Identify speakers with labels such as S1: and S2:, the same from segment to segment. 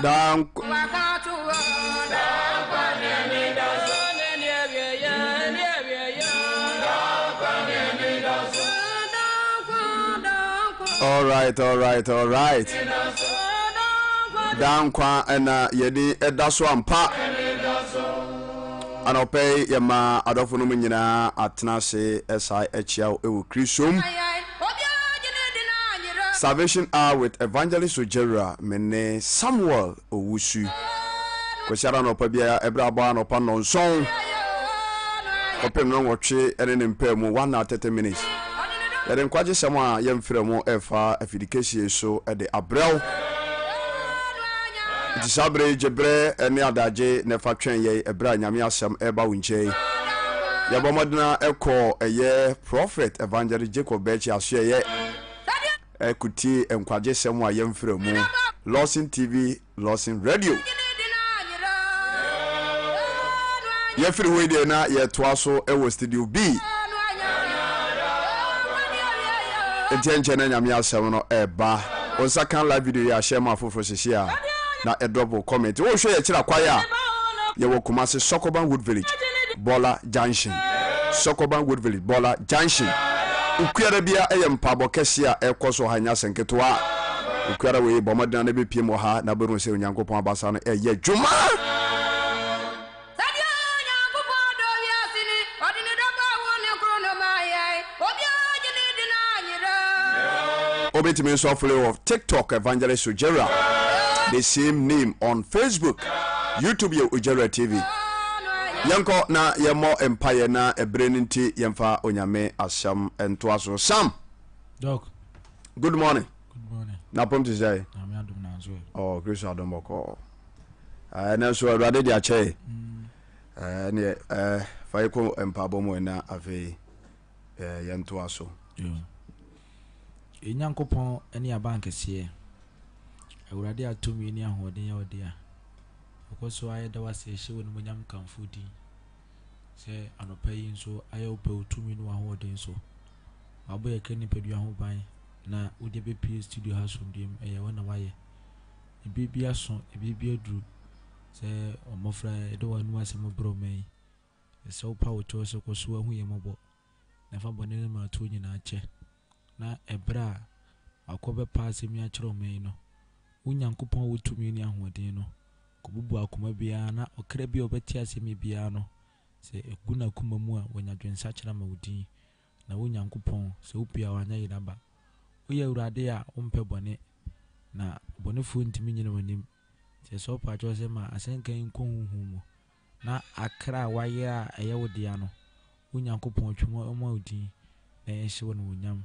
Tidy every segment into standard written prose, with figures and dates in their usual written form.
S1: Daa nkwa. All right, all right, all right. Daa nkwa na yɛde ɛda so ampa. Anɔpɛ yi yɛma adɔfo no mu nyinaa atena ase ɛsa akyia wɔ Kristo mu. Salvation Hour with Evangelist Ogyawura me ne Samuel Owusu. Kwasiada anɔpa biara ɛberɛ abɔ anɔpa nnɔnson kɔpem nnɔnwɔtwe ne ne mpaa mu 1 hour 30 minutes. Yɛde nkwagye sɛm a yɛmfrɛ mu ɛfa afidikɛsie so de abrɛ wo. Nti saa berɛ yi gye berɛ ne adagye na ɛfa twɛn yɛn ɛberɛ a Nyame asɛm ɛreba wo nkyɛn. Yɛbɔ mmɔdena ɛkɔ ɛyɛ Prophet Evangelist Jacob Bɛkye asoɛyɛ ɛkotie nkwagye sɛm a yɛmfrɛ mu Lawson TV, Lawson Radio. Yɛfiri hɔ yi deɛ na yɛtoa so wɔ Studio B. Nti ɛnkyɛ na Nyame asɛm no ɛba. Wo nsa ka live video yi a share ma afoforɔ sisi a na ɛdrop comment. Wohwɛ yɛ kyerɛ kwae a yɛwɔ Kumasi Sokoban Wood Village Bɔla Junction. Sokoban Wood Village Bɔla Junction. Okuada bia ɛyɛ mpaabɔ kɛseɛ a ɛkɔ so ha nyɛ asɛnketewa. Okuada wei bɔ mmɔden na bɛpiem wɔ ha na bɛhu sɛ Onyankopɔn abasa no ɛyɛ adwuma.
S2: Sɛdeɛ Onyankopɔn dɔ wiase ni, ɔde ne dɔba a ɔwoo no koro no maa yɛn, obiara gye no di no anyera.
S1: Wobɛtumi nso afollow wɔ TikTok Evangelist Ojera, the same name on Facebook, YouTube yɛ Ojera TV. Yɛnkɔ na yɛmmɔ mpaeɛ na ɛberɛ no nti yɛmfa Onyame asɛm ntoa so. Sam.
S3: Doc.
S1: Good morning.
S3: Good morning.
S1: Na pom te sɛ.
S3: Nyame adom na nso.
S1: Oh, Kristo adom bɔkɔɔ. Ɛnɛ nso Awurade de akyɛ yɛ. Ɛneɛ fa yɛ kɔ mpaabɔ mu ɛna afei yɛntoa so.
S3: Yɛn Nyankopɔn ne abankɛseɛ, Awurade a tumi ne ahoɔden yɛ wo dea. Yɛkɔ so ara yɛda wo ase hyɛ wo animuonyam kamfo wo din sɛ anɔpa yi nso ayɛ wo pɛ wo tumi ne w'ahoɔden so. Wabɔ yɛn kra nipadua ho ban na wode abɛpue studio ha asomdwoeɛ mu. Ɛyɛ wo na woayɛ. Ebia bi aso, ebia bi aduru sɛ mmɔfra yɛde wɔn anom asɛm rebrɛ ɔman yi. Yɛsrɛ wo pa wo kyɛw sɛ kɔ so hu yɛn mmɔbɔ na fa bɔne ne mmaratoɔ nyinaa kyɛ. Na ɛberɛ a wakɔ bɛpa asɛm yi akyerɛ ɔman yi no, wo Nyankopɔn a wɔ tumi ne ahoɔden no, kɔbubu akoma biara na ɔkra bi a ɔbɛte asɛm yi biara no, sɛ ɛgu n'akoma mu a, wanya adwensakyera ama wo din. Na wo Nyankopɔn, sɛ wopue a wanyɛ yera ba. Woyɛ Awurade a wompɛ bɔne, na ɔbɔnefoɔ ntumi nnyina w'anim. Nti yɛsrɛ wo pakyɛw sɛ ma asɛnka yi nkɔ honhom mu, na akra a wayera a ɛyɛ wo dea no, wo Nyankopɔn twe mu ma wo din na yɛnhyɛ wo animuonyam.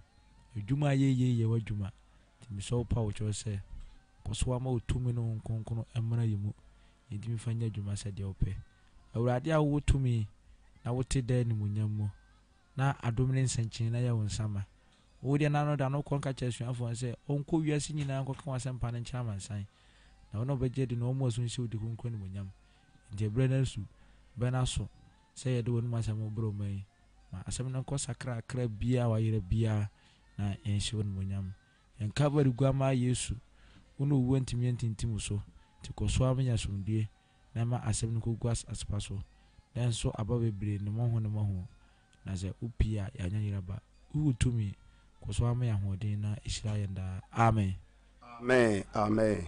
S3: Adwuma a yɛyɛ yi yɛ w'adwuma, nti mesrɛ wo pa wo kyɛw sɛ kɔ so ara ma wo tumi ne wo Honhom Kronkron mmra yɛn mu, na yɛntumi mfa nyɛ adwuma sɛdeɛ wopɛ. Awurade a wowɔ tumi na wote daa animuonyam mu, na adom ne nsɛnkyerɛnne ayɛ wo nsa ma. Wo deɛ n'ano da no kɔ nka kyerɛ asuafoɔ no sɛ, wɔnkɔ wiase nyinaa nkɔka w'asɛmpa no nkyerɛ amansan, na wɔn a wɔbɛgye adi no wɔn aso nhyɛ wo di kronkron animuonyam. Enti ɛberɛ no asu, berɛ no aso, sɛ yɛde w'anom asɛm rebrɛ ɔman yi. Ma asɛm no nkɔ sakra akra biara a wayera biara, na yɛnhyɛ wo animuonyam. Yɛn Kalvary Guammaa Yesu, wo na owuo antumi antintim wo so, nti kɔ so ara ma yɛn asomdwoeɛ, na ma asɛm no nkɔgu asase pa so, na ɛnso aba bebree ne mmɔho ne mmɔho, na sɛ wopue a, yɛanya yera ba. Wo tumi, kɔ so ara ma yɛn ahoɔden na hyira yɛn daa. Amen.
S1: Amen, amen.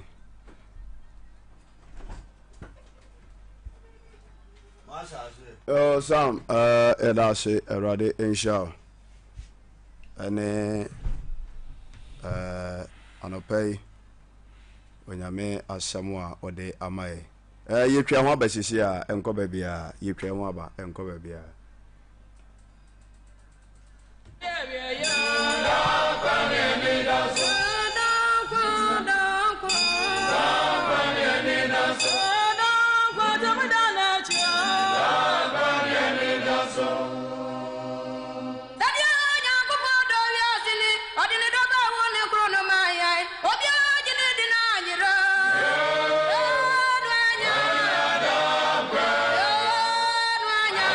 S1: Oh, Sam, eh, yɛda ase, Awurade nhyira wo. Ɛne eh, anɔpa yi, Onyame asɛm a ɔde ama yɛ. Eh, yɛtwa ho aba sisi a, ɛnkɔ baabi a, yɛtwa ho aba, ɛnkɔ baabi a.
S2: Sɛdeɛ Onyankopɔn dɔ wiase ni, ɔde ne dɔba a ɔwoo no koro no maa yɛn. Obiara gye no di no anyera. No anya. No anya.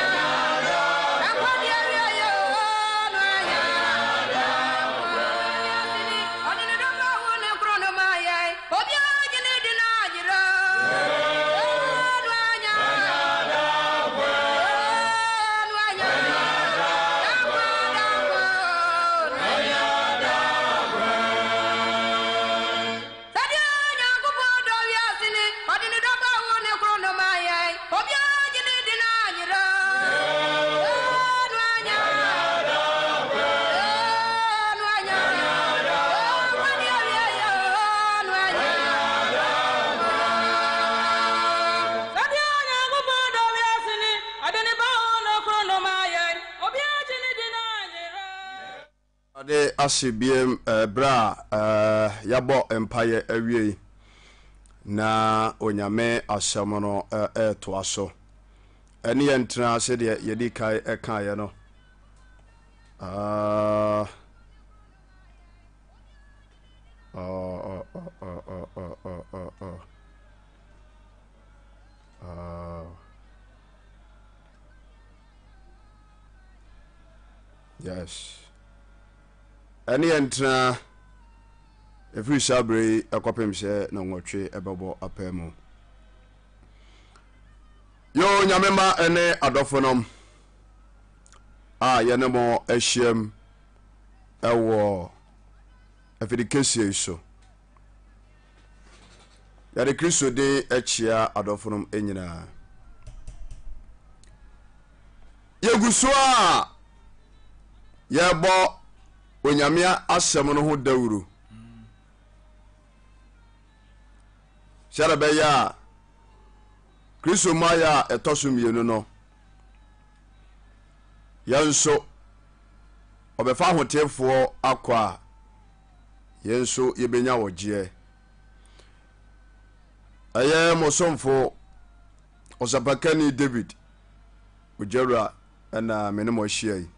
S1: ase biem berɛ a yɛabɔ mpaeɛ awie yi na Onyame asɛm no ɛretoa so. Ɛne yɛn ntena sɛdeɛ yɛdi kan ɛkaeɛ no. Uh, oh, oh, oh, oh, oh, oh, oh, oh. Uh, yes ɛne yɛn ntena ɛfiri saa berɛ yi ɛkɔpem sɛ na nwɔtwe ɛbɛbɔ apaa mu yo nyame ma ɛne adɔfo nom a yɛne mo ahyiam ɛwɔ afidi kɛseɛ yi so Yɛde Kristo din kyea adɔfonom nyinaa. Yɛgu so a yɛrebɔ Onyame asɛm no ho dawuro sɛdeɛ ɛbɛyɛ a Kristo mmaeɛ a ɛtɔ so mmienu no yɛn nso ɔbɛfa ahoteefoɔ akɔ a yɛn nso yɛbɛnya ɔgyeɛ. Ɛyɛ mo somfo ɔsɛmpakani David Ogyawura ɛna me ne mo ahyia yi.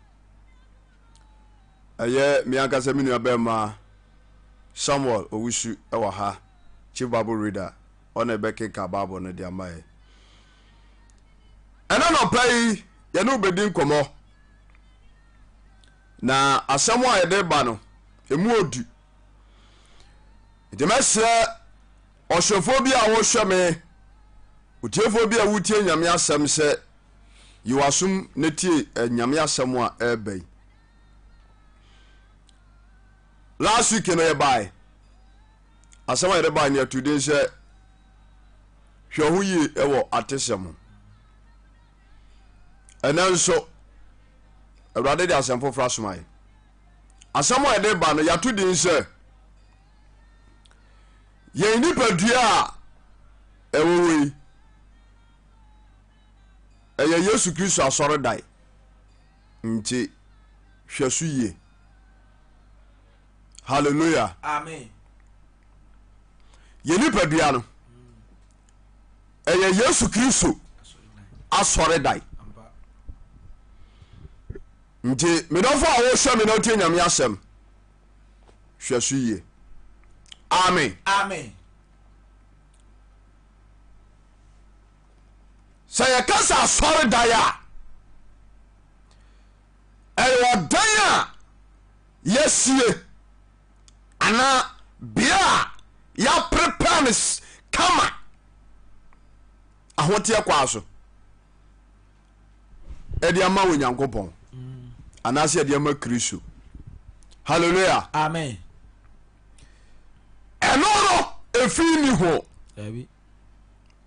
S1: Ɛyɛ me ankasa me nua bɛrima Samuel Owusu ɛwɔ ha, Chief Bible Reader, ɔna ɛbɛkenka Bible no de ama yɛ. Ɛna nɔpa yi yɛne wo bɛdi nkɔmmɔ Na asɛm a yɛde ba no, emu odu. Nti mɛsrɛ ɔhwɛfoɔ bi a wohwɛ me, otiefoɔ bi a wotie Nyame asɛm sɛ, yi w'asom na tie eh, Nyame asɛm a ɛreba yi. Last week no yɛbae. Asɛm a yɛde bae no yɛto din sɛ hwɛ ho yie wɔ atesɛm ho. Ɛnɛ nso, Awurade de asɛm foforɔ asoma yɛn. Asɛm a yɛde ba no, yɛato din sɛ yɛn nipadua a ɛwɔ hɔ yi, ɛyɛ Yesu Kristo asɔredan. Nti, hwɛ so yie. Hallelujah.
S3: Amen.
S1: Yɛn nipadua no, ɛyɛ Yesu Kristo asɔredan. Nti medɔfo a wohwɛ me na wotie Nyame asɛm, hwɛ so yie. Amen.
S3: Amen.
S1: Sɛ yɛka sɛ asɔredan a, ɛyɛ ɔdan a yɛasie anaa bea a yɛaprepare no kama ahoteɛ kwaa so ɛde ama Onyankopɔn anaasɛ ɛde ama Kristo. Hallelujah.
S3: Amen.
S1: Ɛno no efi ni ho.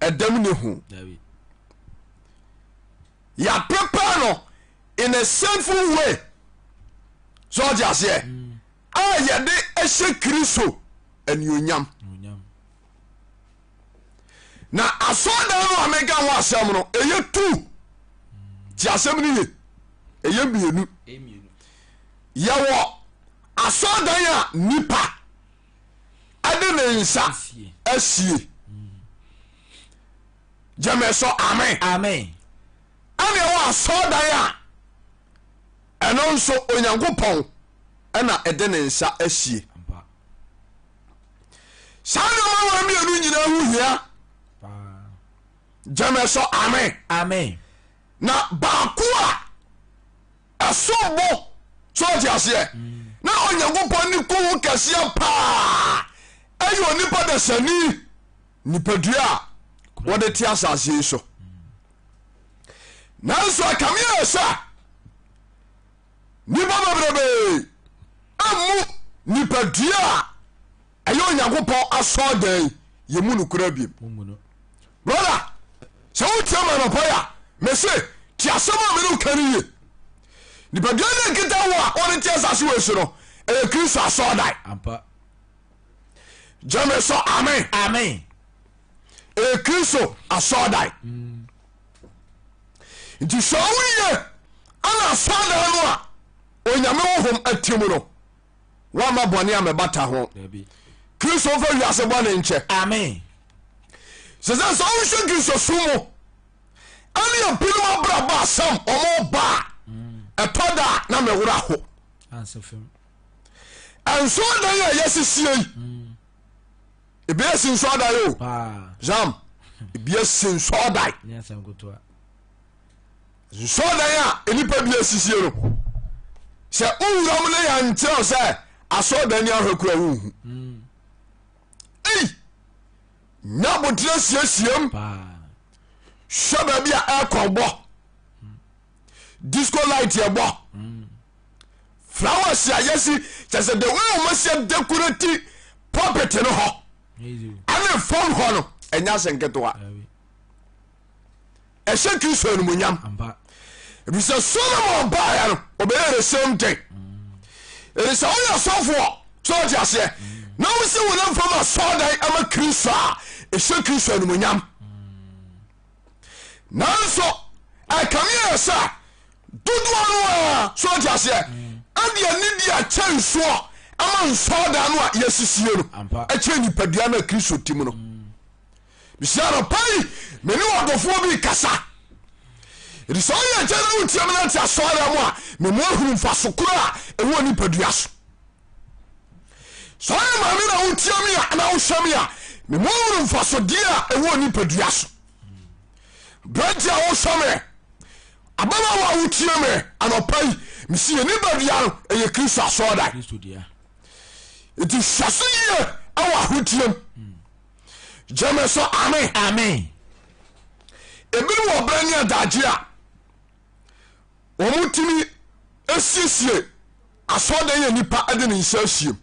S1: Ɛdɛm ni ho. Yɛaprepare no in a sinful way. So ɔte aseɛ. Mm. A yɛde hyɛ Kristo anuonyam. Na asɔredan no a meka ho asɛm no ɛyɛ tu. Ti asɛm no ye. Ɛyɛ mmienu. Yɛwɔ asɔredan a nipa ɛde ne nsa asie. Gyeme sɔ amen.
S3: Amen.
S1: Ɛna ɛwɔ asɔredan a ɛno nso Onyankopɔn ɛna ɛde ne nsa asie. Saa nneɛma wɔ mmienu nyinaa ho hia. Gyeme sɔ amen.
S3: Amen.
S1: Na baako a ɛsom bo so ɔte aseɛ mm. na Onyankopɔn ne ko ho kɛseɛ paa ɛyɛ onipa dasani nipadua a wɔde te asase yi so nanso ɛkame yɛ sɛ nnipa bebrebee ammu nipadua a ɛyɛ Onyankopɔn asɔɔdan yɛ mu nokora biem brother sɛ wotie ma nɔpa yi a mese te asɛm a mene woka no yie nipadua ne nkita wo a wɔde te asase wei so no ɛyɛ Kristo asɔɔdan gyeme sɔ amen
S3: amen
S1: ɛyɛ kristo asɔɔdan mm. nti sɛ wo yie ana asɔɔdan no a onyame honhom ati mu no. Woamma bɔne ammɛbata ho. Kristo mfa wiase bɔne nkyɛ.
S3: Amen.
S1: Sɛ sɛ sɛ wohwɛ Kristosom mu ɛne ebinom abrabɔ asɛm ɔmo ba a ɛtɔ da a na mewora ho. Nsɔɔdan a yɛasisie yi ebi asi nsɔɔdan o zam ebi asi nsɔɔdan nsɔɔdan a nnipa bi asisie no sɛ wowura mu no yɛnkyerɛw sɛ asɔɔdan ni ahwɛ kura wonhu ei nya aboterɛ siesiem hwɛ baabi a aircon bɔ disco light ɛbɔ flowers a yɛsi kyɛ sɛ the way wɔn asi decorate pulpit no hɔ ɛne fam hɔ no ɛnyɛ asɛ nketewa ɛhyɛ Kristo animuonyam efisɛ Solomon baeɛ no ɔbɛyɛ the same thing ɛde sɛ woyɛ sɔfoɔ sɛ ɔte aseɛ na wosi wo nam fam asɔɔdan ama Kristo a ɛhyɛ Kristo animuonyam nanso ɛkame yɛ sɛ dodoɔ no a sɛ ɔte aseɛ ɛde anidi akyɛ nsoɔ ama nsɔɔdan no a yɛasisie no ɛkyɛ nipadua no a Kristo tim no Mehyia anɔpa yi me ne ɔdɔfoɔ bi kasa. Ɛti sɛ ɔyɛ agya na wotia me nante asɔre mu a mema ahunu mfaso koro a ɛwɔ nipadua so. Sɛ ɔyɛ maame na wotia me a na wohwɛ me a mema ahunu mfasodeɛ a ɛwɔ nipadua so. Berɛnti a wohwɛ me ababaawa a wotie me anɔpa yi mesi yɛ nipadua no ɛyɛ Kristo asɔredan. Nti hwɛ so yie ɛwɔ ahoteɛm. Gyeme so amen.
S3: Amen.
S1: Ebinom wɔ berɛ ne adagye a wɔtumi siesie asɔɔdan yɛ nipa de ne nsa asiem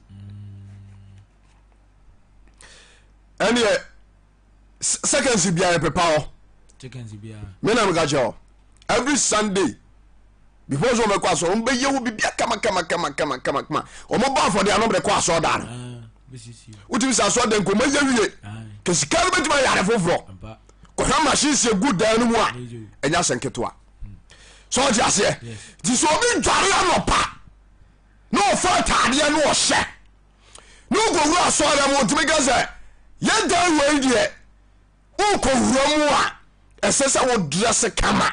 S1: ɛneɛ seconds biara yɛpepa hɔ me na meka kyerɛ hɔ every Sunday before sɛ wɔbɛkɔ asɔre wɔbɛyɛ wo bibia kama kama kama kama kama kama wɔbɔ afɔdeɛ ano de kɔ asɔre da no wotumi sɛ asɔre da nkɔmɔ yɛ wie ka sika no bɛtumi ayɛ ade foforɔ kɔhwɛ machine si egu dan no mu a ɛnyɛ asɛ nketewa sɛ ɔte aseɛ nti sɛ obi dware anɔpa na ɔfa ataadeɛ no ɔhyɛ na ɔkɔwura asɔre mu ɔtumi ka sɛ yɛ dan wei deɛ wokɔwura mu a ɛsɛ sɛ wodrɛse kama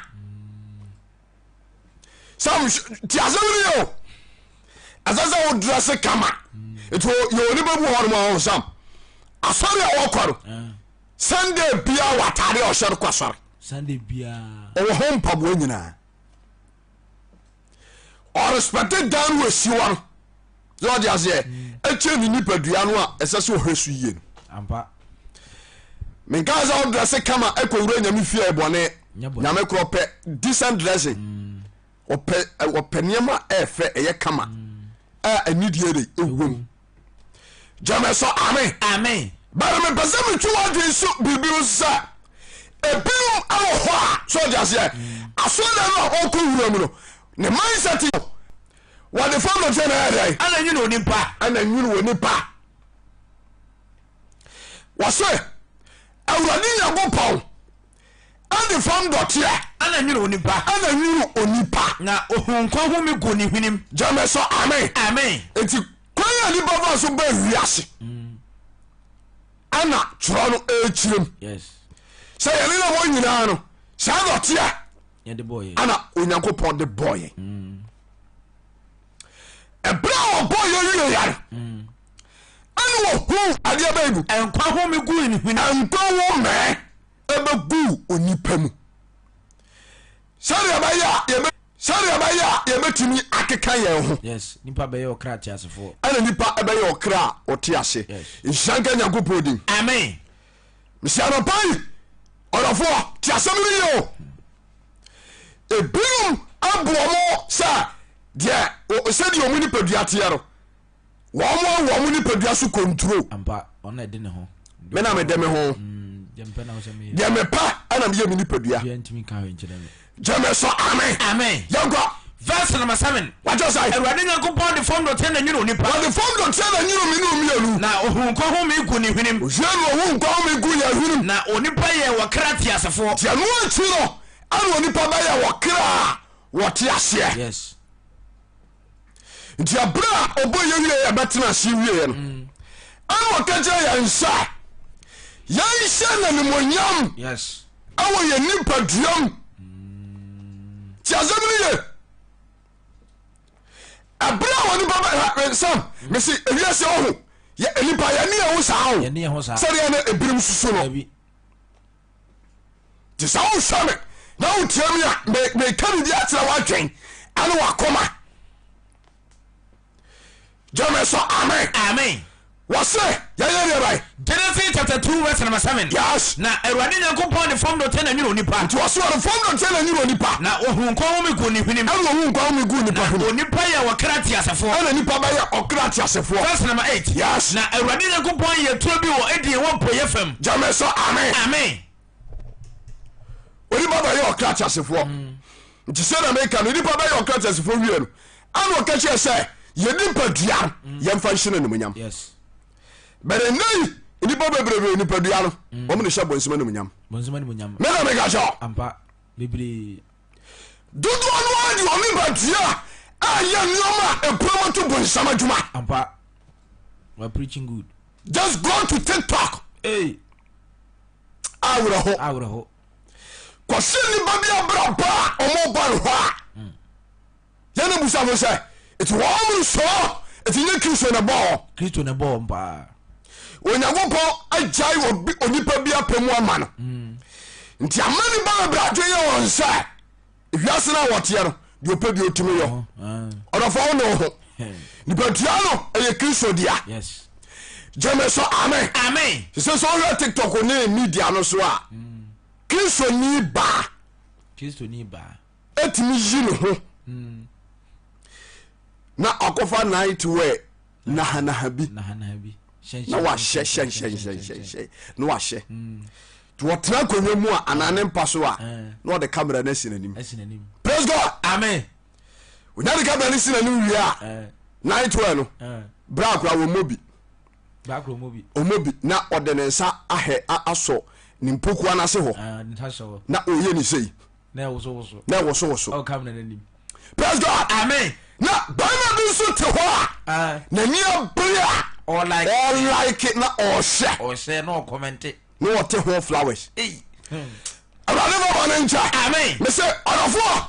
S1: sɛ ti asɛm no yɛ o ɛsɛ sɛ wodrɛse kama nti yɛ onipa bi wɔ hɔ nom a ɔsam asɔre a wɔkɔ no Sunday biara wɔ ataade a ɔhyɛ no kɔ asɔre ɔwɔ ho mpaboa nyinaa ɔrespɛte dan no ɔsi hɔ no sɛ ɔde aseɛ ɛkyɛ ne nipadua no a ɛsɛ sɛ ɔhwɛ so yie no menka sɛ wodrɛse kama ɛkɔwura nyame fie bɔne nyame korɔ pɛ decent dressing mm. ɔpɛ ɔpɛ nneɛma a ɛfɛ ɛyɛ kama mm. a anidie de ɛwom gyama sɛ amen
S3: amen
S1: bɛrɛ mepɛ sɛ metwe w'adwene so biribi ho sɛ ebinom wɔ hɔ a sɛ ɔde aseɛ mm. asɔre no a ɔkɔ wura mu no ne mindset wɔde fam dɔteɛ na ɛyɛ dɛn
S3: ɛna nwene onipa
S1: ɛna nwene onipa wɔse awurade nyankopɔn ɛde fam dɔteɛ
S3: ɛna nwene onipa
S1: ɛna nwene onipa
S3: na ohun nkwa home gu ne hwenem
S1: gyama sɛ amen
S3: amen
S1: enti kwan a nipa fa so ba wiase ɛna twerɛ no ɛkyerɛm sɛ yɛne na mɔ nyinaa no saa dɔteɛ ana onyankopɔn de bɔɔyɛ ɛberɛ a wɔbɔɔ yɛ wie yɛ no mm. ɛne wɔhu adeɛ bɛyi mu
S3: nkwa home guu ne hwene
S1: nkwa home ɛbɛgu onipa mu sɛdeɛ ɛbɛyɛ a yɛbɛ sɛdeɛ ɛbɛyɛ a yɛbɛtumi akeka yɛn ho
S3: yes nipa bɛyɛ ɔkra teasefoɔ
S1: ɛna nipa ɛbɛyɛ ɔkra a ɔte ase nhyira nka nyankopɔn din
S3: amen
S1: mesi anɔpa yi ɔdɔfoɔ te asɛm no yie o ebinom abu wɔn sɛ deɛ sɛdeɛ wɔn nipadua teɛ no wɔn a wɔn nipadua so control.
S3: Ampa, ɔno na ɛde ne ho.
S1: Me na mede me ho.
S3: Mm,
S1: deɛ mepɛ ɛna meyɛ me nipadua. Gyeme so amen.
S3: Amen.
S1: Yɛnkɔ.
S3: Verse number 7.
S1: Wájú sá.
S3: Awurade Nyankopɔn de fam dɔteɛ na nwene onipa.
S1: Wɔde fam dɔteɛ na nwene mi ne omienu.
S3: Na ohuu nkwa home gu ne hwenem.
S1: Ohwie na ohuu nkwa home gu yɛn hwenem.
S3: Na onipa yɛ wɔkra teasefoɔ.
S1: Deɛ no akyi no ɛna onipa bɛyɛ wɔkra a wɔte aseɛ.
S3: Yes.
S1: Nti ɛberɛ a ɔbɔ yɛ wie yɛ bɛtena ase wieɛ no ɛna ɔka kyerɛ yɛn sɛ yɛnhyɛ n'animonyam ɛwɔ yɛn nipaduam. Ti asɛm no ye. Ɛberɛ a onipa bɛ sam mesi ewiase ɔho yɛ nipa yɛne yɛn ho saa o sɛdeɛ na ebinom susu no. Nti sɛ wohwɛ me na wotie me a meka biribi akyerɛ w'adwen ɛne w'akoma. Gyeme so amen.
S4: Amen.
S1: Wɔse yɛyɛ deɛ bɛn?
S4: Genesis chapter 2 verse number 7.
S1: Yes.
S4: Na Awurade Nyankopɔn de fam dɔteɛ na nwene onipa.
S1: Nti wɔse ɔde fam dɔteɛ na nwene onipa.
S4: Na ohuu nkwa home guu ne hwenem.
S1: Ɛna ohuu nkwa home guu nipa hwenem.
S4: Na onipa yɛ ɔkra teasefoɔ.
S1: Ɛna nipa bɛyɛ ɔkra teasefoɔ.
S4: Verse number 8.
S1: Yes.
S4: Na Awurade Nyankopɔn yɛ turo bi wɔ Eden wɔ mpoeɛ fam.
S1: Gyeme so amen.
S4: Amen.
S1: Onipa bɛyɛ ɔkra teasefoɔ. Nti sɛ na meka no nipa bɛyɛ ɔkra teasefoɔ wie no ɛna ɔka kyerɛ sɛ yɛ nipadua no yɛmfa nhyɛ no animuonyam. Bɛrɛ nnɛ yi nipa bebrebe nipadua no wɔn de hyɛ bɔnsɛm animuonyam. Mena meka kyerɛ dodoɔ no ara de wɔn nipadua a ɛyɛ nneɛma a ɛpira to bɔnsɛm adwuma. Just go to TikTok.
S3: Hey.
S1: Awerɛho.
S3: Awerɛho.
S1: Kɔsi nipa bi abrabɔ a ɔmo bɔ no hɔ a. Yɛn busa fo sɛ eti wɔn mo nsɔ eti nye Kristo na bɔ wɔn.
S3: Kristo na bɔ wɔn paa.
S1: Onyankopɔn agyae obi onipa bi apɛ mu ama no. Nti ama nipa bebree adwene yɛ wɔn sɛ wiase no a wɔteɛ no deɛ ɔpɛ bi ɔtumi yɔ. Ɔdɔfo wo ne wo ho. Nipadua no ɛyɛ Kristo dea.
S3: Yes.
S1: Gyeme so amen.
S4: Amen.
S1: Sɛ sɛ wohwɛ TikTok ne media no so a Kristoni baa
S3: Kristoni baa
S1: ɛtumi yi ne ho na akɔfa night wear nahanaha bi na wahyɛ hyɛnhyɛnhyɛnhyɛn na wahyɛ nti wɔtena akonnwa mu a anaa ne mpa so a na ɔde kamera no asi n'anim. Praise God.
S4: Amen.
S1: Onya de kamera no si n'anim wie a night wear no bra akora wɔ mmɔ bi ɔmmɔ bi na ɔde ne nsa ahɛ asɔ ne mpokua no ase hɔ na ɔyɛ ne sei
S3: na ɛwosowoso
S1: na ɛwosowoso
S3: ɛwɔ kamera n'anim.
S1: Praise God.
S4: Amen.
S1: Na barima bi nso te hɔ a
S3: ah.
S1: n'ani abere a
S4: ɔlike
S1: ɔlike na ɔhyɛ
S4: ɔhyɛ na ɔkɔmɛnte
S1: na ɔte ho flowers.
S4: Hmm.
S1: Awurade ma bɔne nkyɛ.
S4: Amen.
S1: Mese ɔdɔfoɔ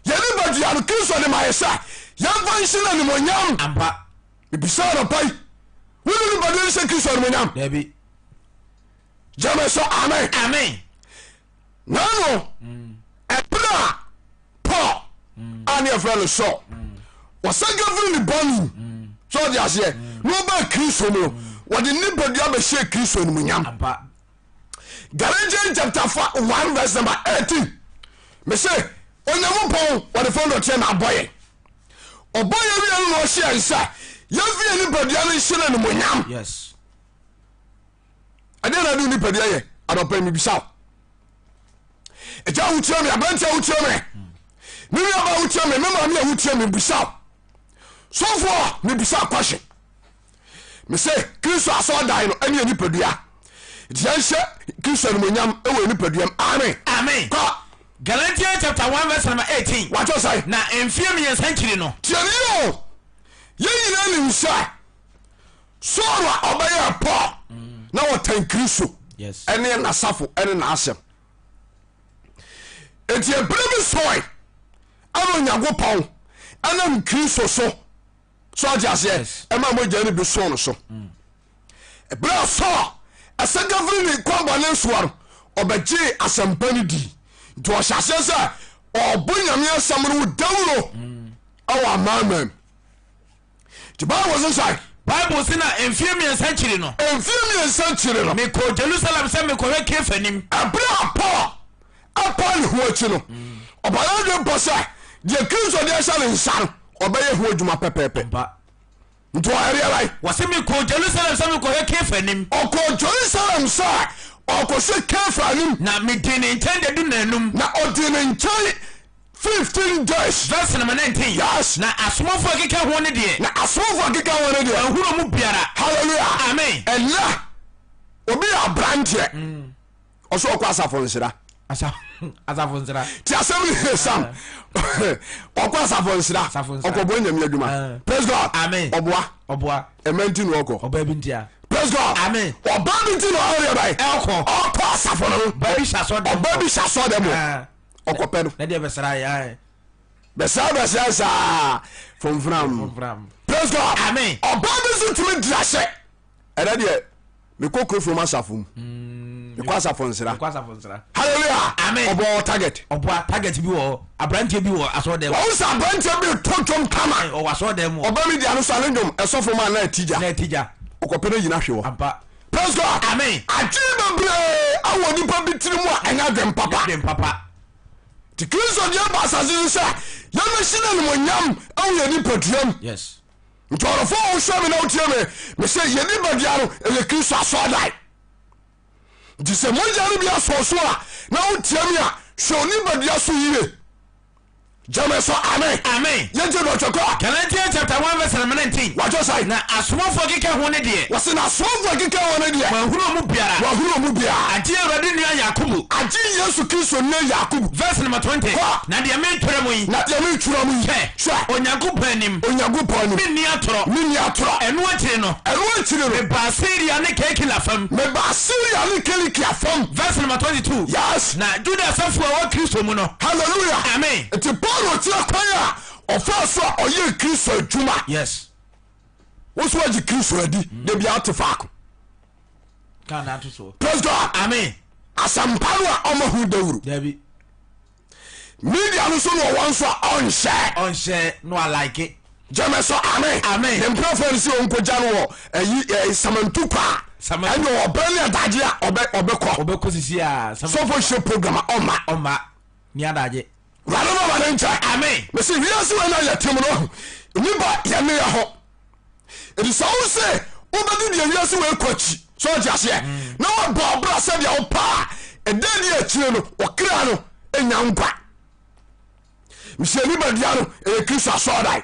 S1: yɛne badua no Kristo de ma yɛ sɛ yɛmfa nhyɛ no animonyam.
S4: Ampa.
S1: Mebisa anɔpa yi wone ne badua no hyɛ Kristo animonyam?
S3: Dabi.
S1: Gyeme so amen.
S4: Amen.
S1: Nano ɛberɛ a Paul a ne yɛfrɛ no Saul wɔsɛnka firi ne bɔne sɛ ɔde aseɛ na ɔbaa Kristo mu no wɔde nipadua bɛhyɛ Kristo animuonyam. Galatians chapter 1 verse number 18 mese Onyankopɔn wɔde fɔn dɔteɛ na abɔ yɛn ɔbɔ yɛn wie no na ɔhyɛ yɛn sɛ yɛmfi yɛn nipadua no nhyɛ no animuonyam.
S3: Yes.
S1: Ɛdeɛ na ade nipadua yɛ anɔpa yi mebisa wo ɛgya wotie me aberante a wotie me me nuaba wotie me me maame a wotie me bisa wo sɔfoɔ mebisa kwahye mese kristo asɔɔdan no ɛne nipadua nti yɛnhyɛ kristo animonyam ɛwɔ nipaduam. Amen.
S4: Amen.
S1: Kɔ.
S4: Galatians chapter 1 verse number 18.
S1: Watɔ sɛ.
S4: Na mfie mmiɛnsa nkyiri no.
S1: Tiɛni o yɛn nyinaa nim sɛ Saul a ɔbɛyɛɛ Paul na ɔtan Kristo ɛne n'asafo ɛne n'asɛm. Enti ebere bi sɔe ɛna Onyankopɔn ɛnam Kristo so so ɔte aseɛ ɛma mogya no bi sɔɔ no so. Ebere a Saul ɛsɛ gafiri ne kwanbɔne soɔ no ɔbɛgyee asɛmpa no dii nti ɔhyɛ aseɛ sɛ ɔbɔ Nyame asɛm no dawuro ɛwɔ amanaman mu. Nti Bible se sɛn?
S4: Bible se na mfeɛ mmiɛnsa akyiri no.
S1: Mfeɛ mmiɛnsa akyiri no.
S4: Mekɔɔ Jerusalem sɛ mekɔhwɛ Kefa anim.
S1: Ɛberɛ a Paul apa ne ho akyi no, ɔbaa n'adwene pɔ sɛ deɛ Kristo de ahyɛ ne nsa no, ɔbɛyɛ ho adwuma pɛpɛɛpɛ. Nti ɔyɛ deɛ bɛn?
S4: Wɔse mekɔɔ Jerusalem sɛ mekɔhwɛ Kefa anim.
S1: Ɔkɔɔ Jerusalem sɛ ɔkɔhwɛ Kefa anim.
S4: Na medii ne nkyɛn dadu nnanum.
S1: Na ɔdii ne nkyɛn 15 days.
S4: Verse number 19.
S1: Yes.
S4: Na asomafo a ɛkeka ho no deɛ.
S1: Na asomafo a ɛkeka ho no deɛ.
S4: Wɔanhunu mu biara.
S1: Hallelujah.
S4: Amen.
S1: Ɛnɛ obi yɛ aberanteɛ. Ɔsɛ ɔkɔ asafo nsra.
S3: Asafo nsra.
S1: Ti asɛm no yɛ sam. Ɔkɔ asafo nsra. Ɔkɔbɔ nyame adwuma. Praise God.
S3: Amen.
S1: Ɔboa.
S3: Ɔboa.
S1: Ɛmɛ nti na ɔkɔ.
S3: Ɔbaa bi nti a.
S1: Praise God.
S3: Amen.
S1: Ɔbaa bi nti na ɔyɛ bɛn.
S4: Ɔkɔ.
S1: Ɔkɔ asafo no.
S4: Ɔbaa bi hyɛ asɔ dɛm.
S1: Ɔbaa bi hyɛ asɔ dɛm. Ɔkɔ pɛ no.
S3: Na deɛ bɛsra yɛ.
S1: Bɛsra bɛsra saa. Fomfram. Praise God.
S4: Amen.
S1: Ɔbaa bi nso tumi di ahyɛ. Ɛnɛ deɛ mekɔ kurofuom asafo mu mm, mekɔ asafo nsra hallelujah
S4: amen
S1: ɔbɔ target
S4: ɔbɔ target bi wɔ aberanteɛ bi wɔ asɔɔdɛm
S1: wɔn sɛ aberanteɛ bi to dwom kama
S4: eh, ɔwɔ asɔɔdɛm mu
S1: ɔbɛ mi di ano so ale dwom ɛsɔfo mu ana ɛtigya
S4: na ɛtigya
S1: ɔkɔpɛ no nyina hwe wɔ
S3: ampa
S1: praise God
S4: amen
S1: adwene bebree awɔ nipa bi tiri mu a ɛnyɛ adwene papa
S4: adwene papa
S1: ti Kristo deɛ ba asase so sɛ yɛmɛsi no animonyam ɛwɔ yɛ nipaduam
S3: yes
S1: Nti ɔdɔfo a wohwɛ me na wotie me, mese yɛn nipadua no ɛyɛ Kristo asɔredan. Nti sɛ mogya no bi asɔ so a na wotie me a, hwɛ wo nipadua so yie. Gyeme so amen.
S4: Amen.
S1: Yɛntie deɛ ɔtwɛ kɔ.
S4: Galatians chapter 1 verse number 19.
S1: Wɔatwerɛ sɛn?
S4: Na asomafoɔ keka ho no deɛ.
S1: Wɔse na asomafoɔ keka ho no deɛ.
S4: Wɔanhunu wɔn mu biara.
S1: Wɔanhunu wɔn mu biara.
S4: Agye Awurade nua Yakobo.
S1: Agye Yesu Kristo nua Yakobo.
S4: Verse number 20.
S1: Kɔ.
S4: Na deɛ meretwerɛ mo yi.
S1: Na deɛ meretwerɛ mo yi.
S4: Hwɛ.
S1: Hwɛ.
S4: Onyankopɔn anim.
S1: Onyankopɔn anim.
S4: Menni atorɔ.
S1: Menni atorɔ.
S4: Ɛno akyiri no.
S1: Ɛno akyiri no.
S4: Mebaa Siria ne Kilikia fam.
S1: Mebaa Siria ne Kilikia fam.
S4: Verse number 22.
S1: Yes.
S4: Na Juda asafo a ɛwɔ Kristo mu no.
S1: Hallelujah.
S4: Amen.
S1: Nti Paulo kyerɛ kwan a ɔfaa so a ɔyɛɛ Kristo adwuma.
S3: Yes.
S1: Wo so agye Kristo adi. Da biara te faako.
S3: Kaa na ato soɔ.
S1: Praise God.
S4: Amen.
S1: Asɛmpa no a ɔma ho dawuro.
S3: Dabi.
S1: Media no so na ɔwɔ nso a ɔnhyɛ.
S3: Ɔnhyɛ na walike.
S1: Gyeme so amen.
S4: Amen.
S1: Ne mprɛfoɔ no sɛ ɔnkɔgya no wɔ ayi ɛyi samantu kɔ a.
S3: Samantu.
S1: Ɛne ɔbɛn ne adagye a ɔbɛ ɔbɛkɔ.
S3: Ɔbɛkɔ sisi a.
S1: Sɔfo hyɛ program a ɔmma.
S3: Ɔmma ni adagye.
S1: Wurade ma ma ne nkyɛ.
S4: Amen.
S1: Mesi wiase wei na yɛte mu no nipa yɛne yɛ ho. Ɛti sɛ wo se wobɛdi deɛ wiase wei kɔ akyi sɛ ɔte aseɛ mm. na wabɔ ɔbra sɛdeɛ wopɛ a ɛdɛ ne akyire no ɔkra no ɛnya nkwa. Mesɛ nipadua no ɛyɛ Kristo asɔɔdan.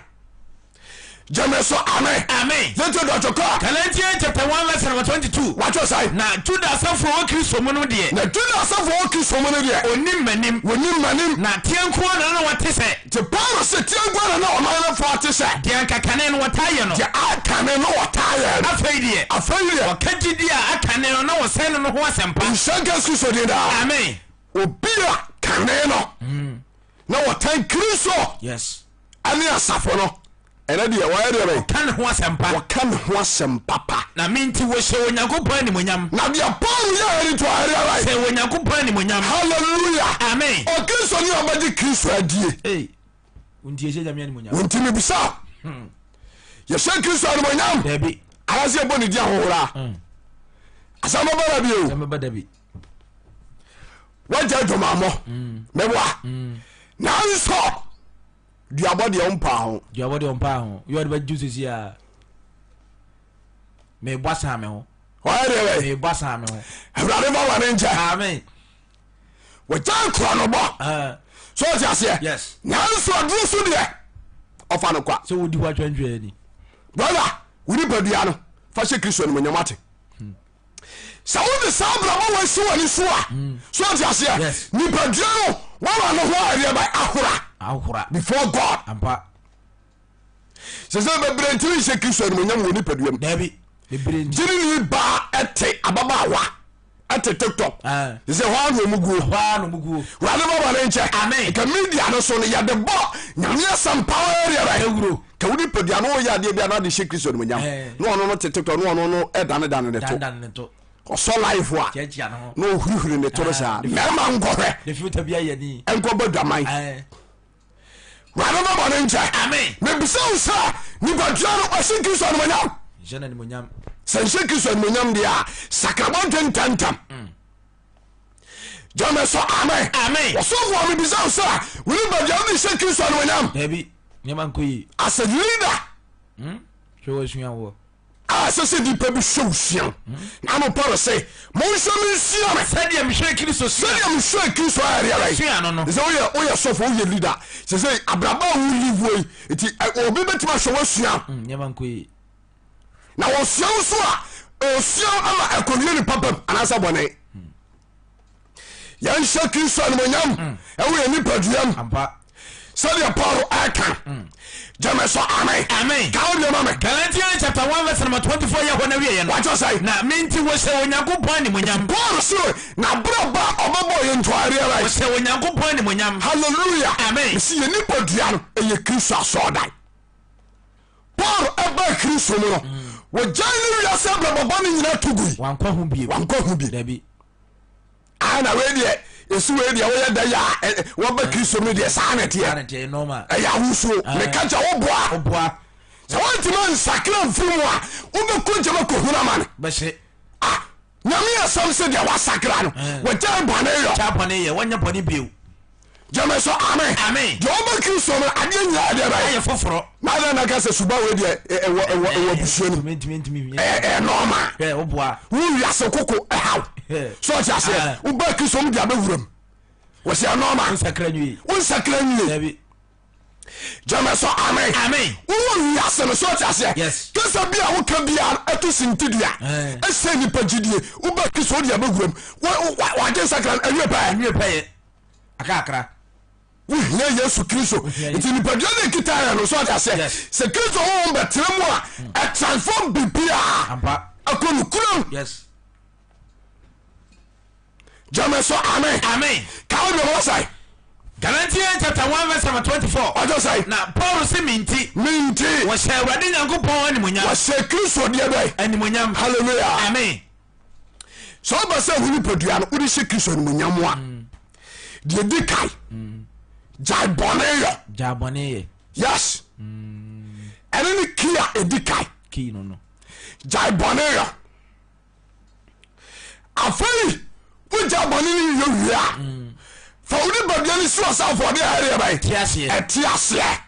S1: Gyeme so amen.
S4: Amen.
S1: Yɛntie dɔtɔ kɔ.
S4: Galatians chapter 1 verse number 22.
S1: Watwerɛ sɛn?
S4: Na Juda asafo a ɛwɔ Kristo mu no deɛ.
S1: Na Juda asafo a ɛwɔ Kristo mu no deɛ.
S4: Ɔnnim m'anim.
S1: Wɔnnim m'anim.
S4: Na teɛ nko ara na na wɔte sɛ.
S1: Nti Paulo se teɛ nko ara na na ɔman no foɔ te sɛ.
S4: Deɛ anka kane no wɔtaa yɛ no.
S1: Deɛ akane no wɔtaa yɛ no.
S4: Afei deɛ.
S1: Afei deɛ.
S4: Wɔka gyidie a akane no na wɔsɛe no no ho asɛmpa.
S1: Nhyira nka Yesu Kristo din daa.
S4: Amen.
S1: Obi a kane no na wɔtan Kristo.
S3: Yes.
S1: Ɛne asafo no. Ɛnɛ deɛ wɔyɛ deɛ bɛn?
S4: Wɔka ne ho asɛmpa.
S1: Wɔka ne ho asɛm papa.
S4: Na me nti wɔhyɛ Onyankopɔn animuonyam.
S1: Na deɛ Paul yɛɛ no nti wɔyɛ deɛ bɛn?
S4: Hyɛ Onyankopɔn animuonyam.
S1: Hallelujah.
S4: Amen.
S1: Ɔkristoni a ɔbɛgye Kristo adie.
S3: Ei, wo nti yɛhyɛ Nyame animuonyam.
S1: Wo nti mebisa. Yɛhyɛ Kristo animuonyam.
S3: Dabi.
S1: Anaasɛ yɛbɔ ne di ahohora. Asɛm bɛba da bi o.
S3: Asɛm bɛba da bi.
S1: Wagya adwamammɔ. Mɛboa. Nanso. Duabɔ deɛ ɔmpaa ho.
S3: Duabɔ deɛ ɔmpaa ho. Yɛ ɔde bɛgye sisi a. Mebɔ asan me ho.
S1: Ɔyɛ deɛ bɛ.
S3: Mebɔ asan me ho.
S1: Awurade ba wɔ ne nkyɛn.
S3: Amen.
S1: Wɔgya nkora no bɔ. So ɔte aseɛ.
S3: Yes.
S1: Nanso aduro so deɛ ɔfa no kwa.
S3: Sɛ wodi hɔ atwɛntwɛn ni.
S1: Brother, wo nipadua no fa hyɛ Kristo animuonyam ate. Sɛ wode saa abrabɔ wɔ asi w'ani so a hmm. so ɔte aseɛ nipadua no woama no ho adeɛ ba ahora before God sɛ sɛ bebree ntimi nhyɛ Kristo animonyam wɔ nipadua mu gyene ne baa ɛte ababaawa ɛte tiktok ah. sɛ hɔ a na ɔmu guo wurade bɔbɔ ne nkyɛ nka media no so no yɛde bɔ nyame asɛmpa ɔyɛ bɛ Ka wo nipadua no ɔyɛ adeɛ bi a na ade hyɛ Kristo animuonyam na ɔno no tete tɔ na ɔno no ɛdanedane ne to ɔsɔ life a na ɔhurihuri ne to no saa mmarima nkɔhwɛ nkɔbɔ dwaman wurade bɛbɔ ne nkyɛ mebisa wo sɛ nipadua no ɔhyɛ Kristo animuonyam sɛ nhyɛ Kristo animuonyam deɛ a sakrabɔ dwe ntɛntɛm mm. Gyeme so amen.
S4: Amen.
S1: Ɔsɔfo a mebisa wo sɛ wo nipadua wode hyɛ Kristo animuonyam?
S3: Dabi, nneɛma nkɔ yie.
S1: As a leader.
S3: Hmm? Hwɛ w'asua woɔ.
S1: A ɛsɛ sɛ nipa bi hwɛ wo sua wo. Hmm? Na no Paul se, monhwɛ me nsua me.
S4: Sɛdeɛ mehwɛ Kristo sua.
S1: Sɛdeɛ mehwɛ Kristo ayɛdeɛ bɛn.
S4: Sua no no.
S1: Sɛ woyɛ woyɛ sɔfo woyɛ leader. Sɛ sɛ abrabɔ a wo live wɔ yi nti obi bɛtumi ahwɛ w'asua.
S3: Hmm, nneɛma nkɔ yie.
S1: Na wɔsua wo so a ɔsua ama ɛkɔwie ne papam anaasɛ bɔne. Yɛnhyɛ Kristo animonyam ɛwɔ yɛn nipaduam sɛdeɛ Paul ɛka. Gyeme so amen.
S4: Amen.
S1: Ka wo deɛ ma me.
S4: Galatians chapter 1 verse number 24 yɛ hɔ na wieɛ no.
S1: Wakyɛ sɛ.
S4: Na me nti wɔhyɛ Onyankopɔn animonyam.
S1: Paul se na berɛ ba ɔbɛbɔ yɛ ntoareɛ bɛn.
S4: Wɔhyɛ Onyankopɔn animonyam.
S1: Hallelujah.
S4: Amen.
S1: Mesi yɛ nipadua no ɛyɛ Kristo asɔɔdan. Paul ɛbaa Kristo mu no, wɔgyae ne wiase abrabɔ bɔne nyinaa to gui.
S3: Wankɔ ho bio.
S1: Wankɔ ho bio.
S3: Dabi.
S1: Ah, na wei deɛ ɛsi wei deɛ woyɛ dɛ yɛ a wɔba Kristo mu deɛ saa na ɛteɛ. Ɛyɛ ahosuo. Meka kyɛ woboa. Sɛ woantumi ansakra mfiri mu a wobɛkɔ gyama kɔhunu amane.
S4: Bɛhye.
S1: Ah, Nyame asɛm se deɛ wasakra no wɔgyae bɔne yɔ.
S4: Gyae bɔne yɛ, wɔnyɛ bɔne bio.
S1: Gyeme so amen.
S4: Amen.
S1: Deɛ ɔba Kristo no adeɛ nyinaa deɛ bɛyɛ.
S4: Ayɛ foforɔ.
S1: Na adɛn na ka sɛ suba wei deɛ ɛwɔ ɛwɔ ɛwɔ abusua no mu. Ɛyɛ ɛyɛ normal.
S4: Hwɛ woboa.
S1: Wo wiase koko ɛhaw. So ɔte aseɛ. Woba Kristo mu de abɛwura mu. Wɔsi ɛyɛ normal.
S3: Wonsakra nwie.
S1: Wonsakra nwie.
S3: Dabi.
S1: Gyeme so amen.
S4: Amen.
S1: Wowɔ wiase no so ɔte aseɛ.
S4: Yes.
S1: Kasa bi a woka biara ɛto sintidua. Ɛsɛ nipa gyidie. Woba Kristo wode abɛwura mu. Wagye nsakra no ɛwie pɛɛ.
S4: Ɛwie pɛɛ. Akakra.
S1: Wohia Yesu Kristo. Nti nipadua no ɛkita yɛ no so ɔte aseɛ. Sɛ Kristo honhom bɛtena mu a ɛtransform biribiara. Ɛkɔ no kuram.
S3: Yes.
S1: Gyeme so amen.
S4: Amen.
S1: Ka wo deɛ wɔ sɛe.
S4: Galatians chapter 1 verse number 24.
S1: Ɔjɔ sɛe.
S4: Na Paul se me nti.
S1: Me nti.
S4: Wɔhyɛ Awurade Nyankopɔn animonyam.
S1: Wɔhyɛ Kristo deɛ bɛn.
S4: Animonyam.
S1: Hallelujah.
S4: Amen.
S1: Sɛ ɔba sɛ wo nipadua no wode hyɛ Kristo animonyam a deɛ di kae gyae bɔne yɔ.
S3: Gyae bɔne yɛ.
S1: Yes. Ɛne ne key a ɛdi kae.
S3: Key no no.
S1: Gyae bɔne yɔ. Afei wogya bɔne no yɛ wie a fa wo nipadua no si ɔsɛ afɔdeɛ a ɛdeɛ bɛn ɛte aseɛ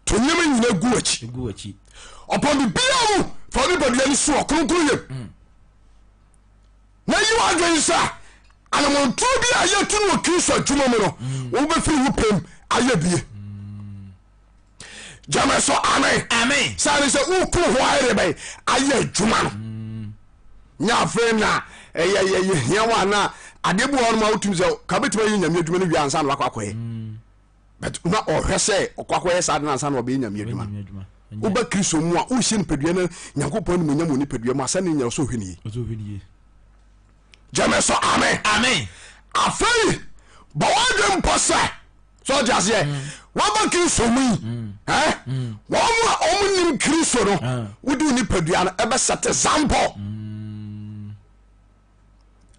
S1: to nneɛma nyina gu akyi ɔpɔn bibia mu fa wo nipadua no si wɔ kronkron yam na yi w'adwene sɛ anammɔntuo bi a yɛtu no wɔ Kristo adwuma mu no wobɛfiri wo pɛm ayɛ bie gyama so amen
S4: amen
S1: sane sɛ woku ho ayɛ bɛn ayɛ adwuma no nyɛ afei na ɛyɛ yɛ hia wo ana adeɛ bi wɔ hɔ nom a wotumi sɛ ka bɛtumi ayɛ nyame adwuma no wie ansa na wakɔ akɔyɛ but na ɔhwɛ sɛ ɔkɔ akɔyɛ saa de no ansa na ɔbɛyɛ nyame adwuma woba kristo mu a wohyɛ nipadua no nyankopɔn animonyam wɔ nipadua mu asɛ ne nyɛ sɛ ɔhwɛ ne
S3: yie
S1: gyama so amen
S4: amen
S1: afei bɔ wadwe mpɔ sɛ sɛ ɔte aseɛ mm. wɔba kristo mu yi mm. eh? mm. wɔn mu a wɔn nim kristo no ah. wode nipadua no ɛbɛsɛte sample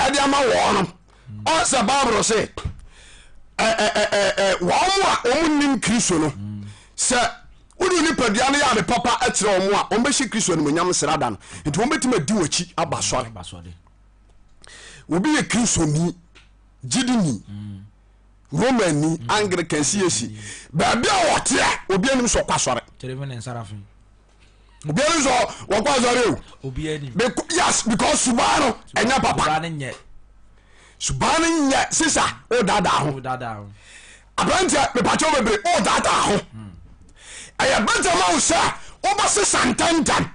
S1: ɛde ama wɔn no ɔsɛ bible se wɔn mu a wɔn nim kristo no sɛ wode nipadua no yɛ ade papa kyerɛ wɔn a wɔn bɛhyɛ kristo animuonyam srada no nti wɔn bɛtumi adi wɔn akyi aba sɔre obi yɛ kristoni gyidini romani anglican cac baabi a wɔteɛ obi anim sɛ ɔkɔ asɔre obi anim sɛ wɔkɔ asɔre o yes because subaa no ɛnyɛ papa subaa no nyɛ sisa wodaadaa ho aberanteɛ mepakyɛw bebree wodaadaa ho ɛyɛ bɛtɛ ma wo sɛ wobɛsesa ntɛntɛm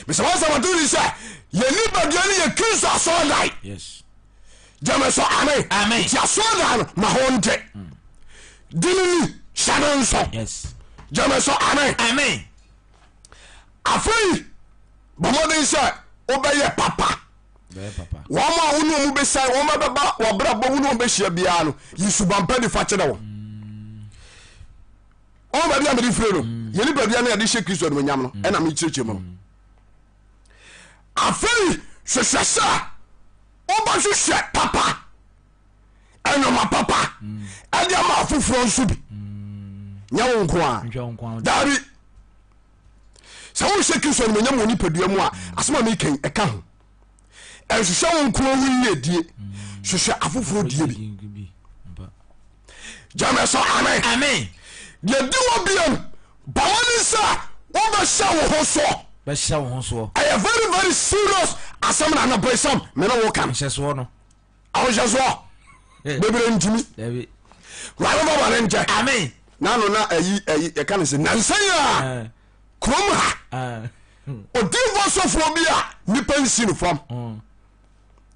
S1: mesɛ wɔsɛ wɔto ni sɛ yɛn nipadua no yɛ kristo asɔredan gyeme so amen nti asɔredan no ma ho nte di no ni hyɛ no nso gyeme so amen afei bɔ mmɔden sɛ wobɛyɛ papa wɔn a wo ne wɔn bɛsiane wɔn bɛba wɔbrabɔ wo ne wɔn bɛhyia biara no yi suban pa di fa kyerɛ wɔn ɔn baabi a mede fire no mm. yɛ nipadua no yɛde hyɛ kristo animonyam no mm. ɛna mekyerɛkyerɛ mu no mm. afei hwehwɛ sɛ wobɛhwehwɛ papa ɛnoma papa ɛde ama afoforɔ nso bi nyɛ wo nko a daabi sɛ wohyɛ kristo animonyam wɔ nipadua mu a asɛm a mekɛn ɛka ho ɛnhwehwɛ wo nko ho yiedie hwehwɛ afoforɔ die bi gyama sɛ amen
S4: amen
S1: deɛ di hɔ biam bɔ mmɔden sɛ wobɛhyɛ wo ho soɔ
S3: bɛhyɛ wo ho soɔ
S1: ɛyɛ very very serious asɛm na anɔpɛsɛm mene wo ka no
S3: nhyɛsoɔ no
S1: ahohyɛsoɔ bebree ntumi
S3: dabi
S1: wurade bɔ bɔne nkyɛ
S4: amen
S1: nano na ayi ayi yɛka no sɛ nansa yi a kurom ha odiifoɔ sɔfoɔ bi a nipa nsi no fam mm.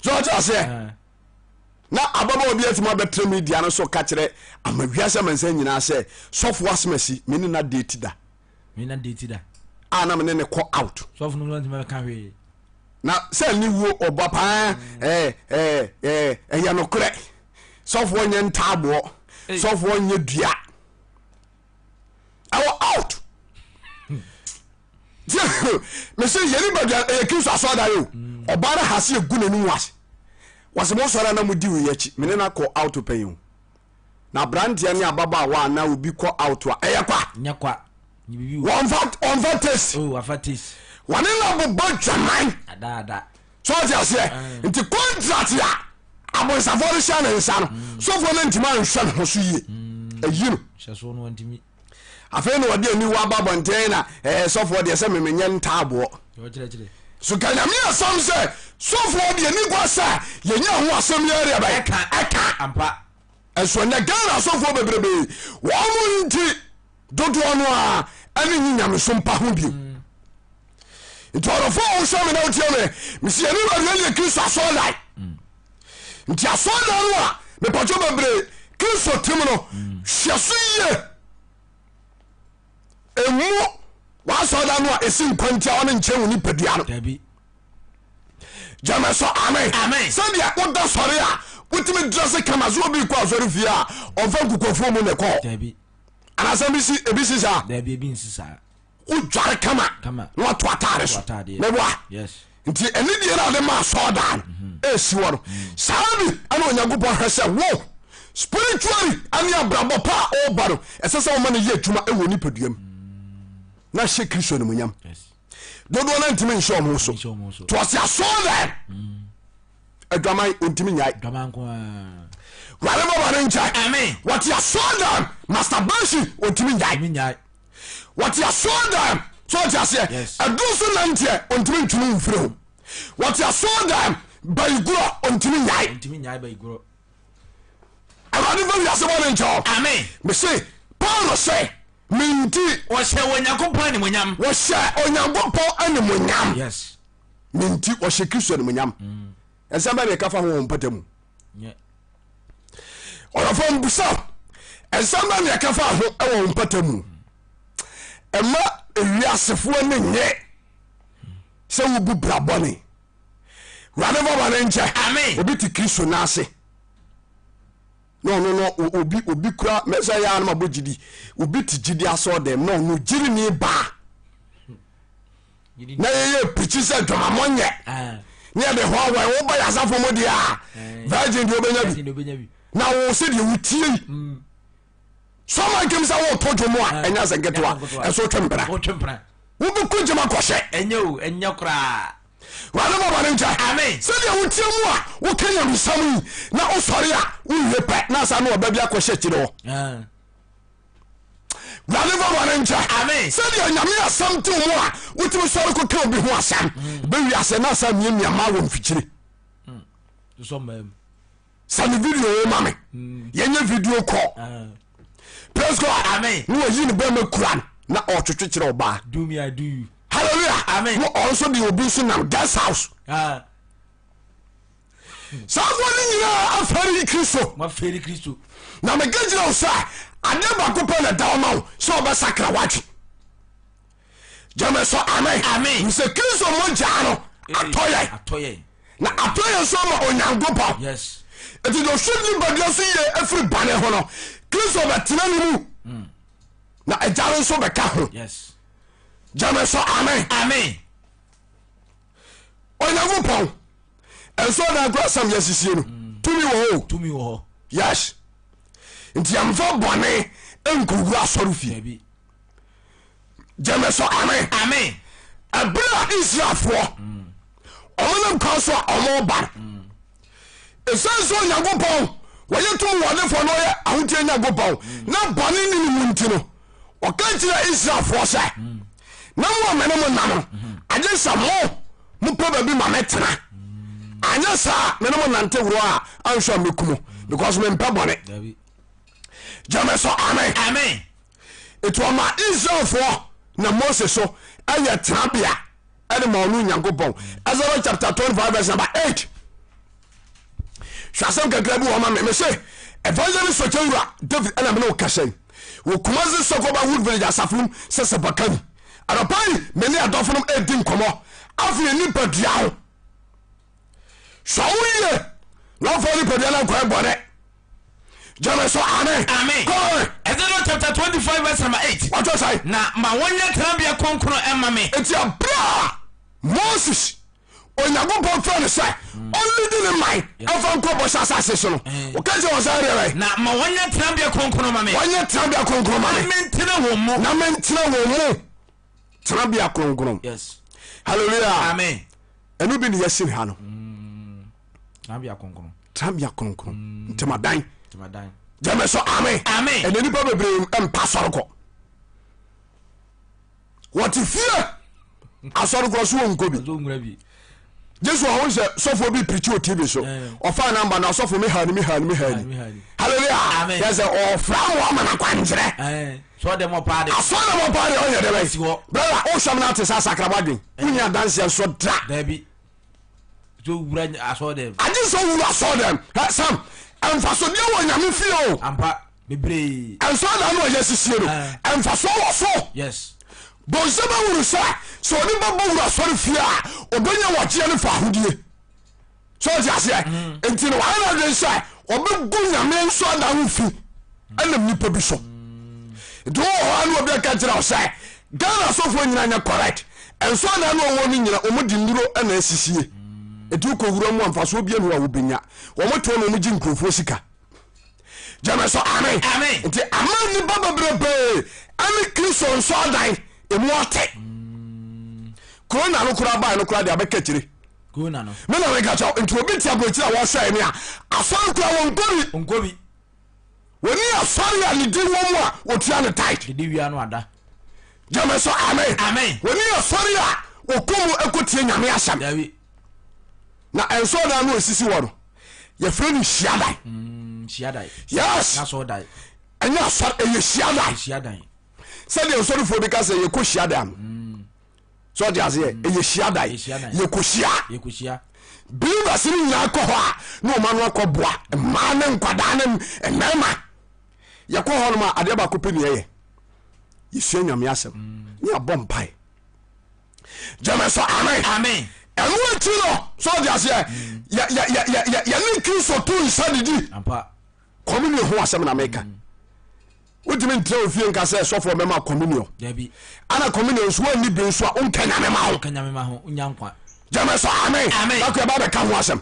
S1: So ɔte aseɛ? Na ababaawa bi atumi abɛtena media no so ka kyerɛ ama wiase amansan nyinaa sɛ sɔfo asemasi me ne na date da.
S3: Me na date da.
S1: A na me ne ne kɔ out.
S3: Sɔfo no ntumi bɛka hwee.
S1: Na sɛ ne wuo ɔba paa ɛɛ ɛɛ ɛɛ ɛyɛ nokorɛ sɔfoɔ nyɛ ntaaboɔ sɔfoɔ nyɛ dua. Ɛwɔ out. Mese yɛne badwa ɛyɛ Kristo asɔredan o. Ɔbaa no ha se egu n'anim ase. Wɔse mo sɔre na mo di wei akyi. Mene no akɔ out pɛn o. Na aberanteɛ ne ababaawa a na obi kɔ out a ɛyɛ kwa.
S3: Nyɛ kwa.
S1: Wɔnfa wɔnfa taste.
S3: Oh, wafa taste.
S1: Wɔne na bobɔ dwaman.
S3: Ada ada.
S1: So ɔte aseɛ. Nti contract a abonsafoɔ no hyɛ ne nsa no, sɔfoɔ no ntumi anhwɛ ne ho so yie. Ayi no.
S3: Hyɛsoɔ no wɔntumi.
S1: Afei na ɔde aniwa aba abɔnten na ɛɛ sɔfoɔ deɛ sɛ memenyɛ ntaaboɔ. So ka Nyame asɛm sɛ sɔfoɔ deɛ ni kwa sɛ yɛnya ho asɛm yɛ deɛ bɛyɛ ɛka.
S4: Ampa.
S1: Ɛso ɛnɛ Ghana asɔfoɔ bebrebe wɔn mo nti dodoɔ no a ɛne nyi nyamesom pa ho bio. Nti ɔdɔfoɔ a wohwɛ me na wotie me mesi yɛne wura deɛ Kristo asɔredan. Nti asɔredan no a mepatwo bebree Kristo tim no hwɛ so yie. Emu w'asɔredan no a ɛsi nkwantia ɔne nkyɛn wo nipadua no. Gyeme so amen.
S4: Amen.
S1: Sɛdeɛ woda sɔre a wotumi drɛse kama sɛ obi kɔ asɔre fie a ɔmfa nkukuafuo mu na ɛkɔ. Anaasɛ ebi si ebi si saa.
S3: Dabi ebi nsi saa.
S1: Wodware kama
S3: na
S1: wato ataare so. Meboa. Nti anidie no a ɔde ma asɔɔdan no mhm. ɛsi hɔ no mhm. saa bi ɛna Onyankopɔn hwɛ sɛ wo spiritually ɛne abrabɔ pa a ɔba no ɛsɛ sɛ wɔma no yɛ adwuma ɛwɔ nipadua mu na hyɛ Kristo animuonyam. Dodoɔ no ntumi nhyɛ ɔmo so to ɔse asɔɔdan mm. Adwaman ɔntumi nyae. Wurade bɔbɔ ne nkyɛ. Wɔte asɔɔdan masturbation ɔntumi nyae. Wɔte asɔɔdan so ɔte aseɛ ɛduro so nanteɛ ɔntumi ntwene mfiri ho. Wɔte asɔɔdan bayigorɔ ɔntumi nyae. Awurade fa wiase bɔ ne nkyɛ. Mese Paulo sɛ menti.
S4: Wɔhyɛ Onyankopɔn animonyam.
S1: Wɔhyɛ Onyankopɔn animonyam.
S3: Yes.
S1: Menti wɔhyɛ Kristo animonyam. Ɛnsɛm bɛ na ɛka fa ho wɔ mpata mu. Ɔdɔfo mbusa ɛnsɛm bɛ na ɛka fa ho wɔ mpata mu. Ɛma ewiasefoɔ ne nyɛ sɛ wobu bra bɔne. Wurade fa bɔne nkyɛ. Obi te Kristo n'ase. Na ɔno no obi obi kura mɛsɛ yɛ anam abɔ gyidi obi te gyidi asɔ dɛm na ɔno gyiri ne baa na yɛyɛ pirikyi sɛ dwamamɔ nyɛ ne yɛde hɔ awɔ woba yɛ asafo mu deɛ a virgin deɛ wobɛnya bi na wo sɛ deɛ wotie yi mm. sɔma nkem sɛ woto dwom a ɛnyɛ asɛ nketewa ɛso wotwe mpena wobɛkɔ gyama kɔhyɛ
S4: ɛnyɛ o ɛnyɛ koraa
S1: wade bɔbɔ ne nkyɛ sɛdeɛ wotie mu a woka nyamesɛm yi na wosɔre a wowie pɛ na asa ne ɔba bi akɔhyɛ akyire hɔ Wurade fa bɔne nkyɛ. Sɛdeɛ Nyame asɛm te mu a wotumi sɔre kɔka obi ho asɛm mm. bɛwi asɛ na asa miamia ma wɔ mfikyire. Mm. Sɛ ne video wo ma me mm. yɛnyɛ video call. Ah. Praise God.
S4: Amen.
S1: Ne wɔyi ne bɛma kura no na ɔtwetwe kyerɛ ɔbaa.
S3: Do me I do you.
S1: Hallelujah.
S4: Amen.
S1: Ne ɔnso de obi nso nam guest house.
S3: Ah.
S1: Saa afoɔ no nyinaa afɛre Kristo.
S3: Wɔafɛre Kristo.
S1: Na meka kyerɛ wo sɛ adeɛ baako pɛ na ɛda hɔ ma wo sɛ wɔbɛsakra w'adwe. Gyeme sɛ amen.
S4: Amen.
S1: Sɛ Kristo mogyaa no atɔ yɛn.
S3: Atɔ yɛn.
S1: Na atɔ yɛn so ama Onyankopɔn.
S3: Yes.
S1: Eti deɛ ɔhwɛ nipadua so yie afiri bane ho no, Kristo bɛtena ne mu. Mm. Na agya no nso bɛka ho.
S3: Yes.
S1: Gyeme sɛ amen.
S4: Amen.
S1: Onyankopɔn ɛnso ɔdan kora sam yɛasisie no tumi wɔ hɔ
S3: tumi wɔ hɔ
S1: yes nti yɛmfa bɔne nkɔwura asɔre fie gyeme so amen
S4: amen
S1: ɛberɛ a Israelfoɔ ɔmo nam kwan so a ɔmo ba ɛsiane sɛ Onyankopɔn wɔyɛ tumi wɔdefoɔ na ɔyɛ ahoteɛ Nyankopɔn na bɔne ne ne mu nti no ɔka kyerɛ Israelfoɔ sɛ na mo a mene mo nam no agye sɛ mo mopɛ baabi ma metena anyɛ saa mene mo nante worɔ a anhwɛ a mɛku mo because mempɛ bɔne gyeme so amen
S4: amen
S1: ɛti ɔma Israelfoɔ na Mose so ɛyɛ tenabea ɛne ma ɔno Nyankopɔn Exodus chapter 25 verse number 8. Hwɛ asɛm kakra bi wɔ hɔ ma me. Mese Evangelist Ɔkyɛwura David ɛna mene wo kasa yi wɔ Kumasi Sokoba Wood Village asafo mu sɛ sɛpakani. Anɔpa yi me ne adɔfonom ɛredi nkɔmmɔ afa yɛn nipadua ho. Hwɛ wo yie na ɔmfa nipadua no nkɔyɛ bɔne. Gyeme so amen.
S4: Amen.
S1: Kɔɛ.
S4: Exodus chapter 25 verse number 8.
S1: Wɔtɔ sɛn?
S4: Na ma wɔnyɛ tenabea kronkron ɛma me.
S1: Enti abere a Moses Onyankopɔn frɛ no sɛ ɔnlidi ne man ɛmfa nkɔ bɔhyɛ asase so no, ɔka kyerɛ wɔn sɛ ɛdeɛ bɛn?
S4: Na ma wɔnyɛ tenabea kronkron ma me.
S1: Wɔnyɛ tenabea kronkron ma me.
S4: Na mentena wɔn mu.
S1: Na mentena wɔn mu. Tenabea kronkron.
S3: Yes.
S1: Hallelujah.
S4: Amen.
S1: Ɛno bi ne yɛsi ha no.
S3: Tenabea kronkron.
S1: Tenabea kronkron. Ntamadan.
S3: Ntamadan.
S1: Gyeme so amen.
S4: Amen.
S1: Ɛnɛ nipa bebree mpa sɔre kɔ. Wɔte fie asɔre korɔ so wɔnkɔ bi. Jesu ɔho sɛ sɔfoɔ bi pirikyi wɔ tv so ɔfa namba na ɔsɔfo mi ha ni mi ha ni mi ha ni hallelujah yɛ sɛ ɔfra mo ama na kwankyerɛ
S3: asɔre mɔ paa de
S1: ɔyɛ dɛ bɛ brother ɔhwɛ mi na ate sɛ asakrabɔ adwen wonya adanseɛ nso da agye sɛ wura asɔre dɛm sam mfasodeɛ wɔ nyame fie o
S3: Bebree.
S1: Nsɔrdan no a yɛasisie no, mfasoɔ wɔ so.
S3: Yes.
S1: Bonsam ahunu sɛ sɛ onipa bɔ wura asɔre fie a ɔbɛnya wɔgyeɛ no fa ahodie. So ɔte aseɛ?
S3: Mm.
S1: Nti no wayɛ n'adwene sɛ ɔbɛgu nyame nsɔrdan ho fi ɛnam nipa bi so. Nti wowɔ hɔ a na obi aka kyerɛ wo sɛ Ghana asɔfoɔ nyina nyɛ correct. Nsɔrdan no ɔwɔ no nyina wɔn de nnuro na asisie. Nti wokɔ wura mu a mfasoɔ bia ni hɔ a wobɛnya. Wɔn toɔ na wɔn gye nkurɔfoɔ sika. gyeme so amen
S4: Amen.
S1: nti ama nnipa bebrebee ɛne kristo nsɔɔdan emu ate corona no koraa bae no koraa de abɛka akyire
S3: Corona no.
S1: me na meka kyɛw nti obi te aburokyire a wɔhwɛe ne a asɔre koraa wɔnkɔ bi
S3: Nkɔ bi.
S1: wɔni asɔre a ne din wɔ mu a wɔtua no tight
S3: Dede wia no ada.
S1: gyeme so amen
S4: Amen.
S1: wɔni asɔre a wɔkɔ mu ɛkɔtie nyame asɛm
S3: Dabi.
S1: na ɛnsɔɔdan no a ɛsisi hɔ no yɛfrɛ no hyiadan
S3: mm, hyiadan
S1: yes ɛnyɛ asɔre ɛyɛ hyiadan
S3: hyiadan
S1: sɛdeɛ nsɔrefoɔ bi ka sɛ yɛkɔ hyiadan no
S3: mm.
S1: sɛ ɔde aseɛ mm. ɛyɛ hyiadan yɛkɔhyia
S3: yɛkɔhyia
S1: believers no nyinaa kɔ hɔ a na ɔma no akɔboa mmaa ne nkwadaa ne mmarima yɛkɔ hɔ nom a adeɛ baako pɛ ne yɛyɛ yɛsua nyame asɛm ne yɛabɔ mpae gyeme sɛ amen
S4: amen
S1: ɛno akyi no sɛ ɔde aseɛ yɛne kristo to nsa didi communion ho asɛm na meka wotumi ntra ofie nka sɛ sɔfoɔ mɛma communion ana communion nso woanni bi nso a wonka nyame ma ho gyeme sɛ amen bako ɛba bɛka ho asɛm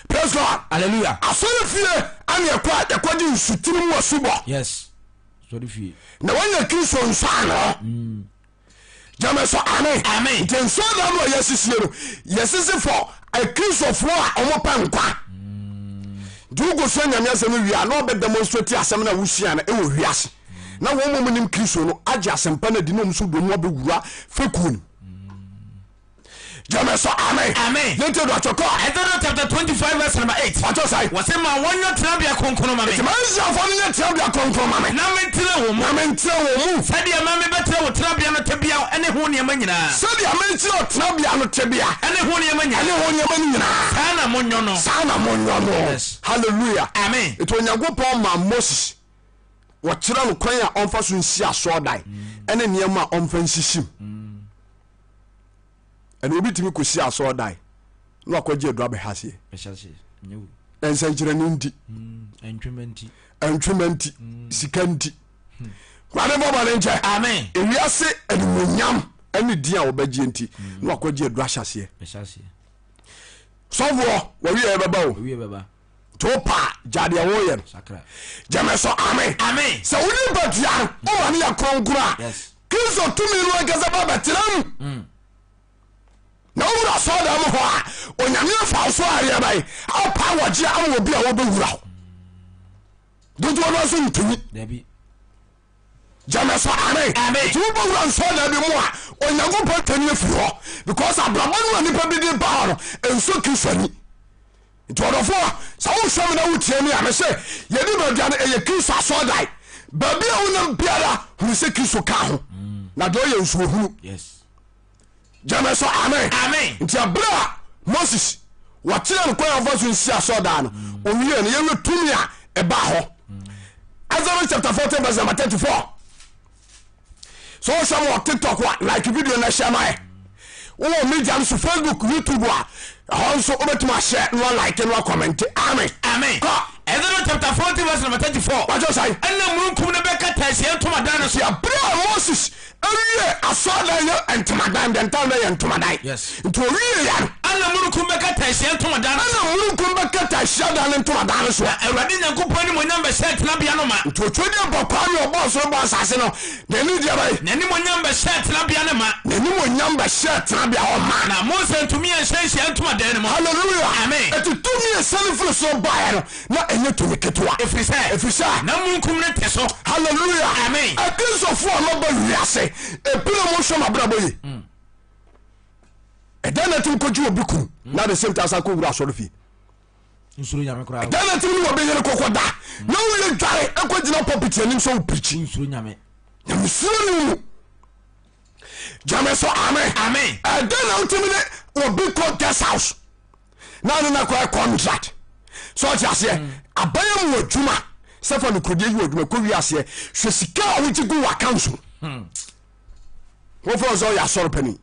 S1: praise God
S4: hallelujah
S1: asɔre fie ane ɛkɔ a yɛkɔgye nsutene mu asubɔ
S3: yes
S1: na woanya kristo nsa ano mm. Gyeme so amen.
S4: Amen.
S1: Nti nsɔɔdan no a yɛasisie no yɛsisi fɔ akristofoɔ a wɔn pɛ nkwa. Nti wokɔsua nyame asɛm no wie a na ɔbɛ demonstrate asɛm no a wosua no ɛwɔ wiase na wɔn mu nim kristo no agye asɛmpa no adi na wɔn nso de wɔn abɛwura fekuo no gyeme so amen
S4: Amen.
S1: yɛntie do atwɔkɔ
S4: Exodus chapter 25 verse number 8.
S1: ɔtɔ sae
S4: Wɔse ma wɔnyɛ tenabea kronkron ma me.
S1: nti ma Israelfoɔ no nyɛ tenabea kronkron ma me
S4: Na mentena wɔn mu.
S1: na mentena wɔn mu
S4: Sɛdeɛ ma mebɛkyerɛ wo tenabea no tebea ne ho nneɛma nyinaa.
S1: sɛdeɛ mekyerɛ wo tenabea no tebea
S4: Ɛne ho nneɛma nyinaa.
S1: ɛne ho nneɛma no nyinaa
S4: Saa na monyɔ no.
S1: saa na monyɔ no
S3: Yes.
S1: hallelujah
S4: Amen.
S1: nti onyankopɔn ma moses wɔkyerɛ no kwan a ɔmfa so nsi asɔɔdan ɛne nneɛma a ɔmfa nsisim ɛna obi tumi kɔsi asɔɔdan na wakɔgye adu abɛha aseɛ nsɛnkyerɛnne nti ɛntwema nti mm. sika nti hmm. wade bɔ bɔne nkyɛ ewiase animonyam ɛne din a wɔbɛgye nti hmm. na wakɔgye adu ahyɛ aseɛ sɔfoɔ wɔwie bɛba o nti wo paa gya deɛ woyɛ no gyeme so amen sɛ wo nipadua no woma no yɛ kronkron a kristo tumi no ankasa ba bɛtena mu mm. na wowura asɔredan mu hɔ a onyame afa wo so areɛ bɛn apa wɔgye ama obi a wɔbɛwura hɔ dodoɔ no nso ntumi gyeme so amen nti wobɛwura nsɔredan bi mu a onyankopɔn twani afiri hɔ because abrabɔ no a nipa bi de ba hɔ no ɛnsɔ kristo ani Nti ɔdɔfoɔ, sɛ wohwɛ me na wotie me a, mese yɛne badwa no ɛyɛ Kristo asɔredan. Baabi a wonam biara hunu sɛ Kristo ka ho, na deɛ ɔyɛ nso ohunu. Gyeme so amen.
S4: Amen.
S1: Nti ɛberɛ a Moses Wɔkyerɛ no kwan a ɔfa so nsi asɔɔdan no. Owie no, yɛhwɛ tumi a ɛbaa hɔ. Exodus chapter 14 verse number 34. So wohwɛ mo wɔ TikTok a like video na hyɛ ma yɛ. Wowɔ media no so Facebook, YouTube a ɛhɔ nso wobɛtumi ahyɛ na like na wakɔmɛnte. Amen.
S4: Amen.
S1: Kɔ.
S4: Exodus chapter 14 verse number 34.
S1: Wájú sáré.
S4: Ɛnna mununkum no bɛkata ahyiaeɛ ntomadan no so.
S1: Nti ɛberɛ a Moses awie asɔredan yɛ ntomadan deɛ ntam dɛ yɛ ntomadan.
S3: Yes.
S1: Nti owie ya no.
S4: Ɛnna mununkum bɛkata ahyiaeɛ ntomadan no
S1: Ɛna
S4: so.
S1: mununkum bɛkata ahyiadan ne ntomadan no so.
S4: Na Awurade Nyankopɔn animuonyam bɛhyɛɛ tenabea no ma.
S1: Nti otwadeɛ bɔ kwaa ne ɔbɔɔ soro bɔɔ asase no n'ani deɛ bɛyɛ.
S4: N'animuonyam bɛhyɛɛ tenabea no ma.
S1: N'animuonyam bɛhyɛɛ tenabea hɔ ma.
S4: Na Mose antumi anhyɛ nhyiaeɛ ntomadan no mu.
S1: Hallelujah.
S4: Amen.
S1: Eti tumi a esiane firi soro baeɛ no na ɛnyɛ tumi ketewa.
S4: Ɛfiri sɛ.
S1: Ɛfiri sɛ.
S4: Na mununkum no te so.
S1: Hallelujah.
S4: Amen.
S1: Akristofoɔ a maba wiase ebinom nhwɛ mo abrabɔ yie. Ɛdɛn na ɛtumi kɔgye obi kunu na the same time san kɔ wura asɔre fie.
S3: Nsuro nyame koraa.
S1: Ɛdɛn na ɛtumi ne obi yere kɔkɔ da na wowie dware ɛkɔ gyina pulpit anim sɛ wo pirikyi.
S3: Nsuro nyame.
S1: Nyamesuro ne mu. Gyame so amen.
S4: Amen.
S1: Ɛdɛn na wotumi ne obi kɔ guest house na ne na kɔyɛ contract sɛ ɔte aseɛ mm. abayɛ mu adwuma sɛ fa nokodeɛ yi wɔ adwuma kɔ wie aseɛ hwɛ sika a wogye gu wɔ account so hmm. wofɛ sɛ ɔyɛ asɔre pani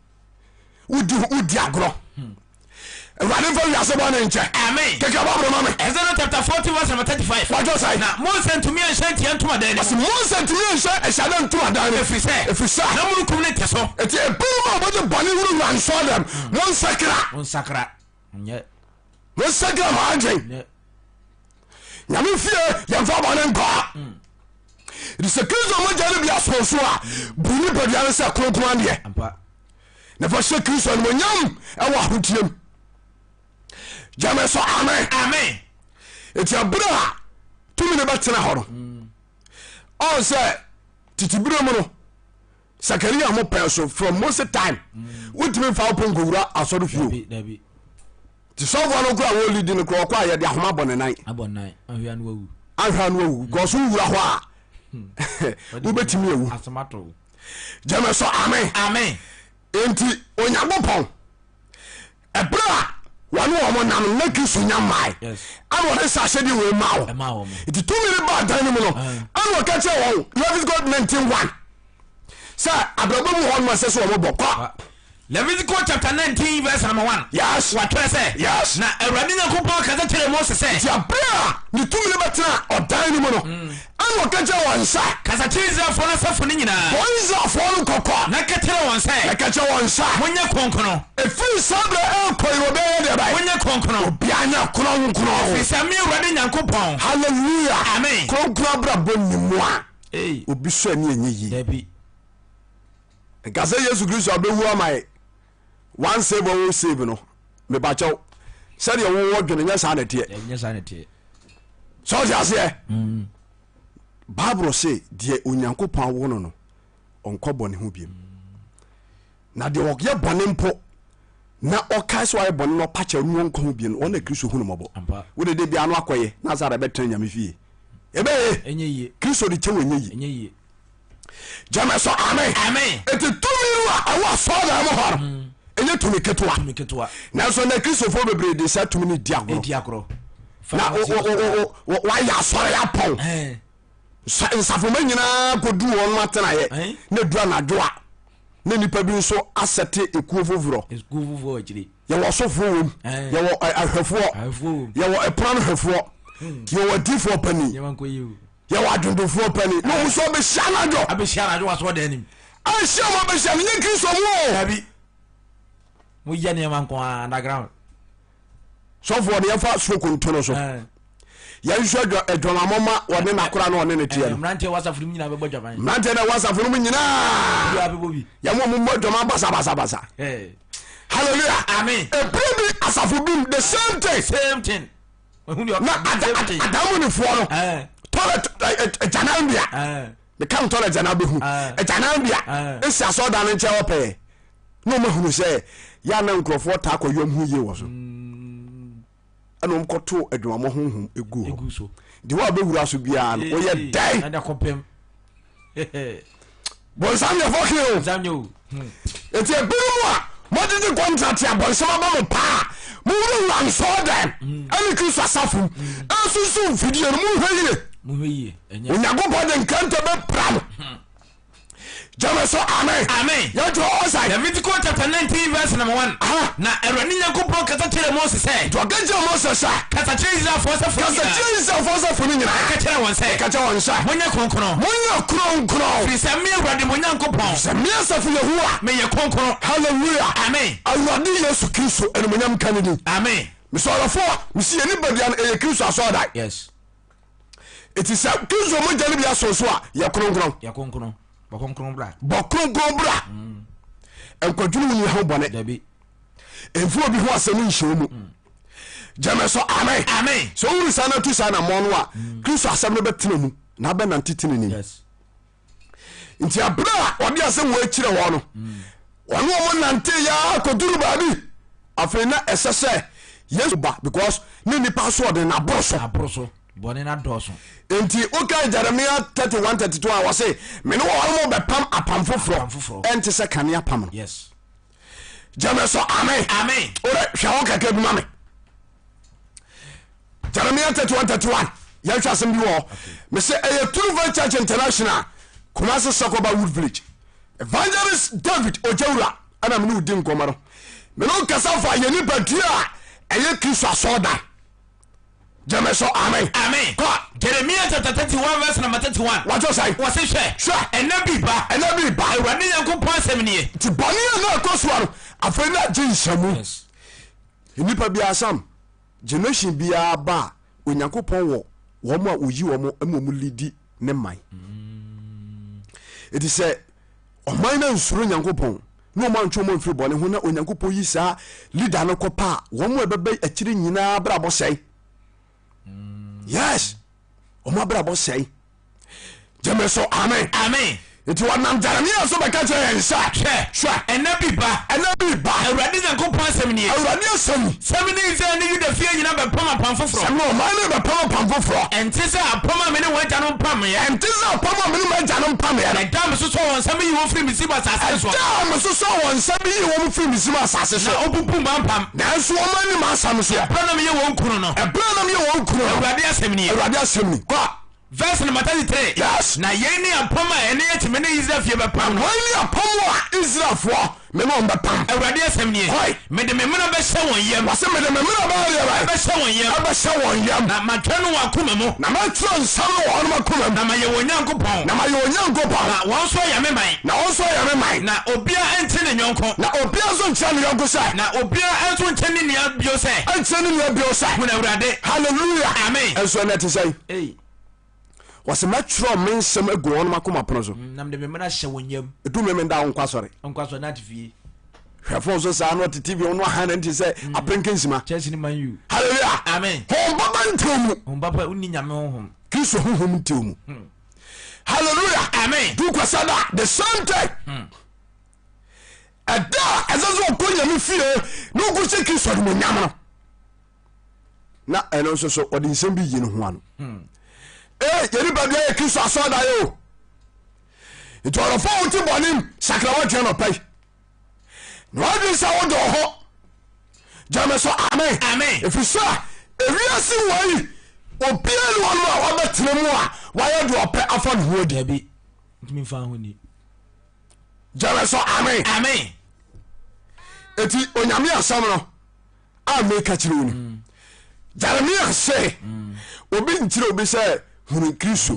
S1: wodi wodi agorɔ hmm. Awurade mfa wiase bɔne nkyɛ.
S4: Amen.
S1: Keke Bible ma me.
S4: Exodus chapter 40 verse number 35.
S1: Wájú sáré.
S4: Na Mose ntumi anhyɛ ntia ntomadan no
S1: Ɔsi
S4: mu.
S1: Mose ntumi anhyɛ ɛhyɛdɛ ntomadan no.
S4: Ɛfiri sɛ.
S1: Ɛfiri sɛ.
S4: Na mununkum no te so.
S1: Eti ebinom a wɔde bɔne wurawura nsɔɔdɛm, monsakra.
S3: Monsakra. Nyɛ.
S1: Monsakra mo adwen.
S3: Nyɛ.
S1: Nyame fie yɛmfa bɔne nkɔ. Ɛti sɛ Kristo mogya no bi aso so a, bu nipadua no sɛ kronkron adeɛ.
S3: Ampa.
S1: Na fa hyɛ Kristo animonyam ɛwɔ ahoteɛm. Gyame so amen.
S4: Amen.
S1: Eti ɛberɛ a tumi no bɛtena hɔ no, ɔn sɛ tete berɛ mu no Sakaria mo pɛn so from Mose time wontumi mfa wo pɛ nkɔwura asɔre fie o.
S3: Dabi dabi.
S1: Nti sɔfoɔ no kora wɔlidi no kora ɔkɔ a yɛde ahoma bɔ ne nan.
S3: Abɔ nan ahwɛ ano awu.
S1: Ahwɛ ano awu because wowura hɔ a wobɛtumi awu.
S3: Asɛm ato wo.
S1: Gyeme so amen.
S4: Amen.
S1: Enti Onyankopɔn ɛberɛ a wɔne wɔn nam no na Kristo nya mmae ɛna ɔde saa ahyɛdeɛ wei maa wɔn. Nti tumi no baa dan no mu no ɛna ɔka kyerɛ wɔn Leviticus 19:1 sɛ abrabɔ mu hɔ nom ɛsɛ sɛ wɔn bɔ kɔ.
S4: Leviticus chapter 19 verse number 1.
S1: Yes.
S4: Wɔatwerɛ sɛ.
S1: Yes.
S4: Na Awurade Nyankopɔn kasa kyerɛɛ Mose sɛ.
S1: Nti abere a ne tumi no bɛtena ɔdan no mu no, ɛna ɔka kyerɛ wɔn sɛ.
S4: Kasa kyerɛ Israelfoɔ no asafo no nyinaa.
S1: Bɔ Israelfoɔ no kɔkɔ.
S4: Na ka kyerɛ wɔn sɛ.
S1: Na ka kyerɛ wɔn sɛ.
S4: Monyɛ kronkron.
S1: Ɛfiri saa berɛ ɛrekɔ yi obiara nyɛ deɛ bɛn?
S4: Monyɛ kronkron.
S1: Obiara nyɛ kronkron.
S4: Ɛfiri sɛ me Awurade Nyankopɔn.
S1: Hallelujah.
S4: Amen.
S1: Kronkron abrabɔ nni mu a, obi sɔ ani ɛnyɛ yie.
S3: Dabi.
S1: Nka sɛ Yesu Kristo abɛwu ama yɛ one save always save no mepakyɛw sɛdeɛ wowɔ dwene nyɛ saa na ɛteɛ.
S3: Nyɛ saa na ɛteɛ.
S1: Sɛ ɔte aseɛ. Mm. Bible se deɛ Onyankopɔn awo no no ɔnkɔ bɔne ho biom. Na deɛ ɔyɛ bɔne mpo na ɔkae sɛ ɔayɛ bɔne na ɔpa kyɛw no ɔnkɔ ho bio no, ɔno na Kristo hu no mmɔbɔ. Wode de bia no akɔyɛ na asa de bɛtena Nyame fie. Ɛbɛyɛ Kristo de kyɛ wɔ ɛnyɛ yie. Gyeme so amen.
S4: Amen.
S1: Eti tumi no a ɛwɔ asɔredan mu hɔ no mm. ɛnyɛ tumi ketewa.
S3: Tumi ketewa.
S1: Nanso na Kristofoɔ bebree de saa tumi no di agorɔ.
S3: Di agorɔ.
S1: Na wayɛ asɔre apɔn. Nsafoma nyinaa kɔduru wɔn atenaeɛ na ɛdu anadwo a na nipa bi nso asɛte ekuo foforɔ. Yɛwɔ ɔsɔfoɔ wom, yɛwɔ ahwɛfoɔ, yɛwɔ ɛpono ano hwɛfoɔ, hmm. yɛwɔ adiifoɔ panin, yɛwɔ adwontofoɔ panin. Na wɔn nso abɛhyia anadwo.
S4: Abɛhyia anadwo wɔ asɔrɔdan anim.
S1: Ahyia mu abɛhyia no nyɛ Kristo mu o.
S4: Dabi.
S3: Mo yɛ nneɛma nko ara underground.
S1: Sɔfoɔ no yɛmfa smoke nto no so. Yɛnhwɛ adwamamɔ ma wɔne n'akora na ɔne ne teɛ no.
S3: Mmeranteɛ wɔ asafo no mu nyinaa bɛbɔ dwaman.
S1: Mmeranteɛ na ɛwɔ asafo no mu nyinaa.
S3: Obiara bɛbɔ bi.
S1: Yɛn mo mmɔ dwaman basabasabasa. Hallelujah.
S4: Amen.
S1: Ebire bi asafo bi mu the same thing.
S4: Same thing.
S1: Na adamunifoɔ no toilet agyananbea. Meka no toilet agyananbea bɛhu. Agyananbea esi asɔɔdan no nkyɛn hɔ pɛɛ. Na wɔn ahunu sɛ yɛ a na nkurɔfoɔ taa kɔ yɔm ho yie wɔ so. Ɛna wɔn kɔto adwumamɔ honhom egu hɔ.
S3: so.
S1: Deɛ wɔn a bɛwura so biara no wɔyɛ dɛn. Bɔnsam yɛ fɔke o. Eti ebinom a mogyegye kɔntrate a bɔnsam aba mo paa. Mowurawura nsɔɔdɛm ɛne Kristo asafo mu ɛsusu mfidie no, monhwɛ yie. Onyankopɔn de nkrantɛ bɛpira mo. Gyeme so amen.
S4: Amen.
S1: Yɛnto hɔ ɔsan.
S4: Leviticus chapter 19 verse number 1.
S1: Aha.
S4: Na Awurade Nyankopɔn kasa kyerɛɛ Mose sɛ.
S1: Nti ɔka kyerɛɛ Mose sɛ.
S4: Kasa kyerɛ Israelfoɔ asafo no
S1: Kasa
S4: nyinaa.
S1: kyerɛ Israelfoɔ asafo no nyinaa.
S4: Ka kyerɛ wɔn sɛ.
S1: Ka kyerɛ wɔn sɛ.
S4: Monyɛ kronkron.
S1: Monyɛ kronkron.
S4: Ɛfiri sɛ me Awurade mo Nyankopɔn.
S1: Sɛ me asafo Yehowa.
S4: Meyɛ kronkron.
S1: Hallelujah.
S4: Amen.
S1: Awurade Yesu Kristo animuonyam nka ne din.
S4: Amen.
S1: Mesɛ ɔdɔfoɔ, mesi yɛn nipadua no ɛyɛ Kristo asɔredan.
S3: Yes.
S1: Eti sɛ Kristo mogya no bi aso so a, yɛ kronkron.
S3: Yɛ kronkron. Bɔ kronkron bra.
S1: Bɔ kronkron bra. Nkwadwene wo nua ho bɔne.
S3: Dabi.
S1: Mfi obi ho asɛm nhyɛ wo mu. Gyeme so amen.
S4: Amen.
S1: Sɛ wohunu saa na tu saa anammɔn no a, Kristo asɛm no bɛtena mu na abɛnante tenenee mu.
S3: Yes.
S1: Nti abere a ɔde asɛm wɔ akyerɛ hɔ no, ɔne wɔn nante yaa kɔduru baabi. Afei na ɛsɛ sɛ Yesu ba because ne nipa asoɔden no aboro so.
S3: Aboro so. Bɔne no adɔɔso.
S1: Enti wokan Jeremia 31 32 a wɔse mene wɔn mo bɛpam apam foforɔ
S3: Apam foforɔ.
S1: ɛnte sɛ kane apam no.
S3: Yes.
S1: Gyeme so amen.
S4: Amen.
S1: Wode hwɛ hɔ kakra bi ma me. Jeremia 31 31 yɛnhwɛ asɛm bi wɔ hɔ. Mese ɛyɛ True Faith Church International Kumasi Sokoba Wood Village. Evangelist David Ojawura ɛna mene wodi nkɔmmɔ no. Mene wo kasa fa yɛ nipadua a ɛyɛ Kristo asɔredan. Gyeme so amen.
S4: Amen.
S1: Kɔ.
S4: Jeremia chapter 31 verse number 31.
S1: Wɔtɔ sɛn?
S4: Wɔse hwɛ.
S1: Hwɛ.
S4: Ɛnna bi ba.
S1: Ɛnna bi ba.
S4: Awurade Nyankopɔn asɛm nie.
S1: Nti bɔne a na ɛkɔ soɔ no afei na gye nhyɛmu.
S3: Yes.
S1: Nnipa biara sam generation biara ba a Onyankopɔn wɔ wɔn a oyi wɔn ma wɔn lidi ne man. Eti sɛ ɔman no ansuro Nyankopɔn na wɔn antwe wɔn amfiri bɔne ho na Onyankopɔn yi saa leader no kɔpa a wɔn a ɛbɛba akyiri nyinaa abrabɔ sɛe. Yes, wɔn abrabɔ sɛe. Gyeme so amen.
S4: Amen.
S1: Nti wɔnam Jeremia so bɛka kyerɛ yɛn sɛ,
S4: Hwɛ,
S1: hwɛ,
S4: ɛnna bi ba.
S1: Ɛnna bi ba.
S4: Awurade Nyankopɔn asɛm nie.
S1: Awurade asɛm ni.
S4: Sɛ me ne Israel ne Yuda fie nyinaa bɛpam apam foforɔ.
S1: Sɛ me ne ɔman no bɛpam apam foforɔ.
S4: Ɛnte sɛ apam a me ne wɔn agyanom pameeɛ.
S1: Ɛnte sɛ apam a me ne wɔn agyanom pameeɛ no.
S4: Ɛda a mesosɔɔ wɔn nsa meyii wɔn firii Misraim asase soɔ.
S1: Ɛda a mesosɔɔ wɔn nsa meyii wɔn firii Misraim asase so.
S4: Na wɔbubuu m'apam.
S1: Nanso wɔanni m'asɛm soɔ.
S4: Ɛberɛ a na meyɛ wɔn kunu no.
S1: Ɛberɛ a na meyɛ wɔn kunu no.
S4: Awurade asɛm nie.
S1: Awurade asɛm ni. Kɔ.
S4: Verse number 33.
S1: Yes.
S4: Na yei ne apam a ɛne akyi me ne Israel fie bɛpam no.
S1: Wei ne apam a Israelfoɔ me ne wɔn bɛpam.
S4: Awurade asɛm nie.
S1: Hoi.
S4: Mede me mmara bɛhyɛ wɔn yam.
S1: Wɔse mede me mmara bɛyɛ deɛ bɛn?
S4: Ɛbɛhyɛ wɔn yam.
S1: Ɛbɛhyɛ wɔn yam.
S4: Na matwerɛ no wɔn akoma mu.
S1: Na mɛtwerɛ nsɛm no wɔ wɔn akoma mu.
S4: Na mayɛ wɔn Nyankopɔn.
S1: Na mayɛ wɔn Nyankopɔn.
S4: Na wɔn nso ayɛ me man.
S1: Na wɔn nso ayɛ me man.
S4: Na obiara nkyerɛ ne yɔnko.
S1: Na obiara nso nkyerɛ ne yɔnko sɛ.
S4: Na obiara nso nkyerɛ ne nua bio sɛ.
S1: Nkyerɛ ne nua bio sɛ.
S4: Hunu Awurade.
S1: Hallelujah.
S4: Amen.
S1: Ɛnso ɛnɛ te sɛn?
S3: Ei.
S1: Wɔse mɛtwerɛ me nsɛm agu wɔn akoma pono so.
S3: Na mede me mmara hyɛ wɔn yam.
S1: Ɛdu me menda wo nkɔ asɔre.
S3: Nkɔ asɔre na ate fie.
S1: Hwɛ fon so saa na ɔte TV ho no ahan n'ani te sɛ apenke nsima.
S3: Chelsea ne Man U.
S1: Hallelujah.
S4: Amen.
S1: Honhom papa ntew mu.
S3: Honhom papa wonni Nyame honhom.
S1: Kristo honhom ntew mu. Hallelujah.
S4: Amen.
S1: Du kwasa da the same thing. Ɛda a ɛsɛ sɛ ɔkɔ Nyame fie na ɔkɔ hyɛ Kristo animuonyam no. Na ɛno nso so ɔde nsɛm bi yi ne ho ano. Ee yɛn nipadua yɛ Kristo asɔredan o. Nti ɔdɔfo a wote bɔne mu sakra wadwene nɔpa yi. Na wadwene sɛ wodɔ hɔ. Gyeme so amen.
S4: Amen.
S1: Ɛfiri sɛ ewiase wei obiara ne wɔnom a wabɛtena mu a wayɛ deɛ ɔpɛ afa ne ho adi.
S3: Dabi. Ntumi mfa ho ni.
S1: Gyeme so amen.
S4: Amen.
S1: Eti onyame asɛm no a meka kyerɛ wo ni mm. Jeremia se mm. obi nkyerɛ obi sɛ hunu Kristo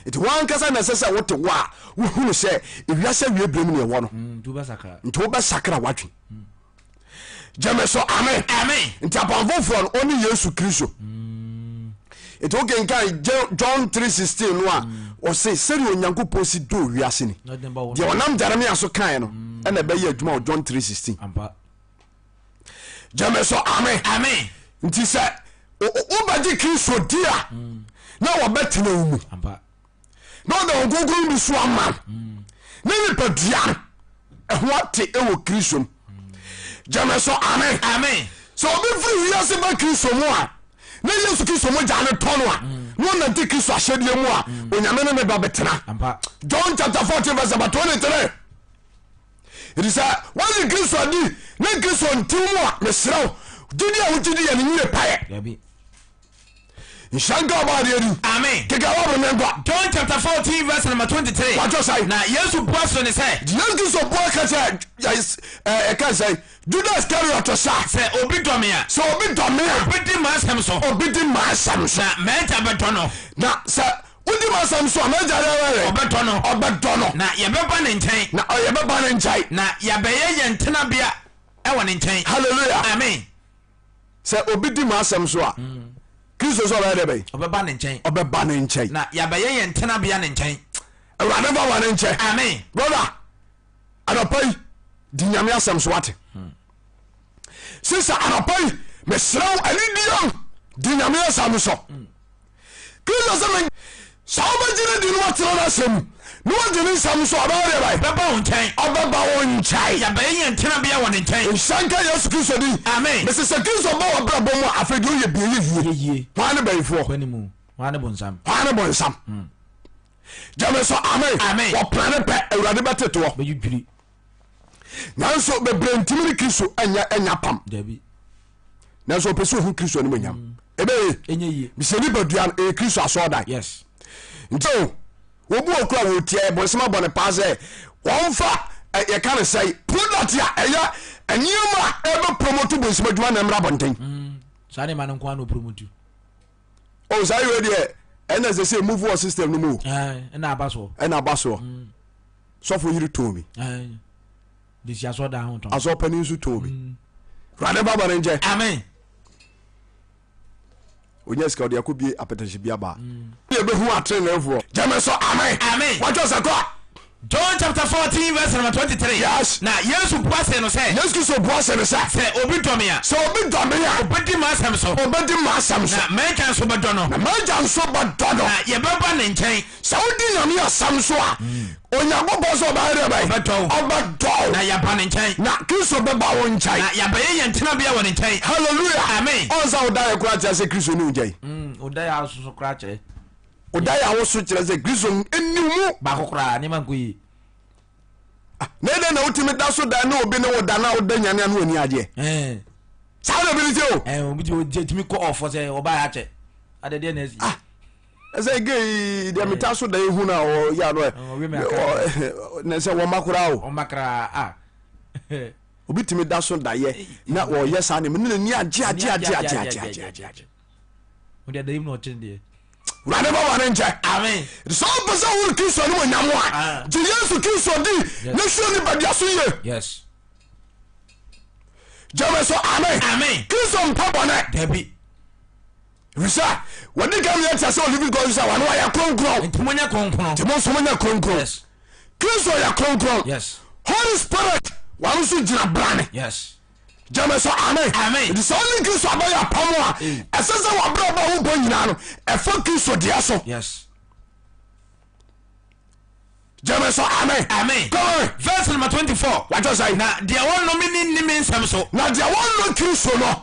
S1: nti wankasa na ɛsɛ sɛ wote hɔ a wohunu sɛ ewiase awie berɛ mu ne ɛwɔ no mm, nti wobɛsakra woadwen gyeme so amen nti apam foforɔ no ɔne Yesu Kristo nti wokenkan John 3:16 no a ɔse sɛdeɛ Onyankopɔn si dɔ wiase ni deɛ ɔnam Jeremia so kaeɛ no ɛna ɛbɛyɛ adwuma wɔ John 3:16 gyeme so amen
S4: amen
S1: nti sɛ wobɛgye kristo di a na wɔbɛtena wo mu na ɔde wo kronkron bi so ama mm. ne nipadua no ɛho ate ɛwɔ kristo mu gyeme so amen
S4: amen
S1: sɛ obi firi wiase ba kristo mu a na yesu kristo mu gya no tɔ no a mm. na ɔnante kristo ahyɛdeɛ mu a mm. onyame ne ne ba bɛtena john chapter 14 verse number 23 Enti sɛ woagye Kristo adi ne Kristo ntew mu a, mesrɛ wo, Gyidi a wogye di yɛ no nwie pɛyɛ.
S3: Dabi.
S1: Nhyira nka ɔbɔ adeɛ din.
S4: Amen.
S1: Keka wɔ bere nkwa.
S4: John chapter 14 verse number 23.
S1: Watɔ sɛn?
S4: Na Yesu bua so ne sɛ.
S1: Yesu Kristo bua ka kyerɛ ɛka sɛ Judas Iscariot sa.
S4: Sɛ obi dɔ me a.
S1: Sɛ obi dɔ me a.
S4: Obedi m'asɛm so.
S1: Obedi m'asɛm so.
S4: Na m'agya bɛdɔ no.
S1: Na sɛ wodi m'asɛm so a m'agya dɛ wɛrɛ.
S4: Ɔbɛdɔ no.
S1: Ɔbɛdɔ no.
S4: Na yɛbɛba ne nkyɛn.
S1: Na yɛbɛba ne nkyɛn.
S4: Na yɛabɛyɛ yɛn tenabea wɔ ne nkyɛn.
S1: Hallelujah.
S4: Amen.
S1: Sɛ obi di m'asɛm so a, Kristo sɛ ɔbɛyɛ dɛ bɛn?
S3: Ɔbɛba ne nkyɛn.
S1: Ɔbɛba ne nkyɛn.
S4: Na yɛabɛyɛ yɛn tenabea ne nkyɛn.
S1: Awurade ba wa ne nkyɛn.
S4: Amen.
S1: Brother, anɔpa yi di nyame asɛm so wate. Sisa anɔpa yi mesrɛ wo anidiam di nyame asɛm so. Kristo sɛ me sɛ wobɛgye no di na watena n'asɛm mu na wagye ne nsɛm so ɔbɛyɛ deɛ bɛn?
S4: Ɔbɛba wo nkyɛn.
S1: Ɔbɛba wo nkyɛn.
S4: Yɛabɛyɛ yɛn tenabea wɔ ne nkyɛn.
S1: Nhyira nka Yesu Kristo din.
S4: Amen.
S1: Mese sɛ Kristo ba w'abrabɔ mu a afei deɛ woyɛ bia yɛ
S3: Yɛ yie.
S1: Hwan ne bayifoɔ?
S3: Kɔ anim. Hwan ne bonsam?
S1: Hwan ne bonsam? Gyeme so amen.
S4: Amen.
S1: Wɔprane pɛ Awurade bɛtetoɔ.
S3: Bɛdwidwiri.
S1: Nanso bebree ntimi ne Kristo anya anya pam.
S3: Dabi.
S1: Nanso ɔpɛ sɛ ohu Kristo animuonyam. Ɛbɛyɛ
S3: Ɛnyɛ yie.
S1: Mesɛ nipadua no ɛyɛ Kristo asɔɔdan.
S3: Yes.
S1: Nti o obi wɔ kura wɔtia yɛ bɔnsɛm abɔ ne paa sɛ wɔmfa yɛka no sɛe product a ɛyɛ nneɛma a ɛbɛ promote bɔnsɛm adwuma na mmra abɔnten.
S3: Saa nneɛma no nko ara na ɔpromote.
S1: O saa yɛ deɛ ɛna sɛ sɛ move wɔ system no mu o.
S3: Ɛna aba soɔ.
S1: Ɛna aba soɔ. Sɔfo yiri tɔn bi.
S3: De si asɔɔdan ho tɔn.
S1: Asɔɔpanin nso tɔn bi. Wurade ba bɔ ne nkyɛn.
S4: Amen.
S1: Onya sika ɔde akɔ bie apɛtɛhye bi aba. Ne yɛbɛhu ateneneefoɔ. Gyeme so amen.
S4: Amen.
S1: Wɔtwerɛ sɛ kɔ.
S4: John chapter 14 verse number 23.
S1: Yes.
S4: Na Yesu bua see no sɛ.
S1: Yesu Kristo bua see no sɛ.
S4: Sɛ obi dɔ me a.
S1: Sɛ obi dɔ me a.
S4: Obedi m'asɛm so.
S1: Obedi m'asɛm so.
S4: Na m'agya nso bɛdɔ no.
S1: Na m'agya nso bɛdɔ no.
S4: Na yɛbɛba ne nkyɛn.
S1: Sɛ wodi Nyame asɛm so a, Onyankopɔn sɛ ɔbɛyɛ dɛ bɛn?
S4: Ɔbɛdɔ wo.
S1: Ɔbɛdɔ wo.
S4: Na yɛaba ne nkyɛn.
S1: Na Kristo bɛba wo nkyɛn.
S4: Na yɛabɛyɛ yɛn tenabea wɔ ne nkyɛn.
S1: Hallelujah.
S4: Amen.
S1: Ɔn sɛ woda yɛ koraa kyerɛ sɛ Kristo ne wo nkyɛn.
S3: Woda yɛ awoso koraa kyerɛ.
S1: Woda yɛ awoso kyerɛ sɛ Kristo nni wo mu.
S3: Baako koraa nneɛma nkɔ yie.
S1: Ah, na ɛdɛn na wotumi da so da ne obi ne wo da na woda nyane a na w'ani agyeɛ? Saa na ebi ne sɛ o.
S3: Obi tumi kɔ ɔfɔ sɛ ɔbaa yɛ akyɛ. Adeɛ na asi.
S1: Ah. Ɛsɛ gay deɛ meta so da ehu na ɔyɛ ano ɛ na sɛ wɔn ma koraa o.
S3: Wɔn ma koraa a.
S1: Obi tumi da so da yɛ na ɔyɛ saa ne mu ne n'ani agye agye agye agye agye agye agye agye.
S3: Mo deɛ da yi mu na ɔkyɛn deɛ.
S1: Wurade bɔ wɔn nkyɛ.
S4: Amen.
S1: Sɛ ɔpɛ sɛ ɔwɔ Kristo ne mo nyam a, gye Yesu Kristo di na sua nipadua so yie.
S3: Yes.
S1: Gyeme so amen.
S4: Amen.
S1: Kristo mpɛ bɔne.
S4: Dabi.
S1: Efisɛ wɔde ka mi atia sɛ ɔlivi gɔn sɛ wɔn wɔyɛ kronkron.
S4: Nti mo nyɛ kronkron.
S1: Nti mo nso mo nyɛ kronkron.
S4: Yes.
S1: Kristo yɛ kronkron.
S4: Yes.
S1: Holy Spirit wɔn nso gyina brane.
S4: Yes.
S1: Gyeme so amen.
S4: Amen.
S1: Nti sɛ ɔne Kristo abɛyɛ apam a, ɛsɛ sɛ wɔabrɛ bɔ ho bɔ nyinaa no ɛfa Kristo deɛ so.
S4: Yes.
S1: Gyeme so amen.
S4: Amen.
S1: Come
S4: Verse number 24.
S1: Wàtò sẹ́yìn.
S4: Na deɛ wɔnnɔ me ni nni me nsɛm so.
S1: Na deɛ wɔnnɔ Kristo no,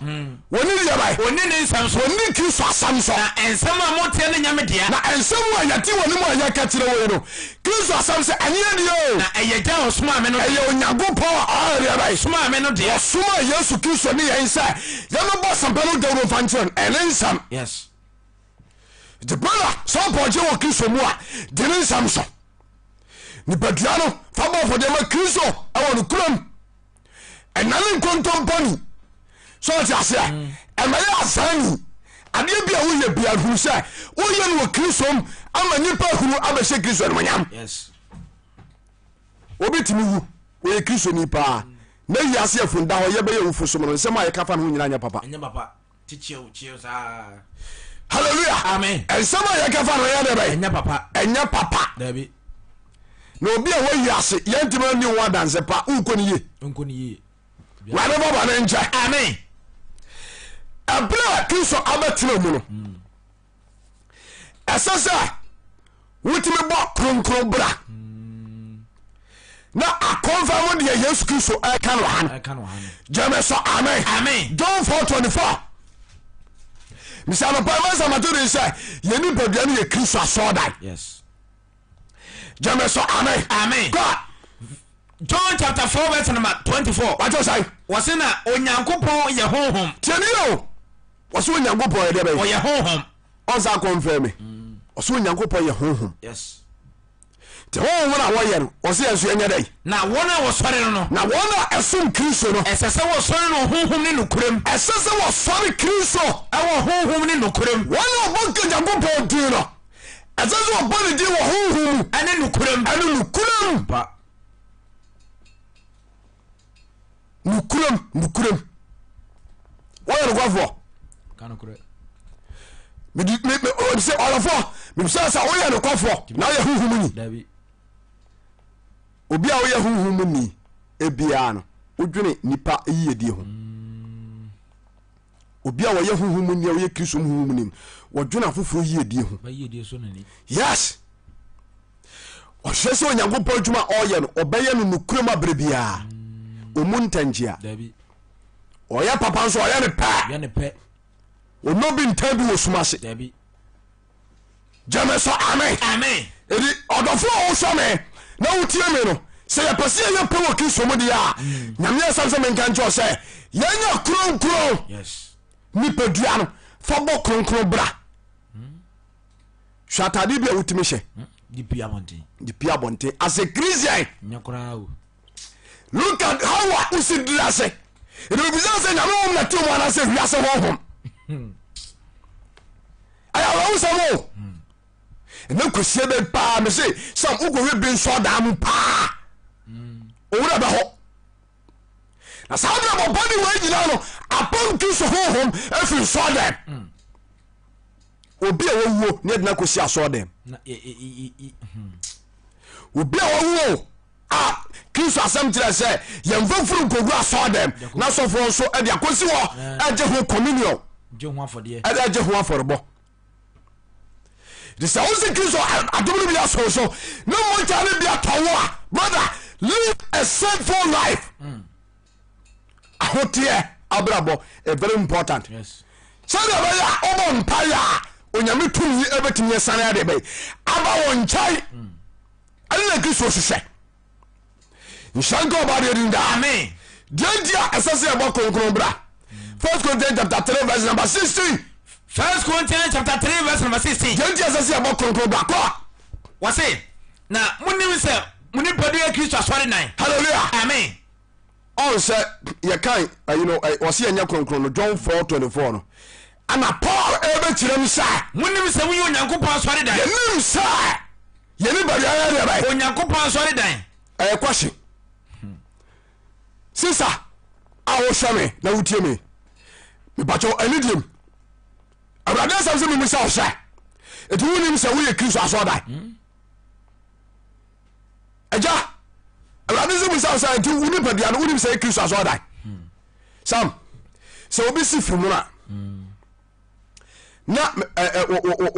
S1: wɔnni deɛ bɛn?
S4: Ɔnni ne nsɛm so.
S1: Wɔnni Kristo asɛm so.
S4: Na nsɛm a moteɛ no nyɛ me dea.
S1: Na nsɛm a yɛte wɔ ne mu a yɛka kyerɛ wo yi no, Kristo asɛm sɛ ɛnyɛ deɛ o.
S4: Na ɛyɛ Agya a ɔsomaa me no dea.
S1: Ɛyɛ Onyankopɔn a ɔyɛ deɛ bɛn?
S4: Somaa me no dea.
S1: Wɔsomaa Yesu Kristo ne yɛn sɛ yɛmmɛbɔ asɛmpa no dawuro mfa nkyerɛ no. Ɛne nsɛm.
S4: Yes.
S1: Nti brother sɛ wopɛ ɔgye wɔ Kristo mu a, gye ne nsɛm so. Nipadua no fa bɔ afɔdeɛ ma Kristo ɛwɔ no kurom. Ɛnane nkontompɔni. Sɛ ɔte aseɛ mm. ɛmɛyɛ azani. Adeɛ bi a woyɛ bia hunu sɛ woyɛ no wɔ Kristo mu ama nipa hunu abɛhyɛ Kristo animonyam.
S3: Yes.
S1: Obi tumi wu wɔyɛ Kristoni paa na wiase afunda hɔ yɛbɛyɛ wufo som no nsɛm a yɛka fa no ho nyina nyɛ papa.
S3: Ɛnyɛ papa. Kyekyɛw kyew saa.
S1: Hallelujah.
S4: Amen.
S1: Nsɛm a yɛka fa no yɛ dɛ bɛn?
S3: Ɛnyɛ papa.
S1: Ɛnyɛ papa.
S3: Dabi.
S1: Na obi a wayi ase yɛntumi anni ho adanse pa wonkɔ ne yie.
S3: Nkɔ ne yie.
S1: Wade bɔbɔ ne nkyɛ.
S4: Amen.
S1: Ɛberɛ a Kristo abɛtena mu no ɛsɛ sɛ wotumi bɔ kronkron bra na akɔmfa mu deɛ Yesu Kristo ɛka no ha no gyeme so amen.
S4: Amen.
S1: John 4:24 misa no pa masa mato de sɛ yɛn nipadua no yɛ Kristo asɔɔdan.
S3: Yes.
S1: Gyeme so amen.
S4: Amen.
S1: Kɔ.
S4: John chapter 4 verse number 24.
S1: Wàtí ọ̀sán.
S4: Wɔsi na Onyankopɔn yɛ honhom.
S1: Tiẹ̀ ni yẹ o. Wɔsi Onyankopɔn yɛ dɛ bɛyɛ.
S4: Ɔyɛ honhom.
S1: Ɔnsa akɔnfɛn mi. Ɔsi Onyankopɔn yɛ honhom.
S3: Yes.
S1: Nti honhom na wɔyɛ no, wɔsi yɛn nso yɛnyɛ dɛn?
S4: Na wɔn a wɔsɔre no no.
S1: Na wɔn a ɛsom Kristo no.
S4: Ɛsɛ sɛ wɔsɔre no honhom ne nokorɛm.
S1: Ɛsɛ sɛ wɔsɔre Kristo.
S4: Ɛwɔ honhom ne nokorɛm.
S1: Wɔn a wɔbɔ Nyankopɔn din no, ɛsɛ sɛ wɔbɔ ne din wɔ honhom mu.
S4: Ɛne nokorɛm.
S1: Ɛne nokorɛm.
S3: Pa.
S1: Nokorɛm, nokorɛm. Wɔyɛ nokwafoɔ.
S3: Ka nokorɛ.
S1: Mede me me sɛ ɔlɔfoɔ mebisa sɛ woyɛ nokwafoɔ na woyɛ honhom ni.
S3: Dabi.
S1: Obi a woyɛ honhom mu ni ebiara no wodwene nipa yiyedie ho. Obi a wɔyɛ honhom mu ni a wɔyɛ Kristo mu honhom mu ni no wɔdwene afoforɔ yiyedie ho.
S3: Ba yiyedie so n'ani.
S1: Yes. Ɔhwɛ sɛ Onyankopɔn adwuma a ɔyɛ no ɔbɛyɛ no nokorɛ mu aberɛ biara. Ɔmu ntɛnkyea.
S3: Dabi.
S1: Ɔyɛ papa nso ɔyɛ ne pɛ.
S3: Yɛ ne pɛ.
S1: Ɔnɔ bi ntan bi wɔ sum ase.
S3: Dabi.
S1: Gyeme sɛ amen.
S4: Amen.
S1: Edi ɔdɔfo a wohwɛ me na wotie me no, sɛ yɛpɛ sɛ yɛyɛ pɛ wɔ Kristo mu deɛ a, mm. Nyame asɛm sɛ menka nkyerɛ sɛ yɛnyɛ kronkron.
S3: Yes.
S1: Nipadua no fa bɔ kronkron bra. Hwɛ atade bi a wotumi hyɛ.
S3: Mm. De pia abɔnten.
S1: De pia abɔnten as a Christian.
S3: Nyɛ koraa o.
S1: Look at how a wosi diri ase. Ɛna obisa sɛ nyame honhom na te mu anaasɛ wiase honhom. Ɛyɛ awerɛhosɛm o. Ɛnɛ kwasie bɛ paa me se sam wokɔhwɛ bi nso ɔdaa mu paa. Owura bɛ hɔ. Na saa berɛ bɔbɔ ne wei nyinaa no apam Kristo honhom afiri nsɔɔdɛm. Obi a wawuo ne ɛdena kɔsi asɔɔdɛm. Obi a wawuo a Kristo asɛm kyerɛ sɛ yɛmfa funu nkogu asɔɔdɛm na sɔfoɔ nso de akɔsi hɔ ɛgye ho communion ɛde agye ho afɔrebɔ de sɛ wosi Kristo adom no bi aso so ne mogya no bi atɔ wo a brother live a sinful life mm. ahoteɛ abrabɔ a very important sɛdeɛ ɛbɛyɛ a wobɔ mpaeɛ a onyame tumi ɛbɛtumi asane adeɛ bɛyɛ aba wo nkyɛn mm. Ɛne na Kristo hwehwɛ. Nhyira nka ɔba deɛ din daa.
S4: Amen.
S1: Deɛ nti a ɛsɛ sɛ yɛbɔ kronkron bra. First Corinthians chapter 3 verse number 16.
S4: First Corinthians chapter 3 verse number 16.
S1: Deɛ nti a ɛsɛ sɛ yɛbɔ kronkron bra kɔ.
S4: Wɔse, na monim sɛ mo nipadua yɛ Kristo asɔredan.
S1: Hallelujah.
S4: Amen.
S1: Ɔn sɛ yɛkan ayi no ɔse yɛnyɛ kronkron no John 4 24 no ana Paul ɛbɛkyerɛ m sɛ.
S4: Monim sɛ moyɛ Onyankopɔn asɔredan.
S1: Yɛnim sɛ yɛne baabi ayɛ deɛ bɛyɛ.
S4: Onyankopɔn asɔredan.
S1: Ɛyɛ kwahye. Sisa a wohwɛ me na wotie me mepakyɛw ɛne diem awurade asɛm sɛ memu sɛ ɔhyɛ ɛti wonim sɛ woyɛ Kristo asɔredan. Hmm? Agya awurade sɛ musa sɛ nti wo nipadua no wonim sɛ yɛ kristo asɔredan sam sɛ obi si firi mu no a na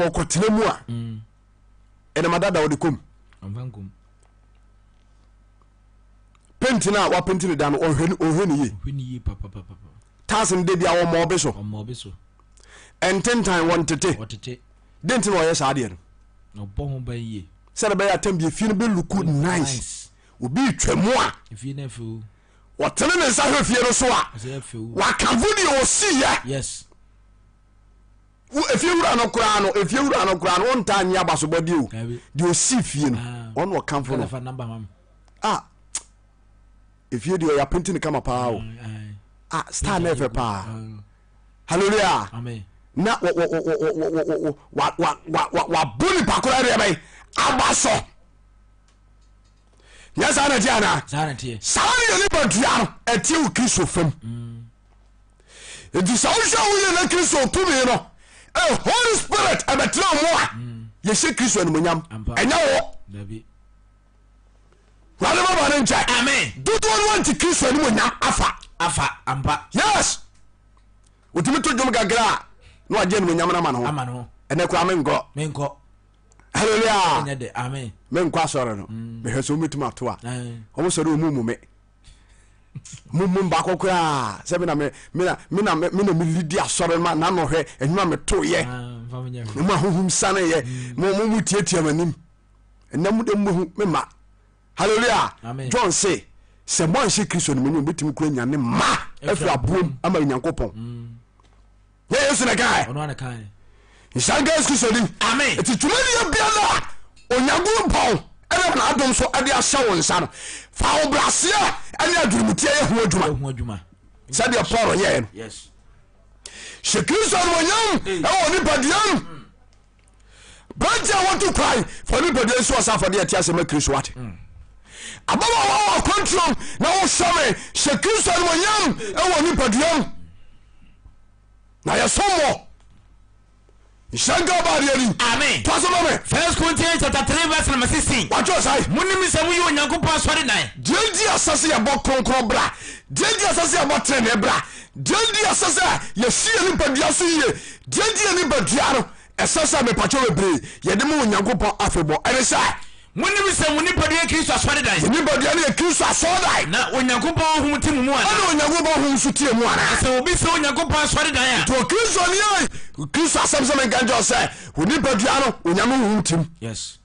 S1: wɔkɔtena mu a ɛnama dada wɔde kɔm penti no a wapenti no da no ɔhwɛ ne yie taase no da bia wɔmmɔ ɔbe so ɛntentan wɔntete den nti na ɔyɛ saa adeɛ
S3: no ɔbɔ ho ban yie
S1: sɛde bɛyɛ atam bi efie no bɛ luku nice obi retwa mu a
S3: efie no afew
S1: ɔtene ne nsa hwɛ fie no so a wakamfo deɛ ɔsiiɛ
S3: yes
S1: efie wura no koraa no efie wura no koraa no ɔntaa nye abasobɔdeɛ o deɛ ɔsi fie no ah. ɔno ɔkamfo no ah efie deɛ ɔyɛ apenti ne kama paa o ah star na ɛfɛ paa hallelujah na wabɔ nipa korɔ deɛ bɛyi aba sɔ nyɛ saa na ɛteɛ anaa saa ne yɛ nipa dua no ɛteɛ wɔ kristo fam mm. nti sɛ wohwɛ woyɛ na kristo tumi no a holy spirit ɛbɛtena mu a mm. yɛhyɛ kristo animonyam ɛnyɛ wɔ wurade bɛbɔ ne nkyɛ
S4: amen
S1: dodoɔ no anti kristo animonyam afa
S4: afa ampa
S1: yes wotumi to dwom kakra a na wagye animonyam no ama ne ho ɛnɛ koraa menkɔ
S3: menkɔ
S1: hallelujah
S3: ɛnyɛ de amen
S1: menkɔ asɔre no mm. mehwɛ sɛ wɔmɛtumi ato a wɔn sɔre wɔn mu me mumum baako koraa sɛ mena mena mena mena melidi asɔre ma nanɔ hwɛ ɛnwuma metoyɛ
S3: ah,
S1: mu ahohom saneyɛ mm. mo mo mu tiatia m'anim ɛnna mu de mu hu me ma hallelujah
S3: Amen.
S1: John se. Sɛ moanhyɛ Kristo animuonyam, obɛtumi kura nyane ma afiri aboom ama Onyankopɔn. Yɛ Yesu na kaɛ. Nhyira nka Yesu Kristo din.
S4: Amen.
S1: Ɛti dwumadie biara a Onyankopɔn ɛnam n'adom so ɛde ahyɛ wo nsa no, fa ahobrɛaseɛ ɛne adwenemuteɛ yɛ ho adwuma sɛdeɛ Paul yɛɛ no. Hyɛ Kristo animuonyam ɛwɔ nipaduam. Berante a wɔtu kwan fa nipadua nsi ɔsɛ afɔdeɛ ɛte asɛm ma Kristo ate. Mm. Ababaawa wɔ akwantuom na wohwɛ me hyɛ Kristo animuonyam ɛwɔ nipaduam na yɛsom wɔ nhyira nka ɔba adeɛ ni.
S4: Amen.
S1: Toa so ma me.
S4: First Corinthians chapter 3 verse number 16.
S1: Watwerɛ sae.
S4: Monim sɛ moyɛ Onyankopɔn asɔredan.
S1: Deɛ nti ɛsɛ sɛ yɛbɔ kronkron bra, deɛ nti ɛsɛ sɛ yɛbɔ tenenee bra, deɛ nti ɛsɛ sɛ yɛsi yɛn nipadua so yie, deɛ nti yɛn nipadua no ɛsɛ sɛ mepakyɛ bebree yɛde ma Onyankopɔn afebɔɔ ɛne sɛ.
S4: Monim sɛ mo nipadua yɛ Kristo asɔredan.
S1: Yɛn nipadua no yɛ Kristo asɔredan.
S4: Na Onyankopɔn honhom te mo mu anaa?
S1: Ɛna Onyankopɔn honhom nso te yɛn mu anaa?
S4: Na sɛ obi sɛ Onyankopɔn asɔredan a.
S1: Nti Okristoni ei, Kristo asɛm sɛ menka nkyerɛ wo sɛ, wo nipadua no, Onyame honhom te mu.
S3: Yes.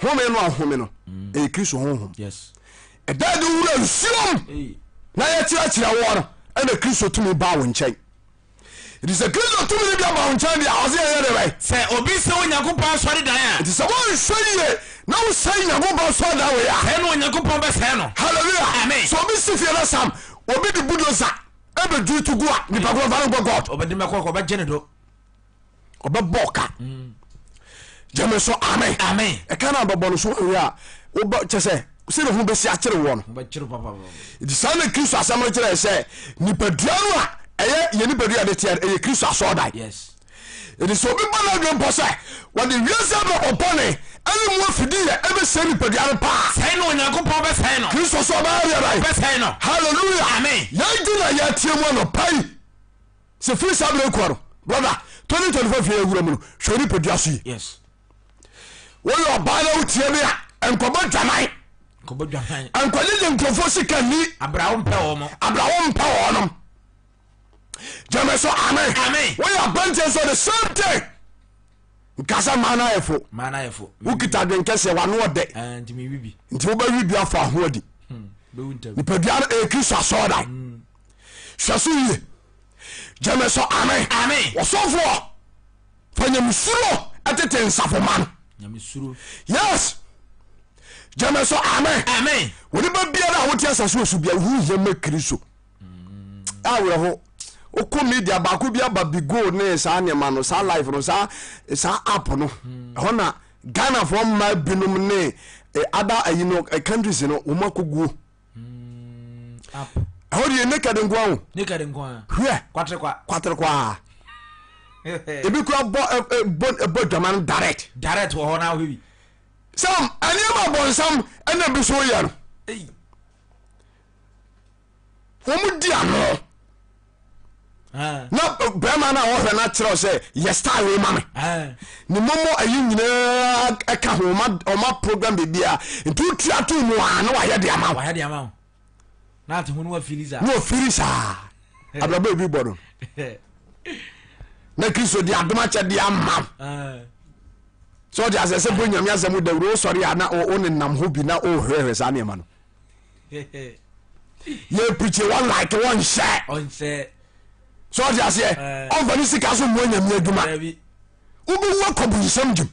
S1: Home no a wohome no, ɛyɛ Kristo honhom.
S3: Yes.
S1: Ɛda de wura nsuom na yɛkyerɛkyerɛ woɔ no, ɛna Kristo tumi baa wo nkyɛn. Nti sɛ Kristo tumi no bi aba wo nkyɛn deɛ a, ɔse yɛnyɛ deɛ bɛn?
S4: Sɛ obi sɛ Onyankopɔn asɔredan a.
S1: Nti sɛ woanhwɛ yie na wosɛe Nyankopɔn asɔredan wei a.
S4: Sɛe na Onyankopɔn bɛsɛe no.
S1: Hallelujah.
S4: Amen.
S1: Sɛ obi si fie na sam obi de bulldozer ɛbɛdwiri to gu a, nipa korɔ mfa no nkɔ court.
S4: Ɔbɛde mɛkɔ kɔ ɔbɛgye ne do.
S1: Ɔbɛbɔ ɔka. Gyeme so amen.
S4: Amen.
S1: Ɛka no a bɛbɔ no so wɔhwɛ a wobɛ kyɛ sɛ sɛde ho bɛsi akyere woɔ no.
S3: Wobɛkyere papapapa.
S1: Nti saa na Kristo asɛm no kyerɛ sɛ nipadua no a ɛyɛ yɛ nipadua de teɛ no ɛyɛ Kristo asɔɔdan.
S3: Yes.
S1: Nti sɛ obi bɔ n'adwene mpo sɛ wɔde wiase abrabɔ bɔne ɛne mu afidi yɛ ɛbɛsɛe nipadua no paa.
S4: Sɛe na Onyankopɔn bɛsɛe no.
S1: Kristo so ɔbɛyɛ deɛ bɛn?
S4: Bɛsɛe no.
S1: Hallelujah.
S4: Amen.
S1: Yɛn nti na yɛteɛ mu anɔpa yi. Sɛ firi saa berɛ kɔ no brother 2024 fie awura mu no hwɛ nipadua so yi.
S3: Yes.
S1: Woyɛ ɔbaa na wotie me a nkɔbɔ dwaman.
S3: Nkɔbɔ dwaman.
S1: Nkɔgyegye nkurɔfoɔ sika ni.
S4: Abrawo mpɛ wɔn.
S1: Abrawo mpɛ wɔnom. Gyeme so amen.
S4: Amen.
S1: Woyɛ aberanteɛ nso the same thing. Nkasa maa no ayɛ fo.
S3: Maa no ayɛ fo.
S1: Wokita adwen kɛseɛ wano ɔdɛ.
S3: Eh, nti mewi bi.
S1: Nti wobɛwi bi afa ho adi.
S3: Bɛwu ntɛm.
S1: Nipadua no ɛyɛ Kristo asɔɔdan. Hwɛ so yie. Gyeme so amen.
S4: Amen.
S1: Ɔsɔfoɔ fa nyamesuro tete nsafo ma no.
S3: Nyamesuro.
S1: Yes. Gyeme so amen.
S4: Amen.
S1: Onipa biara a wote asase wɔ so bia wohu hia ma Kristo. Awerɛho. Wokɔ media baako bi aba bigo ne saa nneɛma no saa life no saa saa app no ɛhɔ na Ghanafoɔ mmaa binom ne eh, other ayi no eh, countries no wɔn akɔguo. Ɛhɔ deɛ naked nkoa o.
S3: Naked nkoa.
S1: Hwɛ.
S3: Kwaterekwa.
S1: Kwaterekwa. Ebi kura bɔ bɔ bɔ dwama no direct.
S3: Direct wɔ hɔ na ahwɛ bi.
S1: Sam nneɛma bɔnsam ɛna bi so yɛ no. Wɔn di ano. Na bɛrima no a wɔhwɛ no akyerɛw sɛ yɛ style wei ma me. Ne mɔmɔ ayi nyinaa ɛka ho ɔma ɔma program biribiara nti wotua to mu a na wayɛ de ama wo.
S3: Wayɛ de ama wo. Na ate ho no wafili saa.
S1: Na wafili saa. Abrabɔ ebi bɔ no. Na Kristo de adom akyɛdeɛ ama wo. Sɛ ɔde asɛ sɛ bɔ nyame asɛm dawuro wosɔre a na wo nenam hɔ bi na wohwɛhwɛ saa nneɛma no. Yɛ pirikyi wɔn like wɔn hyɛ. Sɛ ɔde aseɛ ɔmfa ne sika so mmoa nyame adwuma. Wobɛwu akɔ bonsam gyem.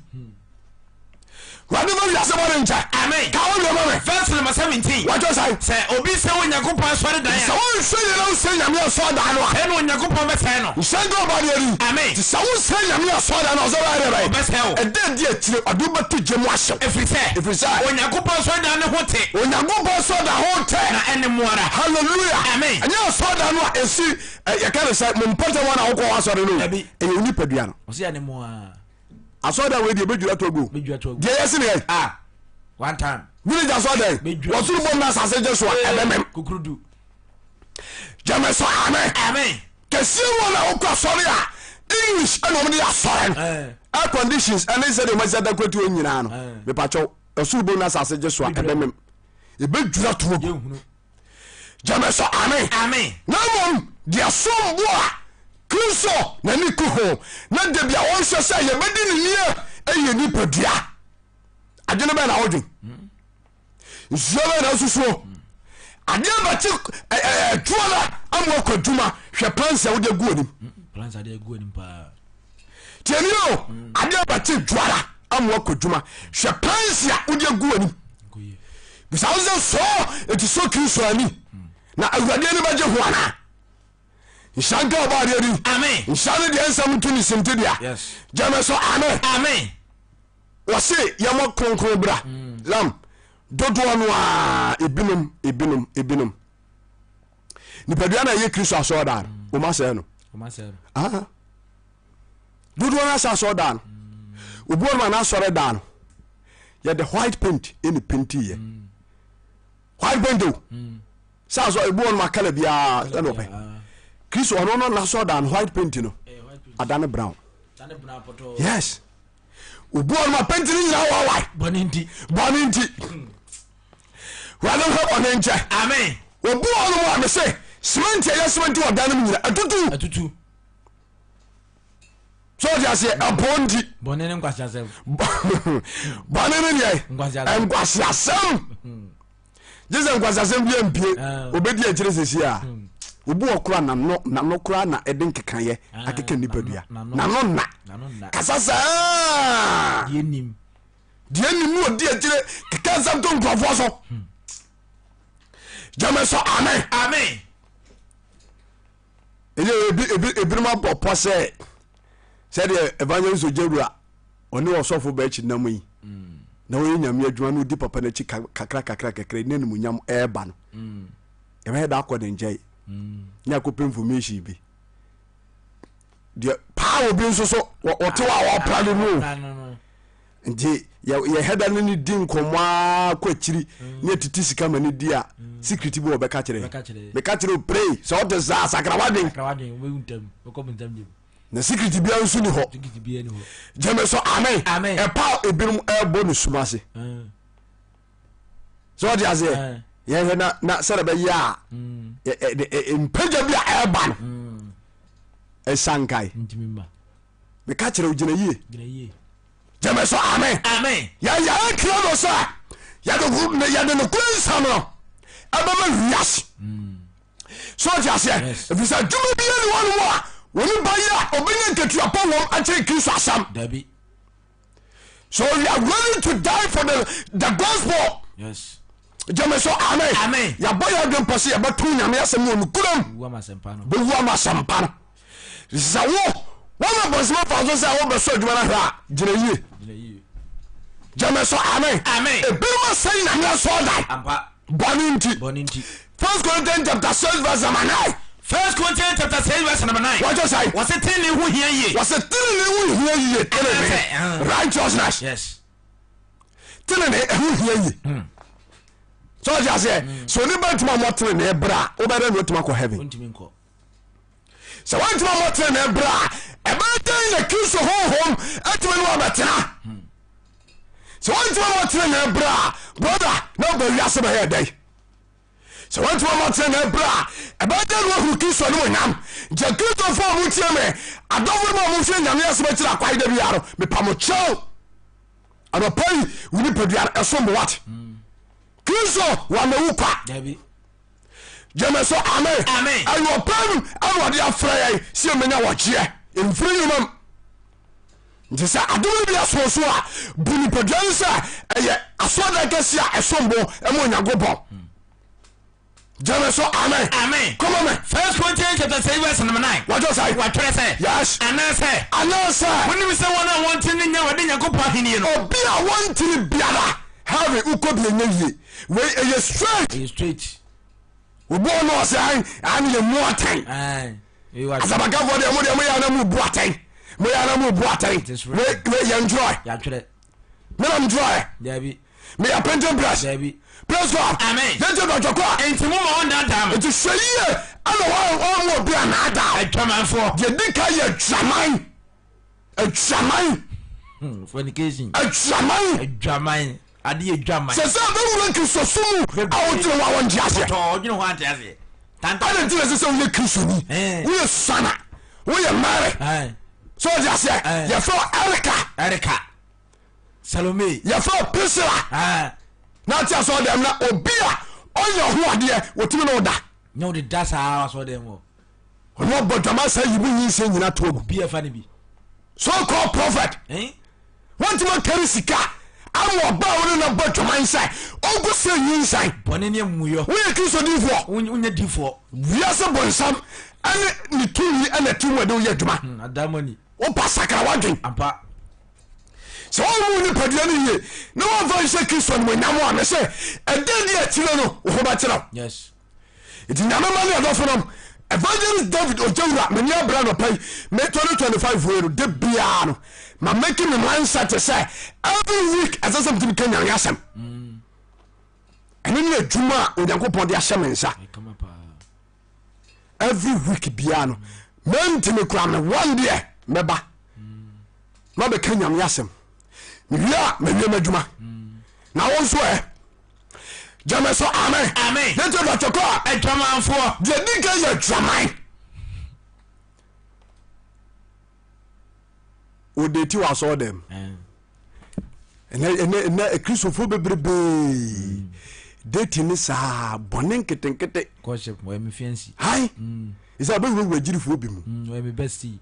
S1: Wurade ma wiase bɔne nkyɛ.
S4: Amen.
S1: Ka wo deɛ ma me.
S4: Verse number 17.
S1: Wɔtwerɛ sɛn?
S4: Sɛ obi sɛ Onyankopɔn asɔredan a.
S1: Sɛ wonhwɛ yie na wosɛ Nyame asɔredan no a.
S4: Sɛe na Onyankopɔn bɛsɛe no.
S1: Nhyɛ nka ɔba deɛ ni.
S4: Amen.
S1: Nti sɛ wosɛ Nyame asɔredan no a, ɔsɛ ɔbɛyɛ deɛ bɛn?
S4: Ɔbɛsɛe wo.
S1: Ɛda adi akyire ɔde wo bɛto gya mu ahyew.
S4: Ɛfiri sɛ.
S1: Ɛfiri sɛ.
S4: Onyankopɔn asɔredan no ho te.
S1: Onyankopɔn asɔredan ho te.
S4: Na ɛne mo ara.
S1: Hallelujah.
S4: Amen.
S1: Ɛnyɛ asɔredan no a ɛsi yɛka ne sɛ mo mpɔtam hɔ na wokɔ hɔ asɔre no o.
S3: Dabi.
S1: Ɛyɛ wo nipadua no.
S3: Ɔsɛ ɛne mo ara.
S1: Asɔre dan wei deɛ bɛdwira to agu. Deɛ yɛsi ne yɛ.
S3: Ah, one time.
S1: Village asɔre dan. Wɔsoro bom na asase gye so a ɛbɛmɛm.
S3: Kukurudu.
S1: Gyeme so amen.
S4: Amen.
S1: Kɛseɛ mu na wokɔ asɔre a English ɛna wɔn de yɛ asɔre no.
S3: Eh.
S1: Air conditions ɛne sɛ deɛ wɔn asi adakorati wɔn nyinaa no.
S3: Eh.
S1: Mepakyɛw ɛsoro bom na asase gye so a ɛbɛmɛm. Ebɛdwira to agu. Gyeme so amen.
S4: Amen.
S1: Na mmom deɛ som bo a Kristo n'ani ku ho na da bi a ɔnhwɛ sɛ yɛbɛdi ne nie ɛyɛ nipadua. Adwene bɛn na wodwen? Nsuo bɛn na wosusuo? Adeɛ bɛkye adwuma no ama wakɔ adwuma hwɛ plans a wode agu anim.
S3: Plans ade agu anim paa.
S1: Tiɛni o adeɛ bɛkye dwara ama wakɔ adwuma hwɛ plans a wode agu anim. Bisa wo sɛ sɔɔ ɛti sɔ Kristo ani na awurade ani bɛgye ho anaa? Nhyira nka ɔbɔ adeɛ din.
S4: Amen.
S1: Nhyira ne deɛ nsɛm nto ne sinte dea.
S3: Yes.
S1: Gyeme so amen.
S4: Amen.
S1: Wɔse yɛmɔ kronkron bra. Lam dodoɔ no a ebinom ebinom ebinom. Nipadua na ɛyɛ Kristo asɔɔdan no. Wɔn asɛe no. Ah. Dodoɔ no asɛ asɔɔdan no. Obi wɔn ma n'asɔre dan no. Yɛde white paint ɛna painti yɛ. White paint o. Sɛ asɔ ebi wɔn ma kala biara ɛna ɔpɛ. Kristo ɔno no n'asɔɔdan white paint no. Adane brown. Yes. Obi wɔn ma paint no nyinaa wawae.
S3: Bɔne nti.
S1: Bɔne nti. Wurade nhwɛ bɔne nkyɛ.
S4: Amen.
S1: Obi wɔn mu a mese cement ɛyɛ cement wɔ dan no mu nyina atutu.
S3: Atutu.
S1: So ɔde aseɛ ɛbɔ nti.
S3: Bɔne ne nkwaseasɛm.
S1: Bɔne ne deɛ.
S3: Nkwaseasɛm.
S1: Nkwaseasɛm. Gye sɛ nkwaseasɛm bi ampie.
S3: Ah.
S1: Obedi akyire sɛsi a. Obi wɔ kora nano nano kora na ɛde nkekayɛ
S3: Ah,
S1: akeka nipadua.
S3: nano-
S1: Nano na.
S3: Nano nna.
S1: Kasa saa.
S3: Deɛ nim.
S1: Deɛ nim no ɔdi akyire keka nsɛm to nkurɔfoɔ so. Gyeme sɛ amen.
S4: Amen.
S1: Ɛyɛ ebi ebi ebinom abɔ pɔ sɛ sɛdeɛ evangelist ogyawura ɔne ɔsɔfo bɛakyi nam yi na ɔyɛ nyame adwuma na ɔdi papa no akyi kakra kakra kakra ne animuonyam ɛreba no yɛbɛyɛ da akɔ ne nkyɛn ne akɔpɛ information bi deɛ paa obi nso so ɔte hɔ a ɔpra no mu nti yɛhɛda no ne di nkɔmmɔ ara kɔ akyiri ne atiti sika ma no di a secret bi wɔbɛka kyerɛ meka kyerɛ o pray sɛ ɔte saa sakra wadwen na secret biara nso ni hɔ gyeme so amen ɛpa ebinom ɛbɔ no sum ase sɛ ɔte aseɛ yɛhwɛ na na sɛdeɛ bɛyɛ a mpagya bi a ɛreba no ɛsankae meka kyerɛ wo gyina yie gyeme so amen yɛyɛre kra no sɛ yɛde nokora nsɛm no ɛbɛma wiase mm. so ɔte aseɛ ɛfiri sɛ adwuma bia ne wɔnom a wɔne ba yi a ɔbɛnya nkatua pa wɔm akyɛn kristo asɛm So we are willing to die for the, the gospel.
S3: Yes.
S1: Gyeme so amen.
S4: Amen.
S1: Yɛabɔ yɛ adwene pɔ sɛ yɛbɛto nyame asɛm wɔ nokuram. Bɛwu ama asɛmpa no. Sɛ wo wɔma bɔnsɛm fa so sɛ wobɛsɔ adwuma no ahwɛ a gyina yie. Gyeme so amen.
S4: Amen.
S1: Ebinom asɛ nyame asɔɔdan.
S4: Ampa.
S1: Bɔne nti.
S3: Bɔne nti.
S1: First Corinthians chapter 6 verse number 9.
S4: First Corinthians chapter 6 verse number 9.
S1: Wɔkyɛ sɛ.
S4: Wɔse tenenee ho hia yie.
S1: Wɔse tenenee ho hia yie. Tenenee. Righteousness.
S4: Yes.
S1: Tenenee ɛho hia yie. Sɛ ɔte aseɛ. Sɛ onipa ntumi ammɔ tenenee bra a wobɛdɛ na watumi akɔ heaven. Sɛ woantumi ammɔ tenenee bra a ɛbɛyɛ dɛn na Kristo honhom atumi ne wabɛtena? Sɛ woantumi ammɔ tenenee bra a brother na wobɛ wiase bɛyɛ dɛn? Sɛ woantumi ammɔ tenenee bra a ɛbɛyɛ dɛn na woahunu Kristo animuonyam? Nti Akristofoɔ a motie me, adɔfo no mu a mohwɛ Nyame asɛm akyiri akwan da biara no, mepa mo kyɛw. Anɔpa yi, wo nipadua no ɛsom bo wate. Kristo wamɛwu kwa. Gyeme so amen.
S4: Amen.
S1: Ɛyɛ ɔpɛ mu ɛna ɔde afrɛ yɛn sɛ yɛmɛnya wɔgyeɛ mfiri nnwuma mu. Nti sɛ adom no bi asoɔ so a bu nipadua no sɛ ɛyɛ asɔredan kɛse a ɛsom bo ɛma Onyankopɔn. Gyeme so amen.
S4: Amen.
S1: Kɔmɔ me.
S4: First Corinthians chapter 6 verse number 9.
S1: Wɔtwerɛ sɛ.
S4: Wɔtwerɛ sɛ.
S1: Yes.
S4: Anaasɛ.
S1: Anaasɛ.
S4: Monim sɛ wɔn a wɔntene no nya Awurade Nyankopɔn ahennie no.
S1: Obi a wɔntene biara heaven wokɔ bi ɛnyɛ yie. Wei ɛyɛ straight.
S3: Ɛyɛ straight.
S1: Obi wɔ no ɔsɛ an an yɛ mu atɛn. Asabakafoɔ deɛ mo deɛ mo yɛ ana mo bu atɛn. Mo yɛ ana mo bu atɛn. Wei wei yɛn twerɛ.
S3: Yɛatwerɛ.
S1: Me na mo twerɛ.
S3: Dabi.
S1: Me yɛ printing press.
S3: Dabi.
S1: Praise God.
S4: Amen.
S1: Yɛn ti dɔjɔ kɔ a.
S4: Enti mo ma wɔn daadaa mo.
S1: Nti hwɛ yie ɛna wɔn wɔn mu obi anaadaa.
S4: Adwamanfoɔ.
S1: Deɛ di ka yɛ adwaman. Adwaman.
S3: Fornication.
S1: Adwaman.
S3: Adwaman. Ade yɛ dwaman.
S1: Sɛ sɛ bɛwura Kristosom mu a wodwene ho a wɔnte aseɛ.
S4: Pɔtɔɔ wodwene ho ante aseɛ. Tanta.
S1: Adɛn nti na ɛsɛ sɛ woyɛ Kristoni? Woyɛ Susana, woyɛ Mary. So ɔde aseɛ yɛfrɛ wo Erika.
S4: Erika.
S3: Salome.
S1: Yɛfrɛ wo Priscilla. Na ate asɔ dɛm na obi a Ɔnyɛ ho adeɛ wɔtumi ne wo da.
S3: Nyɛ wode da saa asɔ dɛm hɔ.
S1: Ɔno ɔbɔ dwama saa yi mu nyinsɛn nyina to agu.
S3: Obi ɛfa ne bi.
S1: So called prophet.
S3: Eh?
S1: Wɔntumi akari sika ama ɔba a wone no bɔ dwaman sɛ ɔnkɔ sɛ nyinsɛn.
S3: Bɔne ne amumuyɔ.
S1: Woyɛ Kristo difoɔ.
S3: Wonyɛ difoɔ.
S1: Wiase bonsam ɛne ne tumi ɛna ti mu ɛde woyɛ adwuma.
S3: Hmm, adamani.
S1: Wopa sakra wadwen.
S3: Ampa.
S1: Sɛ wɔn mu nipadua no yie na wɔmfa nhyɛ Kristo animuonyam a mese ɛda di akyire no wo ho bɛkyerɛw.
S3: Yes.
S1: Nti nyame ma ne adɔfo nom Evangelist David Ojawura mani abra nɔpa yi me 2025 wei no de biara no ma make me mindset sɛ every week ɛsɛ sɛ metumi ka nyame asɛm ɛno ne adwuma a Onyankopɔn de ahyɛ me nsa every week biara no mentimi kora me one deɛ mɛba mabɛka nyame asɛm mewie a mawie m'adwuma na wo nso ɛ gyeme so amen
S4: Amen.
S1: ne nti dɔtɔkɔ a
S4: Adwamanfoɔ.
S1: deɛ di kan yɛ adwaman wɔdeti wɔ asɔɔ dɛm ɛnɛ ɛnɛ ɛnɛ akristofoɔ bebrebee deti ne saa bɔne nketenkete
S3: Kɔhyɛ wɔyɛ me fiancé.
S1: hai ɛsɛ wobɛwurawura gyirifoɔ bi mu
S3: Wɔyɛ me bestie.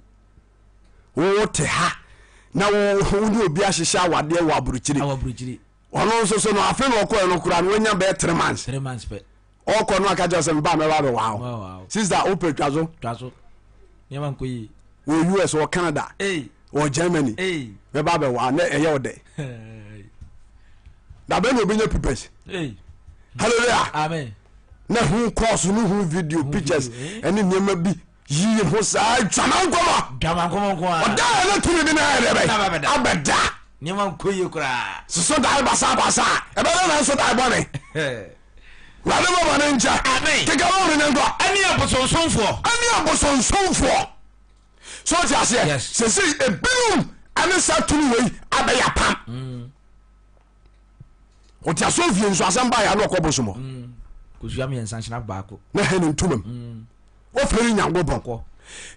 S1: Wote ha na wo ne obi ahyehyɛ awadeɛ wɔ aburokyire.
S3: Awɔ aburokyire.
S1: Ɔno nso so no afe na ɔkɔɛ no koraa no wanya bɛyɛ 3 months.
S3: 3 months pɛ.
S1: Ɔkɔ no aka kyerɛ sɛ meba mɛba abɛwaa wo. Sister wopɛ twa so.
S3: Twa so. Nneɛma nkɔ yie.
S1: Wɔ US wɔ Canada.
S3: Hey.
S1: Wɔ Germany.
S3: Hey.
S1: Mɛba abɛwaa na ɛyɛ wo dɛ. Dabɛ na obi nya papers.
S3: Hey.
S1: Hallelujah.
S3: Amen.
S1: Na hu course no hu video pictures
S3: eh?
S1: ɛne nneɛma bi. Yiyi ho saa dwaman nkɔmɔ.
S3: Dwaman nkɔmɔ nko ara.
S1: Ɔda a ɛna tumi bi na ayɛ dɛ bɛ. Abɛda.
S3: Nneɛma nkɔ yie koraa.
S1: Soso dae basabasa. Ɛbɛdɛ na nso dae bɔne. Wurade bɔ bɔne nkyɛ.
S4: Amen.
S1: Keka bɔ ne nkɔ.
S4: Ɛne abosonsomfoɔ.
S1: Ɛne abosonsomfoɔ. So ɔte aseɛ.
S3: Yes.
S1: Sese ebinom ɛne saa tumi wei abɛyɛ apam. Ɔte aseɛ ofie nso asɛm ba yɛ ano ɔkɔ bosom hɔ.
S3: Kosua mmiɛnsa nhyena baako.
S1: Na hɛn ntoma mu. Wofiri Nyankopɔn.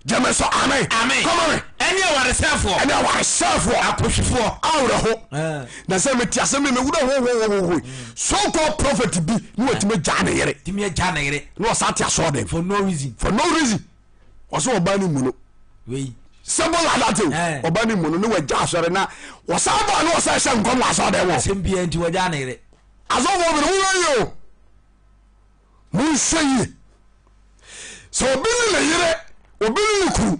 S1: Gyeme so amen.
S4: Amen.
S1: Kɔma me.
S4: Ɛne awaresɛefoɔ.
S1: Ɛne awaresɛefoɔ.
S4: Akɔhwifoɔ.
S1: Awerɛho. Na sɛ mete asɛm bi mewura hohohoho. So called prophet bi ne watumi gyaa ne yere.
S3: Tumi agya ne yere.
S1: Na ɔsa te asɔɔ dɛm.
S3: For no reason.
S1: For no reason. Ɔsɛ ɔbaa no mu no.
S3: Wei.
S1: Simple like that o. Ɔbaa no mu no ne wagya asɔre na ɔsan baa ne ɔsan hyɛ nkɔm wɔ asɔɔ dɛm hɔ.
S3: Asɛm biara nti wagya ne yere.
S1: Asɔfoɔ bi no monhwɛ yie o. Monhwɛ yie. Sɛ obi ne ne yere, obi ne ne kunu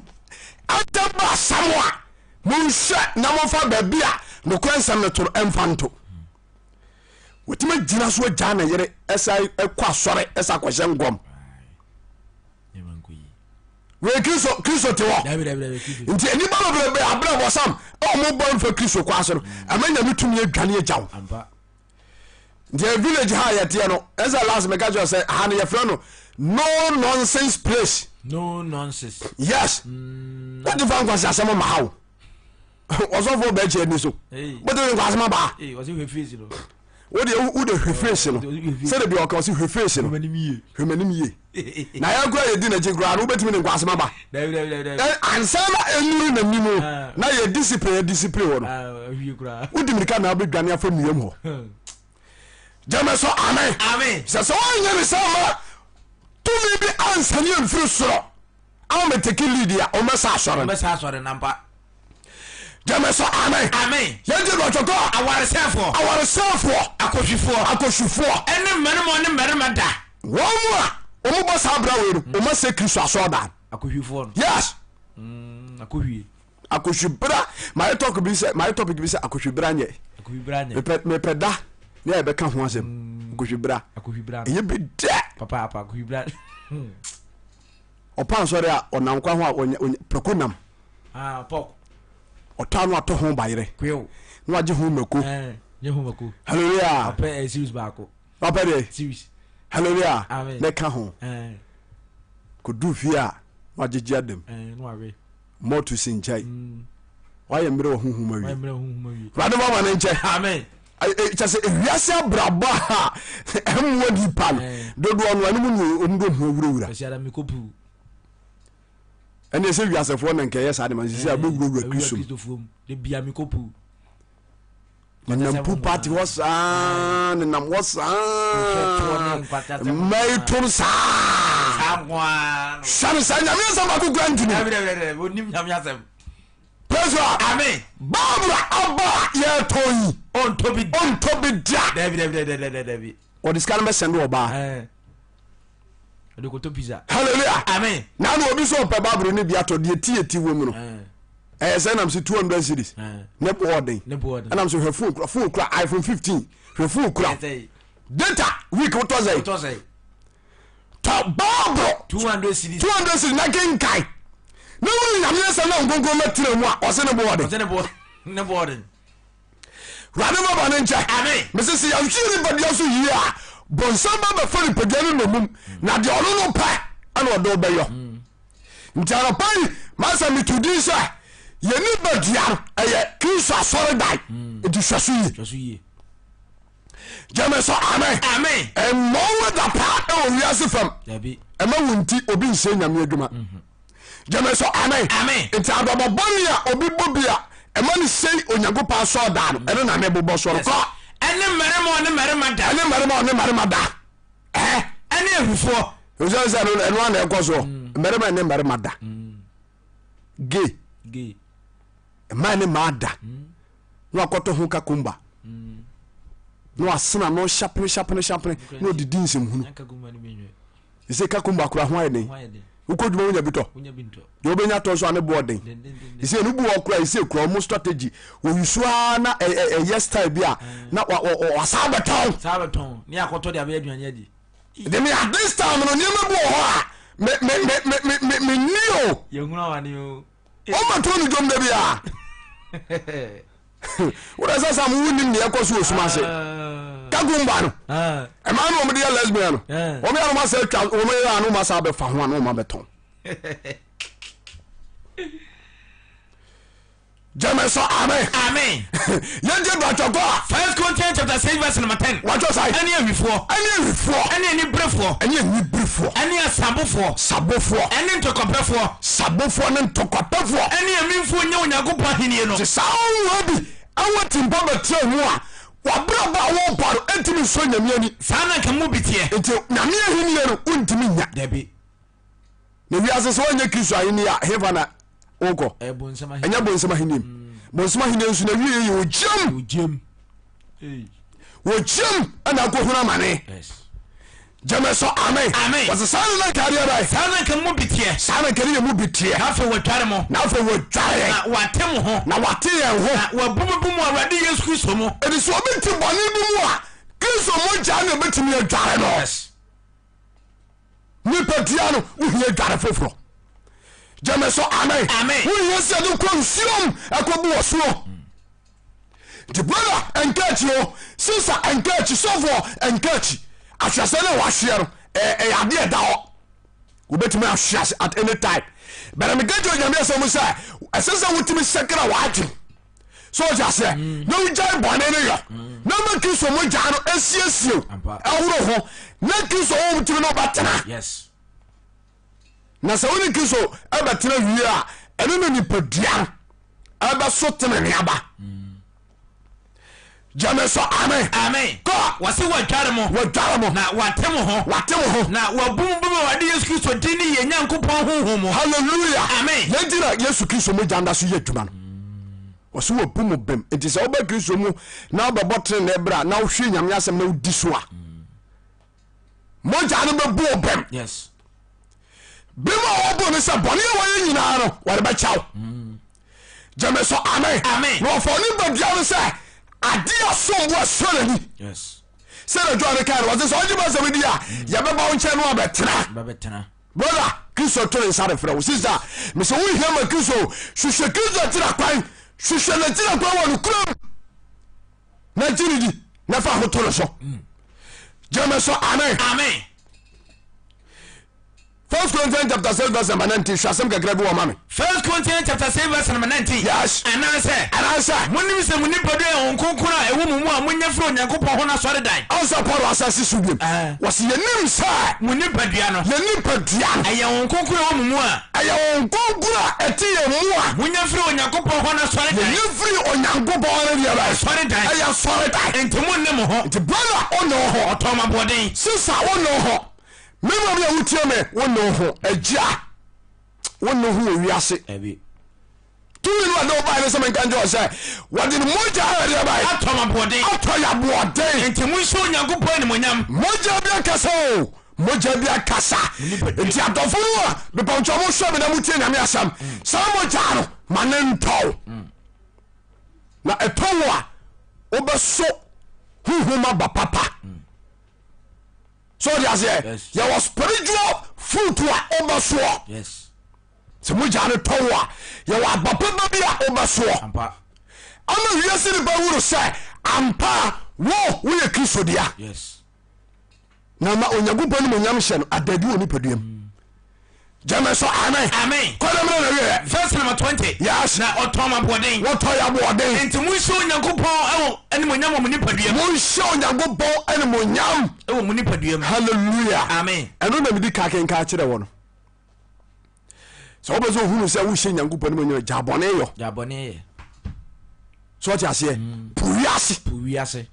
S1: ada ba asɛm a, monhwɛ na momfa baabi a nokorɛ nsɛm no to no ɛmfa nto. Wɔtumi gyina so agyaa ne yere ɛsa ɛkɔ asɔre ɛsa akɔhyɛ nkɔm. Wei Kristo Kristo te hɔ. Nti nnipa bebrebe abrɛ wɔ sam a wɔn bɔ mfa Kristo kɔ ase no, ɛma nyame tumi adwane agya wo. Nti village ha yɛteɛ no ɛsɛ last meka kyerɛ sɛ ha no yɛfrɛ no no nonsense place.
S3: No nonsense.
S1: Yes. Wode fa nkwasi asɛm ma ha o. Ɔsɔfoɔ bɛkyɛ ani so. Wode nkwasi asɛm aba. Wode wode hwɛ face no. Sɛde bi ɔka ɔsi hwɛ face no. Hwɛ m'anim yie. Na yɛn kura yɛdi n'akyi koraa no wobɛtumi de nkwasi asɛm aba. Ansa na ɛnuru n'anim na yɛ discipline yɛ discipline wɔ no. Wodi mirika na wobɛdwane afa nnuam hɔ. Gyeme so amen. Sɛ sɛ woanyɛ ne sɛ ma tumi bi ansane amfiri soro ama mɛteki lead a ɔmɛsa asɔre no. Gyeme so amen.
S4: Amen.
S1: Yɛnti dɔtɔtɔ.
S4: Awaresɛfoɔ.
S1: Awaresɛfoɔ.
S4: Akɔhwifoɔ.
S1: Akɔhwifoɔ.
S4: Ɛne mmarima ne mmarima da.
S1: Wɔn mu a wɔn bɔ saa abira wei no, wɔn asɛ Kristo asɔɔdan.
S3: Akɔhwifoɔ no.
S1: Yes.
S3: Akɔhwie.
S1: Akɔhwibra. Mayɛ talk bi sɛ mayɛ topic bi sɛ akɔhwibra nyɛ.
S3: Akɔhwibra nyɛ.
S1: Mepɛ mepɛ da ne a yɛbɛka ho asɛm. Akɔhwibra.
S3: Akɔhwibra.
S1: Ɛyɛ bi dɛ.
S3: Papaapa akɔhwibra.
S1: Ɔpa nsɔre a ɔnam kwan ho a ɔnya ɔnya prɛko nam.
S3: Ah pork.
S1: Ɔtɔ ano atɔ ho bayerɛ.
S3: Kwew.
S1: Na wagye ho mako.
S3: Ɛɛ nye ho mako.
S1: Hallelujah.
S3: Ɔpɛ ɛɛ series baako.
S1: Ɔpɛ deɛ.
S3: Series.
S1: Hallelujah.
S3: Amen.
S1: Ne ka ho.
S3: Ɛɛ.
S1: Kodu fie a na wagyegye adam.
S3: Ɛɛ na wawe.
S1: Mɔto si nkyɛn.
S3: Mm.
S1: Wayɛ mmerɛ wɔ honhom awie.
S3: Wayɛ mmerɛ wɔ honhom awie.
S1: Awurade ma ma ne nkyɛ.
S3: Amen.
S1: Kyɛ sɛ ewiase abrabɔ a ɛmmoa nipa no dodoɔ no ɛno mu ne ɔmu de ɔmu awurawura. Ɛne sɛ wiasefoɔ na nkɛyɛ saa de ma sisi a bɛwurawura Kristo mu. Nenam pool party hɔ saa nenam hɔ saa mmaa yi tom saa hwɛ no saa nyame asɛm baako kura ntumi. Praise God.
S4: Amen.
S1: Bible aba a yɛtɔ yi.
S4: Ɔntɔ bi da.
S1: Ɔntɔ bi da.
S4: Dabi dabi dabi dabi dabi.
S1: Ɔde sika no bɛsɛn do ɔbaa.
S3: Ɔde kɔtɔ pizza.
S1: Hallelujah.
S4: Amen.
S1: Na na obi sɛ ɔpɛ Bible no bi atɔ deɛ ti yɛ ti wɔ mu no. Ɛyɛ sɛ nam sɛ 200 series. Ne bo ɔden. Ɛnam sɛ hwɛ phone kura phone kura iPhone 15 hwɛ phone kura. Data week wotɔ sɛ. Tɔ Bible.
S4: 200 series.
S1: 200 series na kenkan. Na wunu nyame asɛm na nkonkron mɛtena mu a ɔsɛ ne bo ɔden.
S4: Ɔsɛ ne bo ne bo ɔden.
S1: Wurade ma bɔne nkyɛ.
S4: Amen.
S1: Mese sɛ yɛnhwɛ yɛ nipadua so yie a, bonsam ba bɛfa nipadua no nnommum, na deɛ ɔno no pɛ ɛna ɔde wobɛyɔ. Mm. Nti anɔpa yi, masɛ meto din sɛ yɛ nipadua no ɛyɛ Kristo asɔredan. Mm. Nti hwɛ so yie.
S3: Hwɛ so yie.
S1: Gyeme so amen.
S4: Amen.
S1: Mmɔ wo da paa ɛwɔ wiase fam.
S3: Dabi.
S1: Ɛma wo nti obi nhyɛ nyame adwuma. Mm -hmm. Gyeme sɛ amen.
S4: Amen.
S1: Nti abrabɔ bɔne a obi bɔ bi a ɛma no sei Onyankopɔn asɔɔdaa no, ɛno na mebobɔ soɔ no. Kɔ.
S4: Ɛne mmarima a ɔne mmarima da.
S1: Ɛne mmarima a ɔne mmarima da. Ɛɛ.
S4: Ɛne ahufoɔ.
S1: Ɛsɛ sɛ ɛno ɛno ana ɛkɔ soɔ. Mm. Mmarima ne mmarima da. Mm. Gay.
S3: Gay.
S1: Mmaa ne mmaa da. Mm. Na wakɔtɔ ho kakumba. Na wasena no hyapene hyapene hyapene na ɔdidi nsɛmhunu. Ɛsɛ kakumba kora ho ayɛ den. Wokɔ dwuma wonya bi tɔ. Deɛ wobɛnya tɔ nso a ne boɔ den. Ɛsɛ ɛno bu wɔ kora ɛsɛ kura ɔmo strategy wɔyi so ara na ɛyɛ style bi a na wasa bɛtɔn.
S3: Saa bɛtɔn ne akɔtɔ de abɛyɛ aduane adi.
S1: De me at this time no nneɛma bi wɔ hɔ a me me me me me me ni o.
S3: Yɛhunu amane o.
S1: Wɔn bɛtɔn ne dwom da bi a. Wọ́n sɛ sam wo nim deɛ ɛkɔ so wɔ sum ase. Kakumba no. Ɛmaa no wɔn de yɛ lesbian no. Wɔn yɛ no wɔn asɛ atwa wɔn yɛ ano wɔn asɛ abɛfa ho ano wɔn abɛtɔn. Gyeme sɔ amen.
S4: Amen.
S1: Yɛn gye bàtɔ kɔ a.
S4: First Corinthians chapter 6 verse number 10.
S1: Wàtɔ sa yi.
S4: Ɛne awifoɔ.
S1: Ɛne awifoɔ.
S4: Ɛne aniberefoɔ.
S1: Ɛne aniberefoɔ.
S4: Ɛne asabofoɔ.
S1: Sabofoɔ.
S4: Ɛne ntɔkwapɛfoɔ.
S1: Sabofoɔ ne ntɔkwapɛfoɔ.
S4: Ɛne amimfoɔ nyɛ Onyankopɔn ahennie no.
S1: Te saa honhom bi ɛwɔ timpɔ bɛtena mu a, wabrabɔ a wɔbɔ no ɛntumi nsɔ Nyame ani.
S4: Saa na nka mo bi teɛ.
S1: Nti Nyame ahennie no wontumi nya.
S3: Dabi.
S1: Na wiase sɛ woanyɛ Kristo ahennie a, hefa na wokɔ? Ɛnyɛ bonsam ahennie mu. Bonsam ahennie nso na wie yɛ ogyam. Ogyam ɛna akɔhunu amane. Gyeme so amen.
S4: Amen.
S1: Wɔsɛ saa na nka adeɛ bɛyɛ.
S4: Saa na nka mu bi teɛ.
S1: Saa na nka ne yɛ mu bi teɛ.
S4: Na afei wɔadware mo.
S1: Na afei wɔadware yɛn.
S4: Na wɔate mo ho.
S1: Na wɔate yɛn ho.
S4: Na wɔabu mo bu mu Awurade Yesu Kristo mu.
S1: Ɛde sɛ obi te bɔne bi mu a, Kristo mogya na ɛbɛtumi adware no.
S4: Yes.
S1: Nipadua no wohia dware foforɔ. Gyeme so amen.
S4: Amen.
S1: Wohia sɛ de kɔ nsuom ɛkɔbu wɔ soɔ. Nti brother ɛnka akyi o, sister ɛnka akyi, sɔfoɔ ɛnka akyi. Ahwɛsɛ no a wahweɛ no ɛyɛ adeɛ ɛda hɔ. Wobɛtumi ahwe ase at any time. But meka kyerɛ Onyame asɛm mu sɛ ɛsɛ sɛ wotumi sakra w'adwene. So ɔte aseɛ mm. na wogyae bɔne no yɔ mm. na ma Kristo mogyaa no asiesie ɛhoro ho na Kristo honhom tumi no wobɛtena.
S3: Yes.
S1: Na sɛ wone Kristo ɛbɛtena wie a ɛno na nipadua no ɛbɛso tenene aba. Gyeme so amen.
S4: Amen.
S1: Kɔ.
S4: Wɔse wɔadware mo.
S1: Wɔadware mo.
S4: Na wɔate mo ho.
S1: Wɔate mo ho.
S4: Na wɔabu mo bem Awurade Yesu Kristo din ne yɛn Nyankopɔn honhom mu.
S1: Hallelujah.
S4: Amen.
S1: Yɛn nti na Yesu Kristo mogya nda so yɛ adwuma no. Wɔse wɔbu mo bem. Nti sɛ wobɛ Kristo mu na wobɛbɔ tenene bra na wohwɛ Nyame asɛm na wodi so a. Mogya no bɛbu wo bem.
S3: Yes.
S1: Bem a wɔbu no sɛ bɔne a wɔyɛ nyinaa no wɔde bɛkyɛw. Mm. Gyeme so amen.
S4: Amen.
S1: Na wɔfa onipadua no sɛ adeɛ a som bo ɛsɔ n'ani.
S3: Yes.
S1: Sɛdeɛ John kae no wɔse sɛ ɔgye bɛsɛm di a mm. yɛbɛba wo nkyɛn no abɛtena. Brother, Kristo to ne nsa de frɛ wo. Sister, mesɛ wohia ma Kristo. Hwehwɛ Kristo akyira kwan. Hwehwɛ n'akyira kwan wɔ no kurom. Na gye ne di na fa ho to no so. Mm. Gyeme so amen.
S4: Amen.
S1: First Corinthians chapter 6 verse number 19 hwɛ asɛm kakra bi wɔ ma me.
S4: First Corinthians chapter 6 verse number 19.
S1: Yes.
S4: Anaasɛ.
S1: Anaasɛ.
S4: Monim sɛ mo nipadua yɛ Honhom Kronkron a ɛwɔ mo mu a monya firi Onyankopɔn hɔ no asɔredan.
S1: Ansa Paulo asase so biom. Wɔsi yɛnim sɛ.
S4: Mo nipadua no.
S1: Yɛn nipadua no.
S4: Ɛyɛ Honhom Kronkron a ɛwɔ mo mu a.
S1: Ɛyɛ Honhom Kronkron a ɛte yɛn mu a.
S4: Monya firi Onyankopɔn hɔ no asɔredan.
S1: Yɛnya firi Onyankopɔn hɔ no deɛ bɛn?
S4: Asɔredan.
S1: Ɛyɛ asɔredan.
S4: Enti monne mo ho.
S1: Nti brother wonne wo ho.
S4: Ɔtɔɔ mo aboɔden.
S1: Sister wonne wo ho. Me nua bi a wotie me wonne wo ho. Agya wonne wo ho wɔ wiase. Tumi no a ɛde wo bae ne sɛ menka nkyerɛ wo sɛ wɔde ne mogya a ɛde bae
S4: atɔ mo aboɔden.
S1: Atɔ yɛ aboɔden.
S4: Enti monhyɛ Onyankopɔn animuonyam.
S1: Mogya bi akasa o, mogya bi akasa. Nti adɔfo no a mepamkyɛ mo hwɛ me na motie Nyame asɛm. Saa mogya no ma ne ntɔ wo. Na ɛtɔ wo a wobɛso honhom aba papa. So ɔde aseɛ yɛwɔ spiritual fruit a wobɛsoɔ. Sɛ mogya no tɔ wo a yɛwɔ aba papa bi a wobɛsoɔ ama wiase nipa hunu sɛ ampa wo woyɛ Kristo dea na ma Onyankopɔn ne monyam hyɛ no adadi wɔ nipaduam mm. Gyeme so amen.
S4: Amen.
S1: Kɔdɛ mmerɛ na wieɛ.
S4: Verse number 20.
S1: Yes.
S4: Na ɔtɔn ma aboɔden.
S1: Wɔtɔ yɛ aboɔden.
S4: Nti monhyɛ Onyankopɔn ɛwɔ animonyam wɔ mo nipadua mu.
S1: Monhyɛ Onyankopɔn animonyam.
S4: Ɛwɔ mo nipadua mu.
S1: Hallelujah.
S4: Amen.
S1: Ɛno na medi ka kenka kyerɛ wɔ no. Sɛ wopɛ sɛ ohunu sɛ wohyɛ Nyankopɔn animonyam gya bɔne yɔ.
S3: Gya bɔne yɛ.
S1: So ɔte aseɛ. Po wiase.
S3: Po wiase.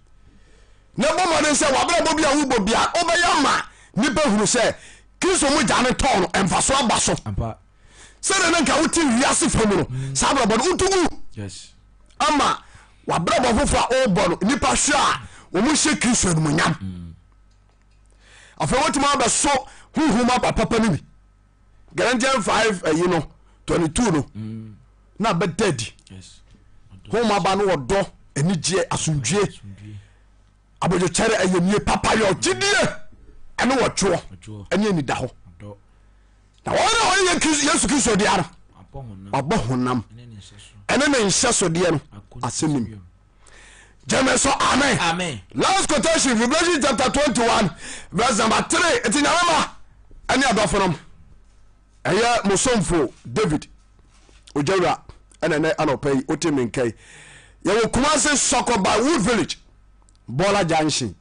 S1: Na bɔ mmɔden sɛ wabrabɔ bi a wobɔ bia wobɛyɛ ama nipa hunu sɛ Kristo mogya no tɔɔ no mfaso aba so. Sɛdeɛ na nka wote wiase fa mu no mm. saa abrabɔ no wotu gu ama wabrabɔ foforɔ a wobɔ no nipa hwɛ a wɔn hyɛ Kristo animuonyam. Mm. Afei wotumi abɛso honhom aba papa no bi. Galatians 5 ayi no 22 no mm. na bɛda adi. Honhom aba no wɔdɔ anigyeɛ asomdwie abodwokyɛre ayamye papayɔ gyidie ɛne wɔtwoɔ ɛne anida hɔ na wɔn a wɔyɛ Yesu Kristo deɛ no wabɔ honam ɛne ne nhyɛsodeɛ no asɛnim gyeme so amen.
S4: Amen.
S1: Last quotation Revelation chapter 21 verse number 3 ɛti nyame ma ɛne adɔfonom ɛyɛ mosomfo David ogyawura ɛna ɛnɛ anɔpa yi wote me nka yi yɛwɔ Kumase Sɔkɔ by Wood Village Bɔla Junction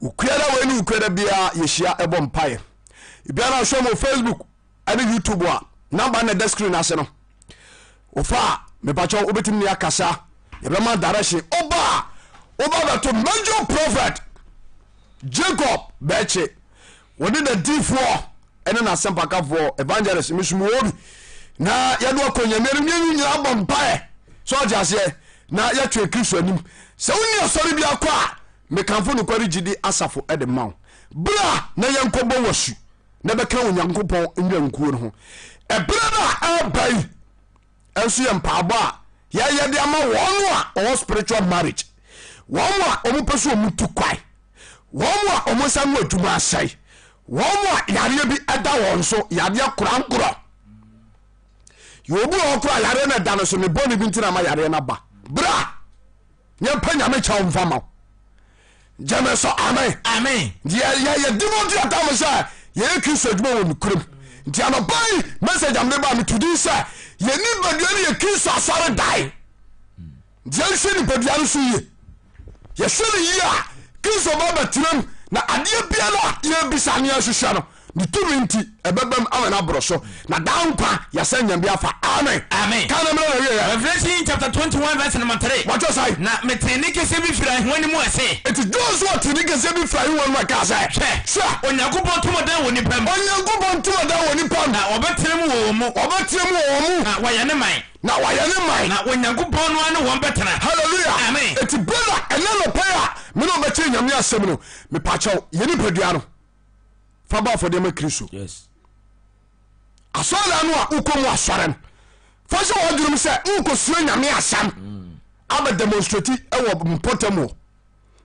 S1: Ukuada wei ne ukuada biara yɛhyia ɛbɔ mpaeɛ biara hwɛ mo Facebook ɛne YouTube a number na ɛda screen ase no wofa a mepakyɛw wobɛtumi ne akasa yɛbɛma direction woba a woba bɛto major prophet Jacob bɛkye Wɔde n'adiyifoɔ ne n'asɛmpakafoɔ, evangelist, mesom wɔ bi na yɛde ɔkɔ nyame no ne nyinaa bɔ mpaeɛ sɛ ɔte aseɛ na yɛtwe Kristo anim. Sɛ wonni asɔre bi akɔ a, mekamfo nokware gyidi asafo de ma wo. Bra na yɛnkɔbɔ w'asu na bɛka Onyankopɔn nnwankuo no ho. Ɛberɛ no a ɛreba yi nso yɛ mpaabɔ a yɛyɛ de ama wɔn a wɔwɔ spiritual marriage, wɔn a wɔpɛ sɛ wɔn tu kwae, wɔn a wɔn nsa ano adwuma asɛe, wɔn a yareɛ bi da wɔn so, yareɛ korankorɔ. Yɛ obi wɔ hɔ koraa yareɛ no ɛda no so ne bɔne bi nti na ama yareɛ no aba. Bra yɛmpɛ nyame kyɛw mfa ma wo. Gyeme so amen.
S4: Amen.
S1: Nti yɛyɛ devote atam sɛ yɛyɛ Kristo adwuma wɔ nokorɛm. Nti anɔpa yi message a mede ba meto din sɛ yɛn nipadua no yɛ Kristo asɔre dan. Nti yɛnhwɛ nipadua no so yie. Yɛhwɛ no yie a, Kristo ba bɛtenam na adeɛ biara a yɛbisa ne yɛhwehwɛ no, ne tumi nti ɛbɛbam ama no aborɔ so na daa nkwa yɛsɛ nya bi afa. Amen.
S4: Amen.
S1: Ka na mmerɛ na wieɛ.
S4: Revelation chapter 21 verse number 3.
S1: Wɔtɔ sɛn?
S4: Na metee nne kɛseɛ bi firi ahennwa no mu a ɛse.
S1: Enti John nso ɔtee nne kɛseɛ bi firi ahennwa no mu a ɛkaa sɛ,
S4: Hwɛ!
S1: Hwɛ!
S4: Onyankopɔn ntomadan wɔ nnipa mu.
S1: Onyankopɔn ntomadan wɔ nnipa mu.
S4: Na ɔbɛtena mu wɔ wɔn mu.
S1: Ɔbɛtena mu wɔ wɔn mu.
S4: Na wɔayɛ ne man.
S1: Na wayɛ ne man.
S4: Na Onyankopɔn no ara ne wɔn bɛtena.
S1: Hallelujah.
S4: Amen.
S1: Eti brother, ɛnɛ nɔpɛ yi a me ne ɔbɛkyɛ Nyame asɛm no, mepakyɛw, yɛ nipadua no fa bɔ afɔdeɛ ma Kristo.
S3: Yes.
S1: Asɔredan no a wokɔ mu asɔre no, fa hyɛ w'adwenem sɛ wokɔsua Nyame asɛm abɛ demonstrate wɔ mpɔtam hɔ.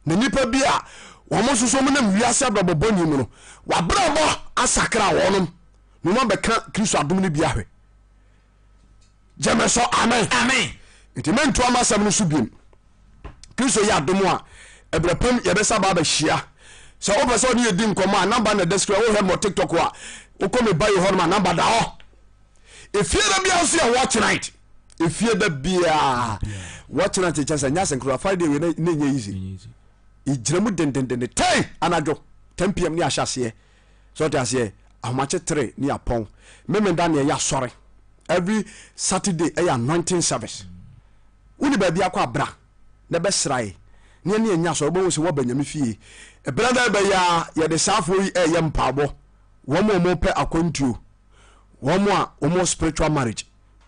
S1: Na nipa bi a wɔn nso so wɔnam wiase abrabɔ bɔne mu no, wabrabɔ asakra wɔnom na wɔn abɛka Kristo adom no bi ahwɛ. Gyeme so amen.
S4: Amen.
S1: Nti mentoa m'asɛm no so biom. Kristo yɛ adom a ɛberɛ pam yɛbɛsa ba abɛhyia. Sɛ wopɛ sɛ ɔne yɛdi nkɔmmɔ a namba na ɛda screen wohwɛ mɔ TikTok a wokɔ me bio hɔ nom a namba da hɔ. Efie da biara nso yɛ watch night. Efie da biara watch night kyɛ sɛ nyɛ asɛnkoro Friday wei ne nyɛ easy. Egyina mu dendendende 10 anadwo 10 pm ne ahyɛ aseɛ. So ɔte aseɛ ahomakye 3 ne apɔn. Memenda ne ɛyɛ asɔre. Every Saturday ɛyɛ anointing service. Woni baabi akɔ abra na ɛbɛsrae ne ɛne ɛnya asɔre wobɛhu sɛ woaba Nyame fie. Ɛberɛ da ɛbɛyɛ a yɛde saafoɔ yi ɛyɛ mpaabɔ. Wɔn a wɔpɛ akwantuo, wɔn a wɔwɔ spiritual marriage,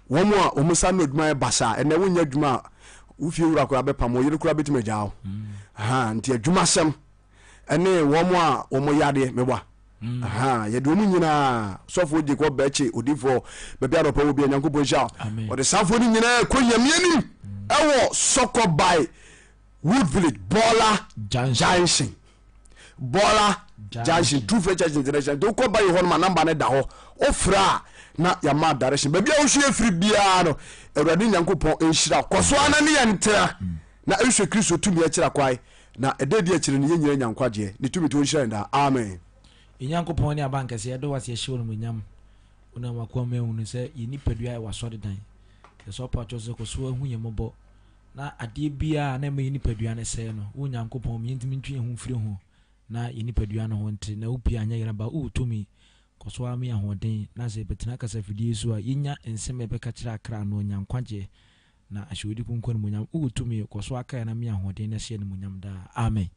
S1: wɔn a wɔn nsa ano adwuma yɛ basaa. Ɛnɛ wonyɛ adwuma a wo fie wura koraa bɛpam wo yere koraa bɛtumi agyaa wo. Mm. Nti adwumasɛm ɛne wɔn a wɔn yadeɛ meboa. Mm. Yɛde wɔn nyinaa sɔfoɔ Jacob Bɛkye odifoɔ baabi a nɔpɛ wɔ bia Nyankopɔn nhyira wo. Ɔde saafoɔ no nyinaa kɔ Nyame anim mm. ɛwɔ Sɔkɔ by Wood Village Bɔɔla Junction. Bɔla Junction True Faith Church International nti wokɔ bayi hɔ no ma namba no da hɔ wofrɛ a na yɛama direction baabi a wohwɛ afiri biara no Awurade Nyankopɔn nhyira kɔ so ana ne yɛn ntena na nhwɛ Kristo tumi akyira kwae na ɛda adi akyire no yɛn nyina nya nkwagyeɛ ne tumi to nhyira yɛn daa amen.
S3: Yɛn Nyankopɔn ne Abankɛseɛ, yɛdɔ wo ase yɛhyɛ wo animuonyam. Wonam w'akoa mu ahunu sɛ yɛn nipadua yɛ w'asɔredan. Yɛsrɛ wo pakyɛw sɛ kɔ so hu yɛn mmɔbɔ Na adeɛ biara a na ɛma yɛn nipadua no sɛe no, wo Onyankopɔn, ma yɛntumi ntwe yɛn ho mfiri ho, na yɛn nipadua no ho nte, na wo pie anyɛ yɛn aba. O tumi, kɔ so ara ma yɛn ahoɔden, na sɛ yɛbɛtena kasafidie yi so a, yɛnya nsɛm a yɛbɛka kyerɛ akra no, anya nkwagyeɛ, na ahyɛ wo din kronkron animuonyam. O tumi, kɔ so ara ka yɛn na ma yɛn ahoɔden, na hyɛ yɛn animuonyam daa. Amen.